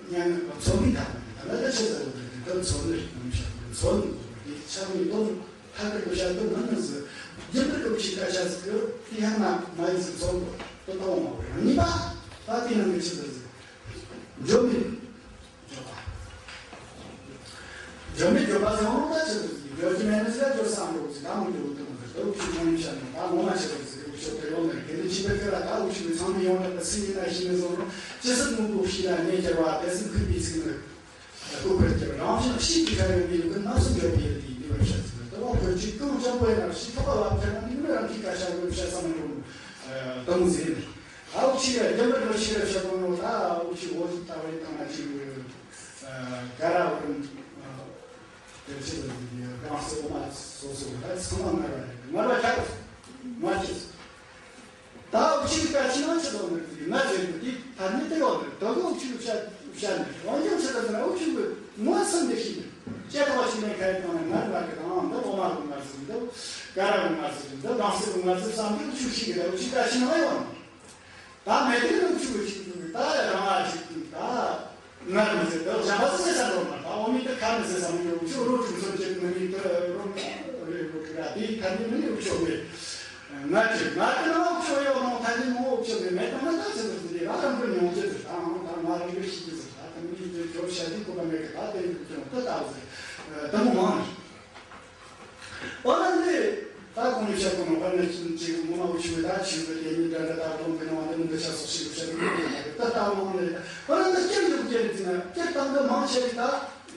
སྙན་ངག་གི་ཚོ་མི་ད་ད་ལྟ་ཆེ་ཟེར་བ་དེ་ད་ཚོ་ནི་རིགས་མི་བཤད་ཚོ་ནི་དེ་ཆགས་མི་དོན་ཐད་ཀར་དུ་བཤད་དོན་ནི་ནི་ཟེར་ ཞིག་སྐད་ཆ་ཟིག་གི་དེ་ཡང་ན་མ་ཡིན་ཟིག་ཚོགས་འདུ་དུ་གཏོང་མ་བར་གཉིས་པ་ད་དེ་ནང་གི་ཆི་ཟིག་ཟིག་འཇོན་མི་འཇོན་པ། འཇོན་མི་འཇོན་པ་ཟེར་བ་ད་ཆི་ཟིག་ཟིག་འཇོན་གྱི་མེད་ནི་ཟིག་ལ་འཇོན་བསམ་རོགས་ཟིག་ད་མི་འཇོན་དུ་མི་ཟིག་ད་འུ་ཆུ་ཁོང་ཡིན་ཤ་ནི་ད་ངོ་མ་ཆི་ཟིག་ཟིག་འུ་ཆུ་དེ་ཡོང་ནི་དེ་ནི་ཕྱི་པའི་ཁེ་ལ་ད་འུ་ཆུ་ཚང་མི་ཡོང་ནི་ད་སི་ཡིན་ན་ཤི་ནི་ཟོ་རོ་ཅི་ཟིག་མི་འདུག་ཤི་ལ་ཉེ་རྒྱལ་བ་དེ་ཟིག་ཁུ་པི་ཚིག་ནི། ལྐོག་པར་གྱུར་རང་བཞིན་གཤིས་ཀྱི་ཤ་ཡོན་པའི་ཀུན་སྣང་སུ་འཇོག་པའི་ཡུལ་དེའི་འདུལ་བར་བཤད་ཟིན་ལྟ་བ་ཁོ་ཅིག་ཀུན་བྱམས་པོ་ཡིན་ན་ཕྱི་ཐོག་ལ་ཕྱིར་ན་འདི་ནི་རང་གི་བཀའ་ཤག་ཡོད་བཤད་ས་མི་འགྲོ་དུ་མོ་ཟེར་ནས། ཨའུ་ཆི་ཡ་རྒྱ་མི་རོ་ཤི་ར་བཤད་པོ་ནོ་ད་ཨའུ་ཆི་འོ་ཟི་ལྟ་བའི་སྟེང་ན་ཅིག་ག་ར་བུ་རུ་དེར་ཆེ་བ་ཡིན་ཡ་གང་སེ་འོ་མ་སོ་སོ་ད་ཚང་མ་ངར་བ་རེད་ངར་བ་ཁྱག་ངར་ཆེ། ད་འུ་ཆི་གི་བཀའ་ཕྱི་ནང་ཆི་ཟིག་ནོར་གི་ང་ཟེར་གི་དེ་ད་ནི་དེ་ཡོད་ནི་ད་གི་འུ་ཆི་གི་བཤད་བཤད་ནི་འོན་ཀྱང་ཆི་ཟིག་ན་འུ་ཆི་གི་ངོ་སེམས་འདི་ཤི་ནི་ལྕེ་ཐོག་ཆི་ནས་ཁ་ཡི་ཐང་ན་ང་ང་གི་དང་འདི་འོ་མ་གི་ང་ཟིག་འདི་ཀ་ར་གི་ང་ཟིག་འདི་རང་སེམས་གི་ང་ཟིག་བསམ་གི་འུ་ཆི་ཤི་གི་ད་འུ་ཆི་བཀའ་ཕྱི་ནང་ཡོད་ནི། ད་མེད་དེ་ནི་འུ་ཆི་གི་ཆི་གི་ད་རང་ང་ཆི་གི་ད། ང་མི་ཟེར་དེ་གཞན་པ་ཟེར་ས་འགྲོ་མ་ད་འོ་མི་དེ་ཁ་མི་ཟེར་ས་མི་འགྲོ་འུ་ཆོ་རོ་ཁྲུམ་སོ་ཅེ་མི་མི་དེ་རོ་རེ་རོ་ཁྲུ་ར་དེ་ཐ་ནི་མི་འུ་ཆོ་མེད། ང་ཅི་ང་དེ་ནང་འུ་ཆོ་ཡོད་ནང་ཐ་ནི་མོ་འུ་ཆོ་མེད་མེད་ད་ང་ད་ཟེར་ཟེར་དེ་ར་རང་གི་ཉོང་ཅེ་ཟེར་ད་ང་ད་ང་རང་གི་ཤི་ཅེ་ཟེར་ད་ཐ་ནི་དེ་ཁྱོད་ཤ་དི་ཀོ་པ་མེད་གི་ད་དེ་འུ་ཆོ་དེ་ད་ཟེར་དེ་མོ་མང་ནི། འོ་ན་འདི་ད་གོང་ནས་བཤད་གོ་ནོ་དཔེར་ན་ཅིག་ངོ་མ་འུ་ཆོས་ད་ཆོས་ཀྱི་ལྟས་ངན་འདྲ་འདྲ་ད་རླུང་གི་ནང་འདི་མི་འདི་ཆ་སོགས་ཤིག་བཤད་གི་ཡོད་ཀྱི་མ་རེད་ད་ལྟ་མང་ནས་འོ་ན་འདི་སྐྱེར་འཇུག་སྐྱེར་འཛིན་ན་སྐྱེར་བཏང་གི་མང་ཆེ་རིགས་ད་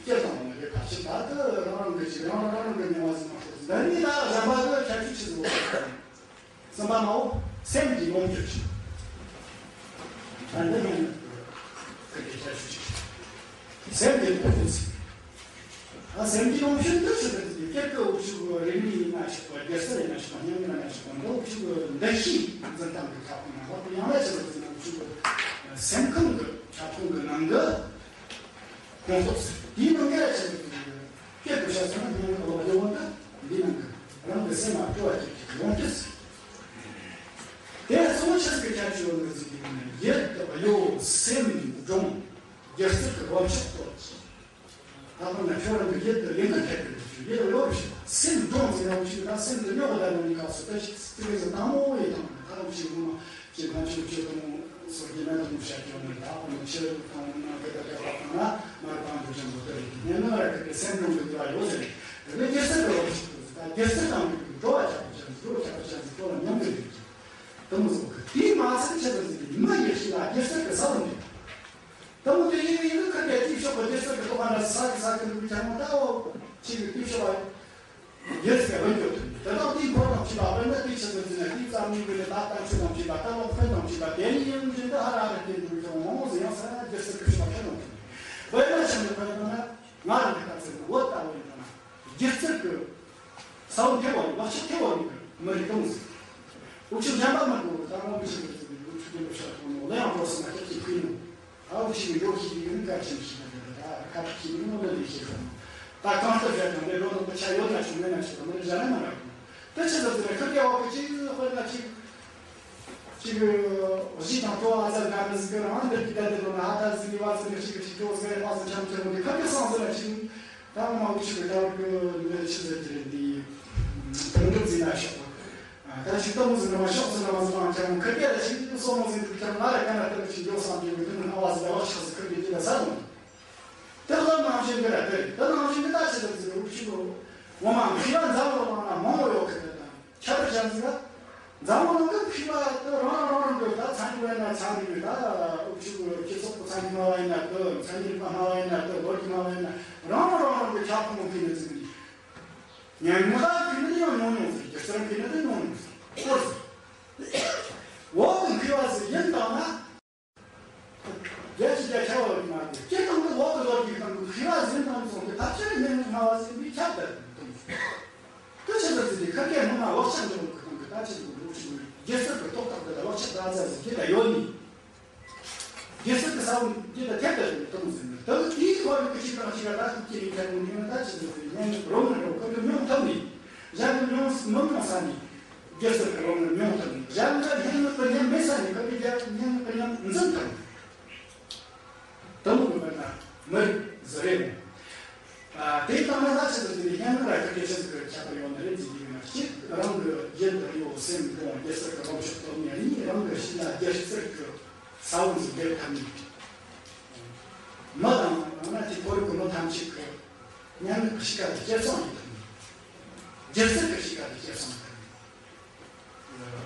སྐྱེར་བཏང་བ་མ་རེད་ཕལ་ཆེར་ད་དུ་རང་རང་གི་ཅིག་རང་རང་རང་རང་གི་མྱོང་བ་ཟིན་མ་གཏོགས་འདི་ནི་ད་གཞན་པ་གི་ཁྱད་ཆོས་ཆེ་ཟིག་ཡོད་གི་རེད། གསུམ་པ་མའོ། སེམས་ཀྱི་ལོངས་སྤྱོད་ཅིག་ད་འདི་ནི་ཁ་གི་ཁྱད་ཆོས་ཅིག་སེམས་ཀྱི་ལོངས་སྤྱོད་ཅིག་ད་སེམས་ཀྱི་ལོངས་སྤྱོད་འདི་ཆེད་དུ་ཀྱི་སྐྱེ་དགུ་འུ་ཆུ་རིག་མི་ཡིན་ན་ཆོག་པ་སྒེར་སེམས་ཡིན་ན་ཆོག་པ་མཉམ་ཡིན་ན་ཆོག་པ་འདི་འུ་ཆུ་འདུ་ཤེས་འཛིན་སྟངས་ཀྱི་ཁྱབ་ཁོངས་ནང་ལོགས་ཡང་ན་ཆེད་དུ་འཛིན་ན་འུ་ཆུ་སེམས་ཁམས་ཀྱི་ཁྱབ་ཁོངས་ཀྱི་ནང་གི་ཁོངས་གཏོགས་དེའི་ནང་གི་ཆེད་དུ་སྐད་དུ་བཤད་སོང་ན་སྙན་ངག་གི་ལོ་རྒྱུས་འོག་ཏུ་འདི་ནང་གི་རང་གི་སེམས་ལ་སྤྲོ་བ་སྐྱེད་ཀྱི་ཡོང་དུས། དེ་གཙོ་བོ་ཆེ་ཟིག་གི་ཁྱད་ཆོས་ཡོད་ནི་ཟིག་གི་ནི་ཡིད་དུ་གཡོ་སེམས་འབྲོང་སྒྱུ་རྩལ་གྱི་བབ་ཆགས་གཏོར། ད་ལྟ་ན་ཁྱོད་རང་གི་ཡིད་དུ་ལེན་གི་ཐད་དུ་ཡིད་གཡོ་བ་ཞིག་སེམས་འབྲོང་ཟེར་ཡང་ཆོས་ད་སེམས་དུ་རྙོག་པ་ལ་ནི་སྐབས་སུ་ད་ཅི་ཙི་གེ་ཟིག་དང་མོ་ཡི་དང་ད་རུང་ཞིག་ངོ་མ། ཅེས་ཁོང་ཆོས་སྤྱོད་དང་སོགས་ཀྱི་གནད་དུ་བཤད་ཀྱང་ནི་ད་ཁོང་ཆོས་དང་ནང་གི་ད་ལྟ་བ་དང་ན་མར་བཏང་དུ་ཅན་པོ་དེ་རེད། ཉན་ན་ར་གི་སེམས་ནང་གི་འདུལ་བ་ཡོད་ཟེར་རེད། དེ་སྒྱུ་རྩལ་གི་བབ་ཞིག་ཏུ་ད་སྒྱུ་རྩལ་དང་གི་འགྲོ་བ་ཆགས་པ་ཅན་འགྲོ་བ་ཆགས་པ་ཅན་ཟིག་ཐོག་ལ་མཉམ་གི་རེད། དུ་མོ་སོགས་ཀྱི་དེའི་མ་ཚད་ཆེད་དུ་ཟིག་གི་མི་ཡེ་ཤེས་ལ་སྒྱུ་རྩལ་གི་ས་བོན་རེད། དུ་མོ་དེ་ཡིན་ཡིན་ནི་ཁ་གི་དེའི་ཕྱོགས་ཀྱི་སྒྱུ་རྩལ་གི་ཐོག་ཁ་ན་ས་གི་ས་གི་འདུལ་བ་ཆགས་མ་ད་འོ་ཅིག་གི་དེའི་ཕྱོགས་ལ། རྒྱལ་སྲས་ཀྱི་བུ་འགྱུར་དེ་དག་དེའི་འཁོར་དང་བཅས་པ་དཔེར་ན་དེའི་ཕྱི་དུ་འཛིན་ན་དེའི་རྩ་མིག་གི་ལས་ད་གཏམ་ཚོད་དང་བཅས་པ་ལྟ་ལོག་འཕེན་དང་བཅས་པ་དེ་ནི་ཡང་འཛིན་དུ་ཧ་ར་ར་སྟེ་འགྲོ་ཀྱང་མང་བོ་ཟེར་ཡང་ས་རྒྱལ་སྲས་ཀྱི་ཕྱོགས་ལ་ཕན་དང་བཅས་པ་དཔེར་ན་ཆེན་པོ་ཕན་དང་ན་ང་རང་གི་ལྟ་ཚུལ་བོད་ལྟ་བུ་ཡིན་ན་སྒྱུ་རྩལ་གྱི་ས་བོན་ཐེབས་པ་ལག་ཆ་ཐེབས་པ་ཡིན་གྱི་མི་རིགས་དང་ཟེར། འུ་ཆོ་གཞན་པ་མི་འགྲོ་གི་ད་རང་གི་ཕྱི་དུ་འཛིན་པའི་འུ་ཆོ་དེ་འདྲ་ཤར་གཏོང་ནོ་ལ་ཡང་འགྲོ་སྲིད་ན་སྐྱབས་ཀྱི་ཕུལ་ནོ། ཨ་བུ་ཆེ་གི་ཡོ་ཤི་གི་ཡུན་ཀ་ཆེན་ཞིག་ན་འདི་ད་ཁ་ཐུག་ཆེ་གི་མོ་ལ་ལས་ཤེས་སོང་། ད་གང་ལྟར་བྱས་ཀྱང་ལས་རོ་དང་པོ་ཆ་ཡོད་ན་ཆུང་མེད་ན་ཆུང་དང་མི་རིགས་གཞན་ན་མ་རག་གོ། ད་ཆི་ཟེར་ཟེར་ཁ་སྐད་འོག་གི་ཅིག་དཔེར་ན་ཅིག་ཅིག་གཞི་དང་སྤྲོ་བ་ཙམ་ག་མི་ཟིག་གི་རང་འདིར་གི་ད་འདི་ལོ་ན་ཧ་ད་ཟིག་གི་བ་ཟིག་གི་ཅིག་གི་ཅིག་ཅོ་ཟེར་བ་ཟིག་ཆམ་ཆེ་མོ་འདི་ཁ་སྐད་སང་ཟེར་ན་ཅིག་ད་ངོ་མ་འུ་ཆི་གི་ད་བར་གི་འདི་ཆི་ཟེར་གི་རེད་འདི་དོན་འགྲུབ་ཟིན་ན་ཤོག་ད་ཞིག་ཏུ་མོ་ཟིན་ར་མ་ཤོག་ཟིན་ར་མ་ཟིན་རང་ཅང་ཁ་སྐད་ལ་ཞིག་སོ་མོ་ཟིན་དུ་ཀྱང་ང་ར་ཀ་ན་ཏི་ཞིག་ཡོ་བསམ་གྱི་ཡོད་དུ་ཨ་བ་ཟིན་ལ་བ་ཤག་ཟིན་ཁ་སྐད་ཀྱི་ལ་ས་ལོང་། དེ་ལ་ནང་བཞིན་གྱི་ར་དེ་ད་ནང་བཞིན་གྱི་ད་ཆི་ཟིན་ཟིན་རུ་ཞིག་རུ་ངོ་མ་མཁས་པ་འཛམ་བུ་གླིང་ན་མང་བོ་ཡོད་ཁ་ད་ཁྱད་པར་ཅན་ཟིན་ར་འཛམ་བུ་གླིང་གི་མཁས་པ་དེ་རང་རང་རང་རང་གི་ད་ཚན་རིག་པ་ཡིན་ན་ཚན་རིག་པའི་ད་འུ་ཆུ་སྤྱི་ཚོགས་ཀྱི་ཚན་རིག་སྨྲ་བ་ཡིན་ན་དེ་མཚན་ཉིད་རིག་པ་སྨྲ་བ་ཡིན་ན་དེ་ལོ་རྒྱུས་སྨྲ་བ་ཡིན་ན་རང་རང་རང་རང་གི་ཁྱབ་ཁོངས་མཁས་ནས་ཟིན་གྱི། སྙན་ངག་གི་ནི་ཡང་ཉུང་ཉུང་ཟིག་སྒྱུ་རྩལ་གྱི་ནི་ཉུང་ཉུང་ཟིག་སྐོར་ཟིག་འོག་གི་མཁས་པ་ཟིག་ཡིན་དང་ན། རྒྱལ་གྱི་རྒྱལ་ཁྱབ་པ་མ་དེ་སྤྱིར་བཏང་གི་འོག་གི་ལོ་རྒྱུས་སྟེང་གི་མཁས་པ་ཟིན་དང་སོང་གི་ཐབས་ཤེས་སྙན་ངག་སྨྲ་བ་ཟིན་པའི་ཁྱབ་ད་དུ་དུ་ཆི་ཟིག་ཟིག་གི་ཁ་སྐད་སྔོན་མ་འོག་ཆ་འཇོག་གི་སྟེང་གི་ད་ཆི་ཟིག་འདུག་ཆི་ཟིག་སྒྱུ་རྩལ་གྱི་ཐོག་ཐག་དེ་ལ་འོག་ཆ་ད་ཟ་ཟིག་གི་ད་ཡོད་ནི། རྒྱལ་སྲིད་ཀྱི་ས་བོན་འདི་ལ་ཐེབས་པའི་གཏོང་ཟིན་ནས་ད་དེའི་ཁོར་ཡུག་གི་ཅིག་དང་ཅིག་ལ་ད་ཤུགས་ཀྱིས་རིང་ཐལ་མོ་ནས་ད་ཅི་ཟིན་ཟིན་ཉན་རོ་ནས་རོ་ཁོར་ཡུག་མྱོང་ཐུབ་ནས་གཞན་གྱི་མྱོང་མི་མྱོང་ས་ནས་རྒྱལ་སྲིད་ཀྱི་རོ་ནས་མྱོང་ཐུབ་ནས་གཞན་འགའ་སྙན་ངག་གི་ཉམས་མེད་ས་ནས་ཁོར་ཡུག་རྒྱལ་སྙན་ངག་གི་ཉམས་འཛིན་ཐུབ་ནས་དུ་མོ་གི་མི་ན་མི་རིགས་ཟི་རེད་མོ། དེ་ལྟར་ན་ད་ཅི་ཟིན་ཟིན་སྙན་ངག་ར་ཁོར་ཡུག་ཆི་ཟིག་གི་ཁྱད་པར་ཡོད་ནི་རེད་ཟིན་གྱི་ཡོད་ན། གཅིག་རང་གི་རྒྱུད་དུ་ཡོད་སེམས་ཀྱི་སྒོ་སྒྱུ་རྩལ་གྱི་ལོངས་སྤྱོད་སྟོབས་ཉིད། གཉིས་རང་གི་གཤིས་ལ་སྒྱུ་རྩལ་གྱི་ས་བོན་ཞིག་འདེབས་ཐུབ་ནས། མི་དང་ཡང་ན་དེའི་ཁོར་ཡུག་གི་མི་ཐམས་ཅད་ཀྱི་སྙན་ངག་གི་གཤིས་ཀ་དེ་སྐྱེད་སྲིང་ཡེད་ཐུབ་ནས། སྒྱུ་རྩལ་གྱི་གཤིས་ཀ་དེ་སྐྱེད་སྲིང་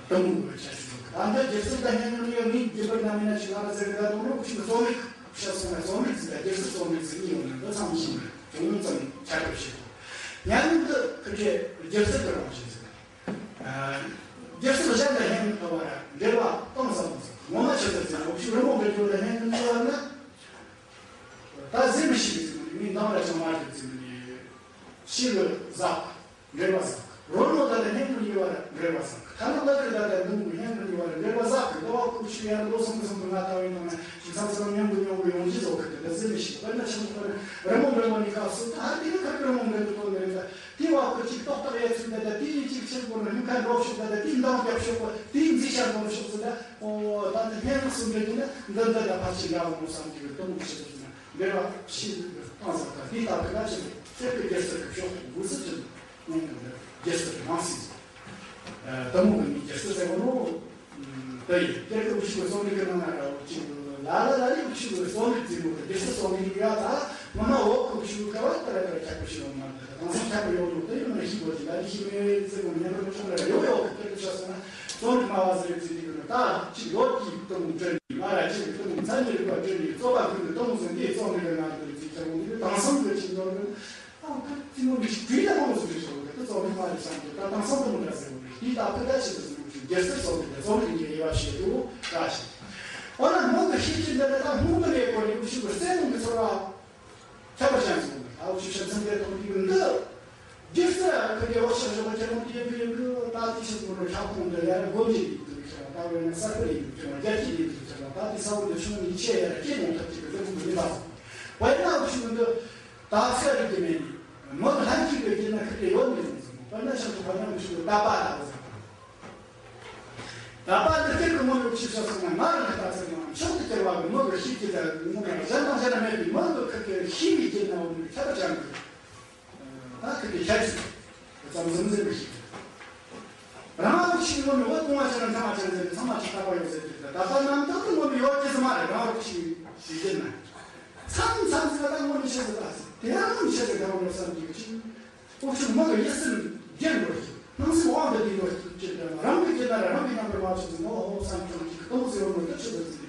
ཐུབ་ནས། དེ་མོ་གི་ཆ་ཞིག་འདུག་ད་འདི་སྒྱུ་རྩལ་དང་སྙན་ངག་ནི་ངས་རྒྱུན་པར་ནམ་ཡིན་ན་ཅིག་ང་ལ་ཟེར་གི་ད་དུང་རོགས་ཤིག་རྩོམ་རིག་ཤ་སོང་ན་རྩོམ་རིག་ཟིག་ལ་སྒྱུ་རྩལ་རྩོམ་རིག་ཟིག་གཉིས་ཡོད་ན་འདི་ཚང་མ་ཤེས་ནས་ཅུང་ཙམ་ཁྱད་པར་ཞིག་འདུག་སྙན་ངག་འདི་ཁོ་གི་སྒྱུ་རྩལ་གྱི་རང་བཞིན་ཟིག་སྒྱུ་རྩལ་གཞན་དང་སྙན་ངག་གི་བར་འབྲེལ་བ་གཏིང་ཟབ་མོ་ཟིག་ངོ་མ་ཆི་ཟིག་ཟེར་ན་འུ་ཆོ་རི་མོ་འབྲི་རྒྱུ་ལ་སྙན་ངག་འབྲི་བ་ན། ད་ཟེར་མི་ཤེས་ཟེར་ནས་མི་འདང་ར་ཅང་མ་རེད་ཟེར་ནས་ཤི་གི་ཟག་འབྲེལ་བ་ཟག་རོལ་མོ་ད་ལ་སྙན་ངག་གཉིས་བར་འབྲེལ་བ་ཟག་ཐ་ན་བླ་གི་ད་ལ་འདུག་སྙན་ངག་གཉིས་བར་འབྲེལ་བ་ཟག་གི་འདུག་བ་ཁུ་ཆུ་ཡར་ལོ་སོང་གི་སོང་གི་ང་ལྟ་བའི་ནང་ན་ཞིག་ཚང་ཚང་སྙན་པོ་སྙན་པོ་ཡོང་གི་བཟོ་གི་དེ་ད་ཟེར་མི་ཤེས་དཔེར་ན་ཆེན་པོ་དཔེར་ན་རི་མོ་འབྲི་བ་ནི་སྐབས་སུ་ད་དེ་ནི་ཁ་གི་རི་མོ་འབྲི་གི་དོན་རེད་ད་དེ་བ་ཁུ་ཅིག་ཏོག་ཏོག་ཡ་ཚུལ་ད་ད་དེ་ཅིག་ཆེན་པོ་ན་སྙིང་ཁ་འགྲོ་ཤོག་ད་ད་དེ་འདང་རྒྱབ་ཤོག་དེ་འཛི་ཤར་འགྲོ་ཤོག་ཟེར་ད། ཨོ་ད་ནི་སྙན་ངག་གསུམ་འདྲ་གྱི་ན་འདི་འདི་ལ་ཕར་ཕྱིན་འདྲ་བོ་མོ་བསམ་གྱི་གི་གཏོང་གི་ཞིག་ན་འབྲེལ་བ་ཕྱིན་གཏོང་ཟེར་ད་འདི་ལྟ་བུ་ལ་ཕྱིན་གསེར་གྱི་རྒྱལ་སྲིད་ཀྱི་ཕྱོགས་དང་འགུལ་ཟེར་གྱི་ནང་གི་རྒྱལ་སྲིད་ཀྱི་ནང་སྲིད་ཟེར། ད་མོ་གི་ནི་རྒྱལ་སྲིད་ཟེར་བ་ནོ། ད་ཡི་སྐྱེ་རྒུ་ཕྱུག་གི་རྩོམ་རིག་གི་ནང་ན་ར་བོ་ཅིག་ལ་ལ་ལ་ལ་ཡི་ཕྱུག་གི་རྩོམ་རིག་འཛིན་མོ་གི་རྒྱལ་སྲིད་རྩོམ་རིག་ཡ་ད་ངོ་མ་འོག་གི་ཕྱུག་ག་བ་ལྟ་ར་ལྟ་ར་ཁྱད་པར་ཞིག་ཡོང་མ་རེད། ད་དེང་སང་ཁྱད་པར་ཡོད་འདུག་ད་ཡི་མ་ཤི་གོ་ཅི་ལ་ཡི་ཤི་མེ་ཟེར་གོ་ཉན་པར་མི་ཆོག་ལ་ཡོད་ཡོད་གི་སྐྱེ་རྒུ་ཕྱུག་སོང་ན། རྩོམ་རིག་སྨྲ་བ་ཟེར་བའི་ཚིག་འདི་གི་ནི་ད་གཅིག་ལོ་དེའི་གཏུམ་མོ་བསྐྲུན་ནས་ང་ར་གཅིག་གི་གཏུམ་མོ་མཚན་ཉིད་རིག་པ་བསྐྲུན་ནས་རྩོད་པ་ཀུན་གྱི་གཏུམ་མོ་ཟེར་འདིའི་རྩོམ་རིག་གི་ངང་དུ་ཚིག་ཀྱང་འདི་ནི་དེང་སང་གི་ཅིག་འདོར་གི་ཨང་ཁ་ཙི་མོ་མི་ཞིག་དུས་ལ་མང་བོ་ཟེར་བའི་ཞོག་གི་དེ་རྩོམ་རིག་སྨྲ་རེ་བསམ་གྱི་ད་དེང་སང་གཏུམ་མོ་འདྲ་ཟེར་བ་རེད། དེའི་ད་ཕུ་ད་ཆེ་དུ་ཟེར་བའི་རྒྱལ་སྲིད་རྩོམ་རིག་དེ་རྩོམ་རིག་གི་དབྱེ་བ་ཕྱེ་དུ་བཀྲ་ཤིས། འོ་ན་མོ་གི་ཤེས་ཀྱི་འདི་ལ་ད་སྔོན་གི་ལས་སྐོར་ནས་འུ་ཆུ་གི་རྩེ་མོ་གི་ཚོར་བ། ཁྱད་པར་ཅན་ཟེར་བ་ད་འུ་ཆུ་ཤ་ཚང་དེ་གཏོང་གི་འདི། སྒྱུ་རྩལ་ཁ་གི་འོག་ཤར་ཞོག་ཁྱེད་རང་དེ་ཕི་གི་ད་དེ་ཤི་ཚོ་རོ་ཁྱབ་ཁོང་འདི་ཡར་སྒོ་འབྱེད་ཡིན་དུ་ཁྱེད་རང་ད་བས་ན་གསར་སྤེལ་ཡིན་དུ་ཁྱེད་རང་རྒྱ་སྐྱེད་ཡིན་དུ་ཁྱེད་རང་ད་དེ་ས་བོན་འདི་ཆུང་ནི་ཆེ་ཡར་སྐྱེད་ཡོང་ཐབས་ཅིག་གི་འདི་མི་ལ་བས་ན་འུ་ཆུ་འདི་ད་ཚེ་རིག་གི་མེད་ནི་མི་ལྷན་ཅིག་གི་རྒྱུད་ན་ཁ་གི་ཡོད་མི་ཡོང་ཟེར་བ་ན་ཤ་ཚོ་བ་ན་འུ་ཆུ་ད་པ་ད་བ་ཟེར། ད་པ་འདི་སྐད་ཀྱི་ངོ་ནས་ཕྱི་ཕྱོགས་སོང་ན་ང་རང་གི་ལྟ་ཚུལ་ནང་མཆོག་ཏུ་གྱུར་བ་གི་མི་གི་ཤེས་ཀྱི་ད་ངོ་མ་གཞན་དང་གཞན་ན་མེད་པའི་མི་གི་ཁུར་གྱི་ཤེས་པའི་རྒྱུད་ན་འོ་ནི་ཁྱད་པར་ཅན་གྱི་ད་ཁུར་གྱི་ཁྱད་ཆོས་ཙམ་ཟིན་ཟིན་པའི་ཤེས་རང་རང་ཤེས་ངོ་ནས་འོ་ལྟུང་བ་ཅན་ཚང་མ་ཅན་ཟེར་ནས་ཚང་མ་ཅིག་ལྟ་བ་ཡོད་ཟེར་གྱི་ད་ད་ལྟ་རྣམ་དག་ཏུ་ངོ་ནས་ཡོད་ཀྱི་ཟེར་མ་རེད། རང་རང་ཤེས་ཤེས་རྒྱུད་ན་མཚམས་མཚམས་ཟེར་ད་ངོ་ནས་ཤེས་ཟེར་ད་ཟེར་དེ་རང་ངོ་ནས་ཤེས་ཟེར་ད་ངོ་ནས་བསམ་གྱི་ཡོད་ཅིང་། འུ་ཆུ་མི་གི་ཡིད་སེམས་རྒྱན་འགྲོ་ཞིག་སྣང་སེམས་དབང་དུ་བསྡུས་འགྲོ་ཞིག་ཅེས་བྱ་བ་རང་གི་རྒྱུད་ན་རང་གི་རྣམ་པར་མ་ཆགས་ཟིན་ནོ་ཧོ་བསམ་ཀྱང་ཅིག་གཏོང་ཟེར་བ་མི་ལྟར་ཆུ་ཟེར་ཟིན་